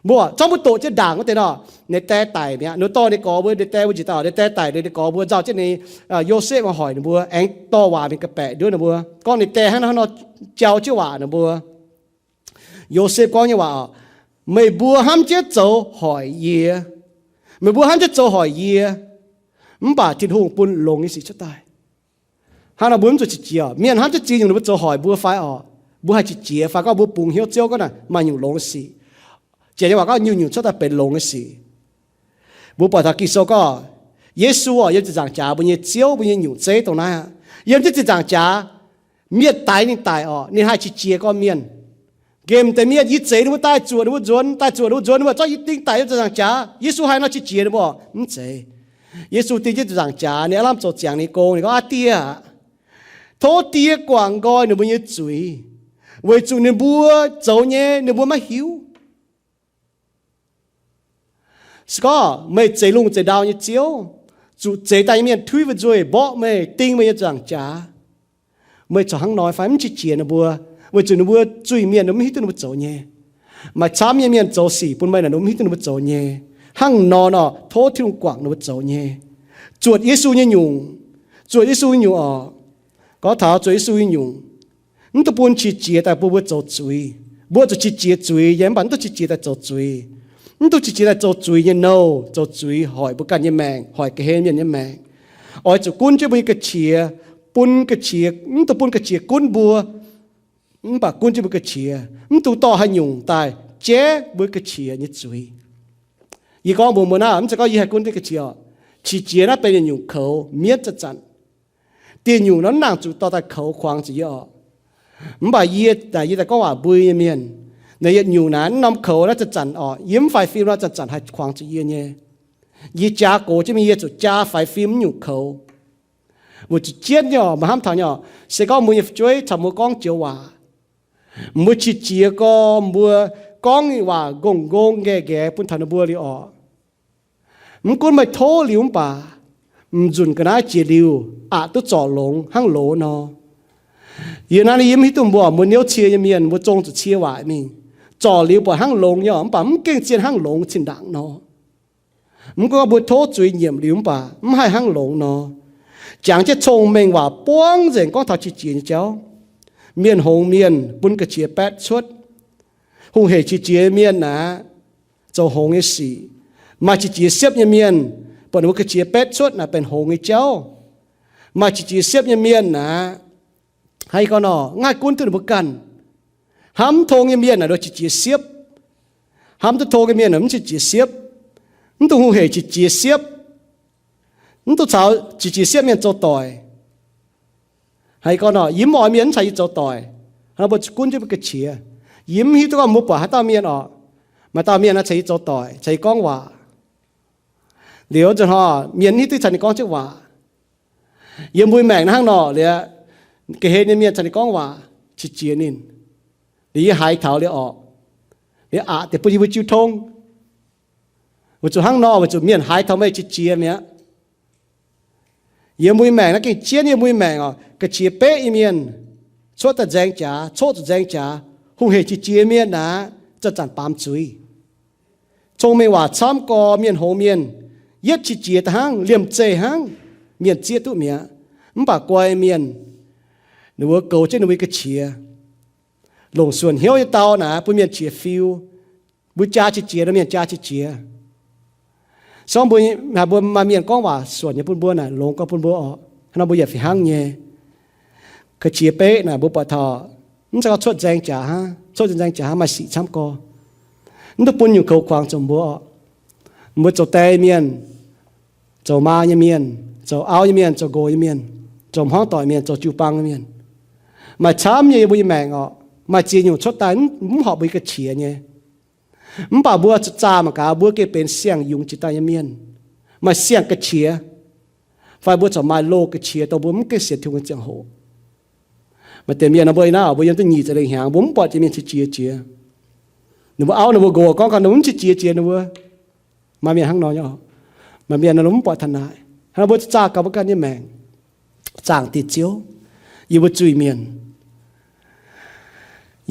Mbuo zorqv mbuo doqc jienv ndaangc wuov deix nor, ninh die daic mi'aqv. Ninh dorh ninh gorx mbuo, ninh die mbuo njiec daaih, ninh die daic liuz, ninh gorx mbuo nzauh jienv ninh, Yosepv oix hoic ninh mbuo, aengx dorh waac mingh ga'baeqc nduov ninh mbuo, gorngv ninh die hnangv naaiv nor jauv jienv waac ninh mbuo. Yosepv gorngv nyei waac oc, meih mbuo hnamv jienv zoux hoic yie, meih mbuo hnamv jienv zoux hoic yie, mv baac Tin-Hungh bun longx nyei sic cuotv daaih. Hnangv nor mbuo mv zuqc qiex jiez. Mienh hnamv jienv ziex nyungc ninh mbuo zoux hoic mbuo fai oc, mbuo haih qiex jiez fai gorngv mbuo bungx hnyouv Ziouv gorngv naaic maaih nyungc longx nyei sic. Janx nyei waac gorngv nyungc-nyungc cuotv daaih benx longx nyei sic. Mbuo buatc taux Ging-Sou gorngv, Yesu oc, yiem ziepc nzaangc jaax mbuo nyei Ziouv, mbuo nyei nyungc zeiv dongh naaiv aqv. Yiem jienv ziepc nzaangc jaax, mienh daix ninh daic oc, ninh haih qiex jiez gorn mienh. Nqemh deix mienh yie zeix ninh mbuo daaih zuoqc ninh mbuo nzuonx, daaih zuoqc ninh mbuo nzuonx, ninh mbuo zorqv yie ding daic yiem ziepc nzaangc jaax. Yesu haih nor qiex jiez ninh mbuo oc? Mv zeiz. Yesu ding jienv ziepc nzaangc jaax, ninh aav lamh zoux ziangx ninh gong, ninh gorngv, Aa Die aah, tov Die guangc nqoi ninh mbuo nyei zuiz, weic zuqc ninh mbuo zoux nyei ninh mbuo maiv hiuv. Se gorngv meih zeiz lungh zeiz ndau nyei Ziouv, zuqc zeix daaih nyei mienh tuiv mbuo nzuih, mborqv meih, ding meih yiem ziepc nzaangc jaax, meih corc hnangv hnoi fai mv qiex jiez ninh mbuo, weic zuqc ninh mbuo zuiz-mienh, ninh mbuo mv hiuv duqv ninh mbuo zoux nyei. Maaih camv nyei mienh zoux sic bun meih naaic, ninh mbuo mv hiuv duqv ninh mbuo zoux nyei. Hnangv nor nor, tov Tin-Hungh guangc ninh mbuo zoux nyei. Zuotc Yesu nyei nyungc, zuotc Yesu nyei nyungc oc. Gorngv taux zuotc Yesu nyei nyungc, mv dungx bun qiex jiez daaih bun mbuo zoux zuiz. Mbuo zuqc qiex jiez zuiz nyei, mv baac mv dungx qiex jiez daaih zoux zuiz. Mv dungx qiex jiez daaih zoux zuiz nyei nouh, zoux zuiz hoic mbuo ganh nyei maengc, hoic ga'hlen mienh nyei maengc. Oix zuqc gunv jienv mbuo nyei ga'qiex, bun ga'qiex, mv dungx bun ga'qiex gunv mbuo, mv baac gunv jienv mbuo ga'qiex. Mv dungx dorh haaix nyungc daaih jaiv mbuo ga'qiex nyei zuiz. Yie gorngv mbuox mbuo naaiv, mv zeiz gorngv yie haih gunv jienv ga'qiex oc. Qiex jiez naaiv benx yietc nyungc koux mietv zanc-zanc. Dieh nyungc nor mv nangc zuqc dorh daaih koux kuangx zuqc yie oc. Mv baac yie, yie daaih gorngv waac mbui nyei mienh, naaiv yietc nyungc naaiv mv norm koux naaiv zanc-zanc oc, yie mv faix fim nor zanc-zanc haih kuangx zuqc yie nyei. Yie jaa gox jienv mingh yie zuqc jaa faix fim mv nyungc koux. Weic zuqc jienv nyei oc, meih hnamv taux nyei oc, se gorngv mbuo nyei fu'jueiv caux mbuo gorngv joux waac, mbuo qiex jiez gorn mbuo gorngv waac nqongh nqongh nqaeqv nqaeqv bun taux ninh mbuo liuz oc, mv gunv meih tov liuz mv baac m'nzunc ga'naaiv jiex liuz aqc duqv zorc longx hnangv loz nor. Yie naaiv yie mv hiuv duqv mbuo, mbuo niouv cie nyei mienh, mbuo zong zuqc cie waaic mingh, zorc liuz buatc hnangv longx nyei oc, mv baac mv gengh zien hnangv longx cin-ndaangc nor. Mv gunv mbuo tov zuiz nyiemc liuz mv baac mv haih hnangv longx nor. Jangx jienv cong-mengh waac buangv nzengc gorngv taux qiex jiez nyei jauv. Mienh hngongx mienh bun ga'qiex baetv cuotv. Hungh hec qiex jiez mienh aeqv, zoux hngongx nyei sic. Maaih qiex jiez siepv nyei mienh, buatc ninh mbuo ga'qiex baetv cuotv naaic benx hngongx nyei jauv. Maaih qiex jiez siepv nyei mienh aeqv, haaix gorn nor, mv haih gunv duqv ninh mbuo ganh. Hnamv tong nyei mienh naaic nduov qiex jiez siepv. Hnamv duqv tong nyei mienh naaic mv qiex jiez siepv. Mv dungx hungh hec qiex jiez siepv. Mv dungx caux qiex jiez siepv mienh zoux doic. Haaix gorn nor, yie mv oix mienh mv caux yie zoux doic. Hnangv mbuo zuqc gunv jienv mbuo ga'qiex. Yie mv hiuv duqv gorngv mbuo buatc haaix dauh mienh oc, maaih dauh mienh naaic caux yie zoux doic, caux yie gorngv waac. Liuz nzunc hnoi mienh mv hiuv duqv caux ninh gorngv jienv waac. Yiem mbuo maengc naaiv hnangv nor liuz, ga'hlen nyei mienh caux ninh gorngv waac, qiex jiez ninh. Liuz yie haiz taux liuz orqc, liuz aqc deix bun yie mbuo jiu tong. Weic zuqc hnangv nor, weic zuqc mienh haiz taux meih qiex jiez mi'aqv. Yiem mbuo nyei maengc naaiv gengh jienv yiem mbuo nyei maengc oc, ga'qiex beqv nyei mienh, cuotv daaih nzaeng jaax, coqv zuqc nzaeng jaax, hungh hec qiex jiez mienh naaic, zanc-zanc baamz zuiz. Cong-mengh waac camv gorx mienh hngongx mienh, yietv qiex jiez daaih hnangv, liemh zeih hnangv, mienh zieqv duqv mi'aqv. Mv baac guai mienh, ninh mbuo goux jienv ninh mbuo nyei ga'qiex. Longc suonc hnyouv nyei dau naaic bun mienh qiex fiu. Mbuo jaa qiex jiez nor mienh jaa qiex jiez. Se gorngv mbuo, mbuo maaih mienh gorngv waac suonc nyei bun mbuo naaic, longx gorx bun mbuo oc, hnangv nor mbuo yaac fih hnangv nyei. Ga'qiex beqv naaic mbuo buatc taux, mv zeiz gorngv cuotv nzaeng jaax hnangv, cuotv nzaeng jaax hnangv maaih sic camv gorx. Mv dungx bun nyungc koux kuangx zuqc mbuo oc. Mbuo zoux die mienh, zoux maa nyei mienh, zoux auv nyei mienh, zoux nqox nyei mienh, zoux hmuangv doic mienh, zoux jiu-baang nyei mienh, maaih camv nyei yiem mbuo nyei maengc oc. Maaih ziex nyungc cuotv daaih mv horpc mbuo nyei ga'qiex nyei. Mv baac mbuo zuqc zaah mangc gaax mbuo gengh benx siang-yungz jiex daaih nyei mienh, maaih siang ga'qiex, fai mbuo corc maaih loz ga'qiex dongh mbuo mv gengh sienx Tin-Hungh nyei ziangh hoc. Maaih deix mienh nor mbuo naaiv mbuo yiem duqv nyic ziepc lengh hnyangx mbuo mv buatc jiex mienh qiex jiez jiex. Ninh mbuo auv ninh mbuo nqox gorngv gau ninh mv qiex jiez jiex ninh mbuo. Maaih mienh hnangv nor nyei. Maaih mienh nor mv buatc taux naaic. Hnangv nor mbuo zaah gaax mbuo ganh nyei maengc, zaangc Diex Ziouv, yie mbuo zuiz-mienh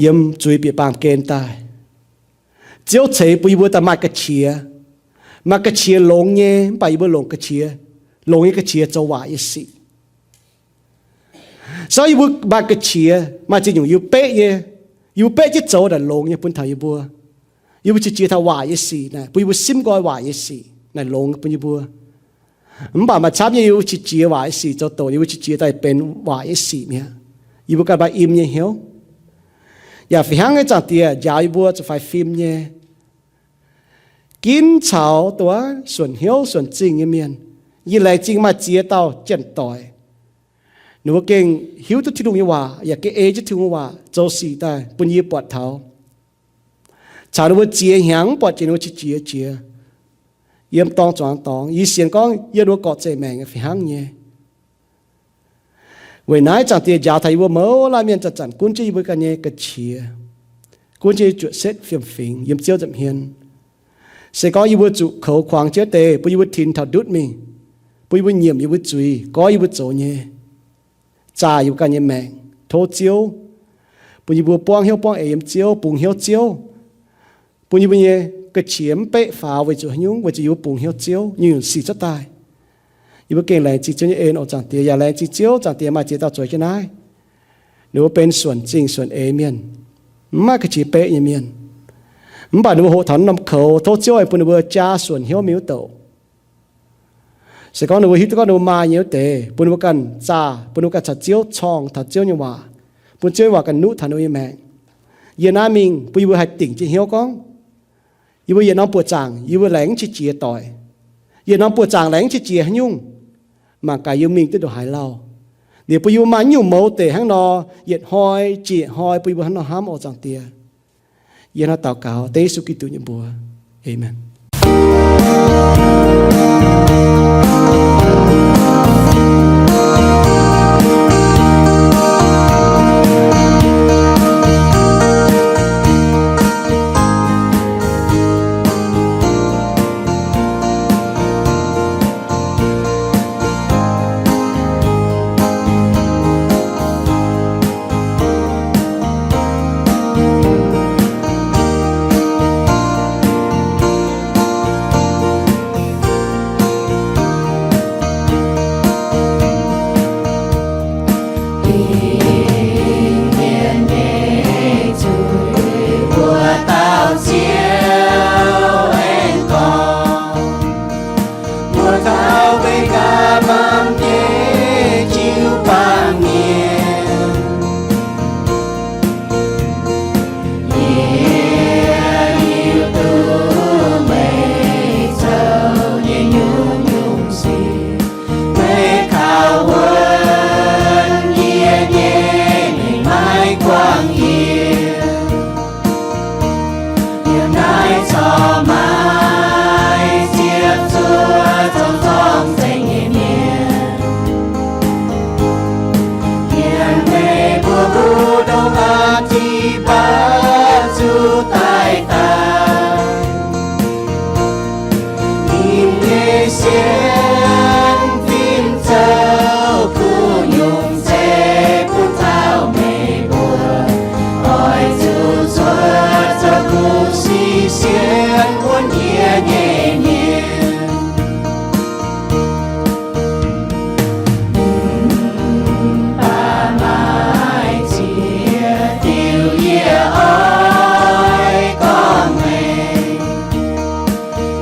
yiem zuiz bieqc baamh gen daaih. Ziouv ceix bun yie mbuo daaih maaih ga'qiex, maaih ga'qiex longx nyei, mv baac yie mbuo longc ga'qiex, longx nyei ga'qiex zoux waaic nyei sic. Sortv yie mbuo maaih ga'qiex, maaih ziex nyungc yie mbuo beqv nyei, yie mbuo beqv jienv zoux naaic longx nyei bun taux yie mbuo. Yie mbuo qiex jiez taux waaic nyei sic naaic, bun yie mbuo simv nqoi waaic nyei sic naaic longx bun yie mbuo. Mv baac maaih camv nyei yie mbuo qiex jiez waaic nyei sic zoux doqc, yie mbuo qiex jiez daaih benx waaic nyei sic mi'aqv. Yie mbuo ganh maaih im nyei hnyouv. Yaac fih hnangv nyei, Zaangc Diex njaaux yie mbuo zuqc faix fim nyei, ginv caux duqv suonc hnyouv suonc zingh nyei mienh. Yie laengz zingh maaih ziex dauh janx-doic, ninh mbuo gengh hiuv duqv Tin-Hungh nyei waac, yaac gengh ei jienv Tin-Hungh nyei waac zoux sic daaih bun yie buatc taux. Caux ninh mbuo ziex hnyangx mv buatc jiex ninh mbuo qiex jiez jiex yiem dorngx zuangx dorngx. Yie sienx gorngv yiem ninh mbuo gorqv-zeqc maengc fih hnangv nyei. Weic naaiv Zaangc Diex njaaux taux yie mbuo mouz laanh mienh zanc-zanc gunv jienv yie mbuo ganh nyei ga'qiex, gunv jienv yie zuotc setv fiem-fingx yiem Ziouv nza'hmien. Se gorngv yie mbuo zuqc koux kuangx jienv deix, bun yie mbuo tinx taux ndutv mingh, bun yie mbuo nyiemc yie mbuo zuiz, goiv yie mbuo zoux nyei, zaah yie mbuo ganh nyei maengc, tov Ziouv bun yie mbuo buangv hnyouv buangv eix yiem Ziouv, bungx hnyouv Ziouv, bun yie mbuo nyei ga'qiex mv beqv faaux weic zuqc haaix nyungc, weic zuqc yie mbuo bungx hnyouv Ziouv nyungc-nyungc sic cuotv daaih. Yie mbuo gengh laengz zingh Ziouv nyei en oc Zaangc Diex, yaac laengz zingh Ziouv Zaangc Diex maaih ziex dauh zueiz jienv naaiv. Ninh mbuo benx suonc zingh suonc eix mienh, mv maaih ga'qiex beqv nyei mienh. Mv baac ninh mbuo hoqc taux norm koux, tov Ziouv aengx bun ninh mbuo jaa suonc hnyouv mingh wuov douc. Se gorngv ninh mbuo hiuv duqv gorngv ninh mbuo maaih nyei wuov deix, bun ninh mbuo ganh zaah, bun ninh mbuo ganh caux Ziouv corngh taux Ziouv nyei waac, bun Ziouv nyei waac ganh nuqv taux ninh mbuo nyei maengc. Yiem naaiv mingh bun yie mbuo haih dingc jienv hnyouv gorngv, yie mbuo yietc norm buoqc zaangc yie mbuo laengz mv qiex jiez doic. Yietc norm buoqc zaangc laengz mv qiex jiez haaix nyungc, mangc gaax yie mingh duqv ndongc haaix lauh. Liuz bun yie mbuo maaih nyungc mouz deix hnangv nor, yietc hnoi jiex yietc hnoi bun yie mbuo hnangv nor hnamv oc Zaangc Diex. Yie hnangv daux gaux dengv Yesu Giduc nyei mbuox. Aamen. Mbuo taux mbuo ganh baamh nyei jiu-baang mienh, yie hiuv duqv meih zoux nyei nyungc-nyungc sic. Meih kaux wuonv yie nyei, meih maiv guangc yie. Yiem naaiv corc maaih ziepc zuoqc zorng-zorng nzengc nyei mienh, yiem meih mbuo mbu'ndongx aqv, da'faanh zuqc daaih daaih. Ninh nyei sienx fim zoux kuv nyungc zeiv bun taux meih mbuo, oix zuqc zuov zoux kuv sic sienx wuonv yie nyei mienh. Mv baac maaih ziex diuh yie oix gorngv meih.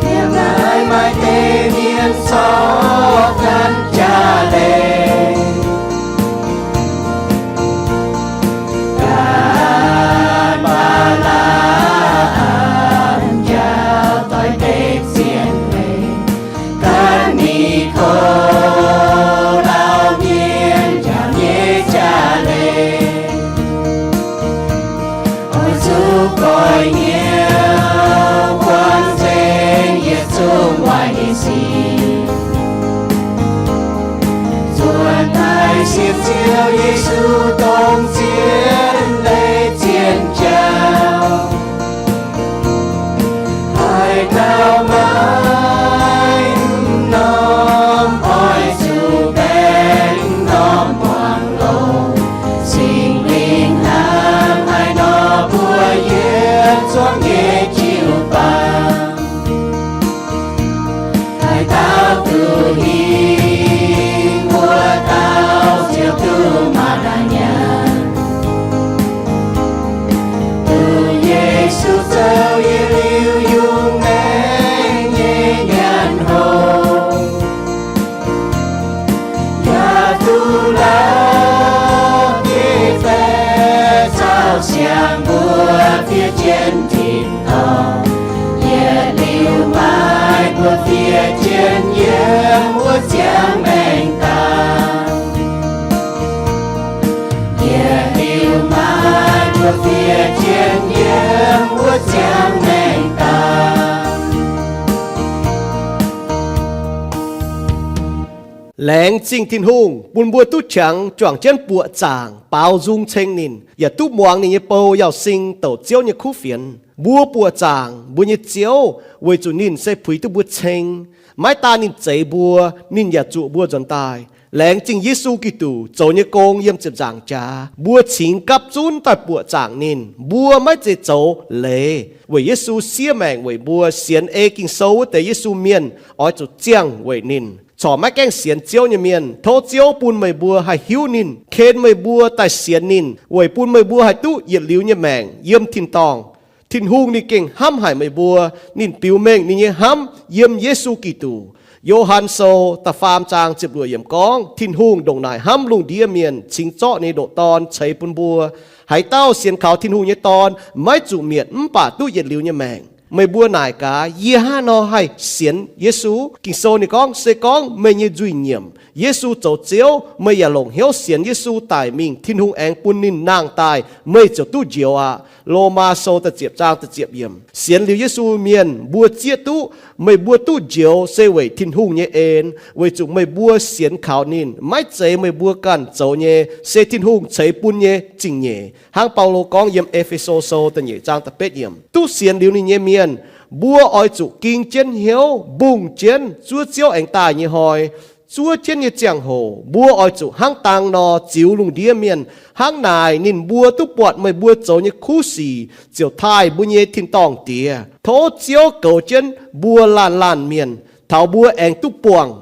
Yiem naaiv maaih deix mienh zorqv ganh jaax leiz, ganh Mbaa^laa^am njaaux doix-dekc zien leiz, ganh Ni^ko^laa^en njaaux nyei jaax leiz. Oix zuqc goix hnyouv buangh nzengc yietc zungv waaic nyei sic, zuotc daaih sienx Ziouv Yesu dongh zien leiz zien jauv. Haaix dauh maiv norm oix zuqc baeng norm buangh longx. Singx Lingh hnamv haaix nor mbuo yietc zungv nyei jiu Laengz zingh Tin-Hungh bun mbuo duqv qangx juangc jienv buoqc zaangc baaux nzung ceng ninh, yaac duqv muangx ninh nyei bou Yauz Sing douc Ziouv nyei kuv fienx. Mbuo buoqc zaangc mbuo nyei Ziouv weic zuqc ninh se puix duqv mbuo ceng. Maiv daan ninh zeix mbuo, ninh yaac zuqc mbuo nzuonx daaih. Laengz zingh Yesu Giduc zoux nyei gong yiem ziepc nzaangc jaax, mbuo cingx gapv zunv daaih buoqc zaangc ninh. Mbuo maiv zeiz zoux leiz weic Yesu siev maengc weic mbuo. Sienx ei Ging-Sou wuov deix Yesu mienh oix zuqc ziangh weic ninh. Corc maiv gaengh sienx Ziouv nyei mienh, tov Ziouv bun meih mbuo haih hiuv ninh, ken meih mbuo daaih sienx ninh, weic bun meih mbuo haih duqv yietc liuz nyei maengc yiem tin-dorngh. Tin-Hungh ninh gengh hnamv haic meih mbuo. Ninh biux mengh ninh nyei hnamv yiem Yesu Giduc. Yo^han Sou da'faam zaang ziepc luoqc yiemc gorngv, Tin-Hungh ndongc naaic hnamv lungh ndiev mienh, cingx zorqv ninh nyei ndoqc Dorn ceix bun mbuo. Haaix dauh sienx kaux Tin-Hungh nyei Dorn maiv zuqc mietc mv baac duqv yietc liuz nyei maengc. Meih mbuo naaic gaax, yie hnangv haaix nor haih sienx Yesu? Ging-Sou ninh gorngv, se gorngv meih nyei nzuih nyiemc Yesu zoux Ziouv, meih yaac longc hnyouv sienx Yesu daic mingh, Tin-Hungh aengx bun ninh nangh daaih, meih ziouc duqv njoux aqv. Lomaa Sou da'ziepc zaang da'ziepc yiemc. Sienx liuz Yesu mienh mbuo zieqv duqv, meih mbuo duqv njoux se weic Tin-Hungh nyei en, weic zuqc meih mbuo sienx kaux ninh. Maiv zeiz meih mbuo ganh zoux nyei, se Tin-Hungh ceix bun nyei zingh nyeic. Hnangv Baulo gorngv yiem E^fe^so Sou da'nyeic zaang da'betv yiemc, duqv sienx liuz ninh nyei mienh, mbuo oix zuqc ging jienv hnyouv mbungh jienv zuov Ziouv aengx daaih nyei hnoi. Zuov jienv nyei ziangh hoc mbuo oix zuqc hnangv dang nor ziux lungh ndiev mienh. Hnangv naaic ninh mbuo duqv buatc meih mbuo zoux nyei kuv sic ziouc taaih mbuo nyei tin-dorngh Diex. Tov Ziouv goux jienv mbuo laanh laanh mienh, taux mbuo aengx duqv buangh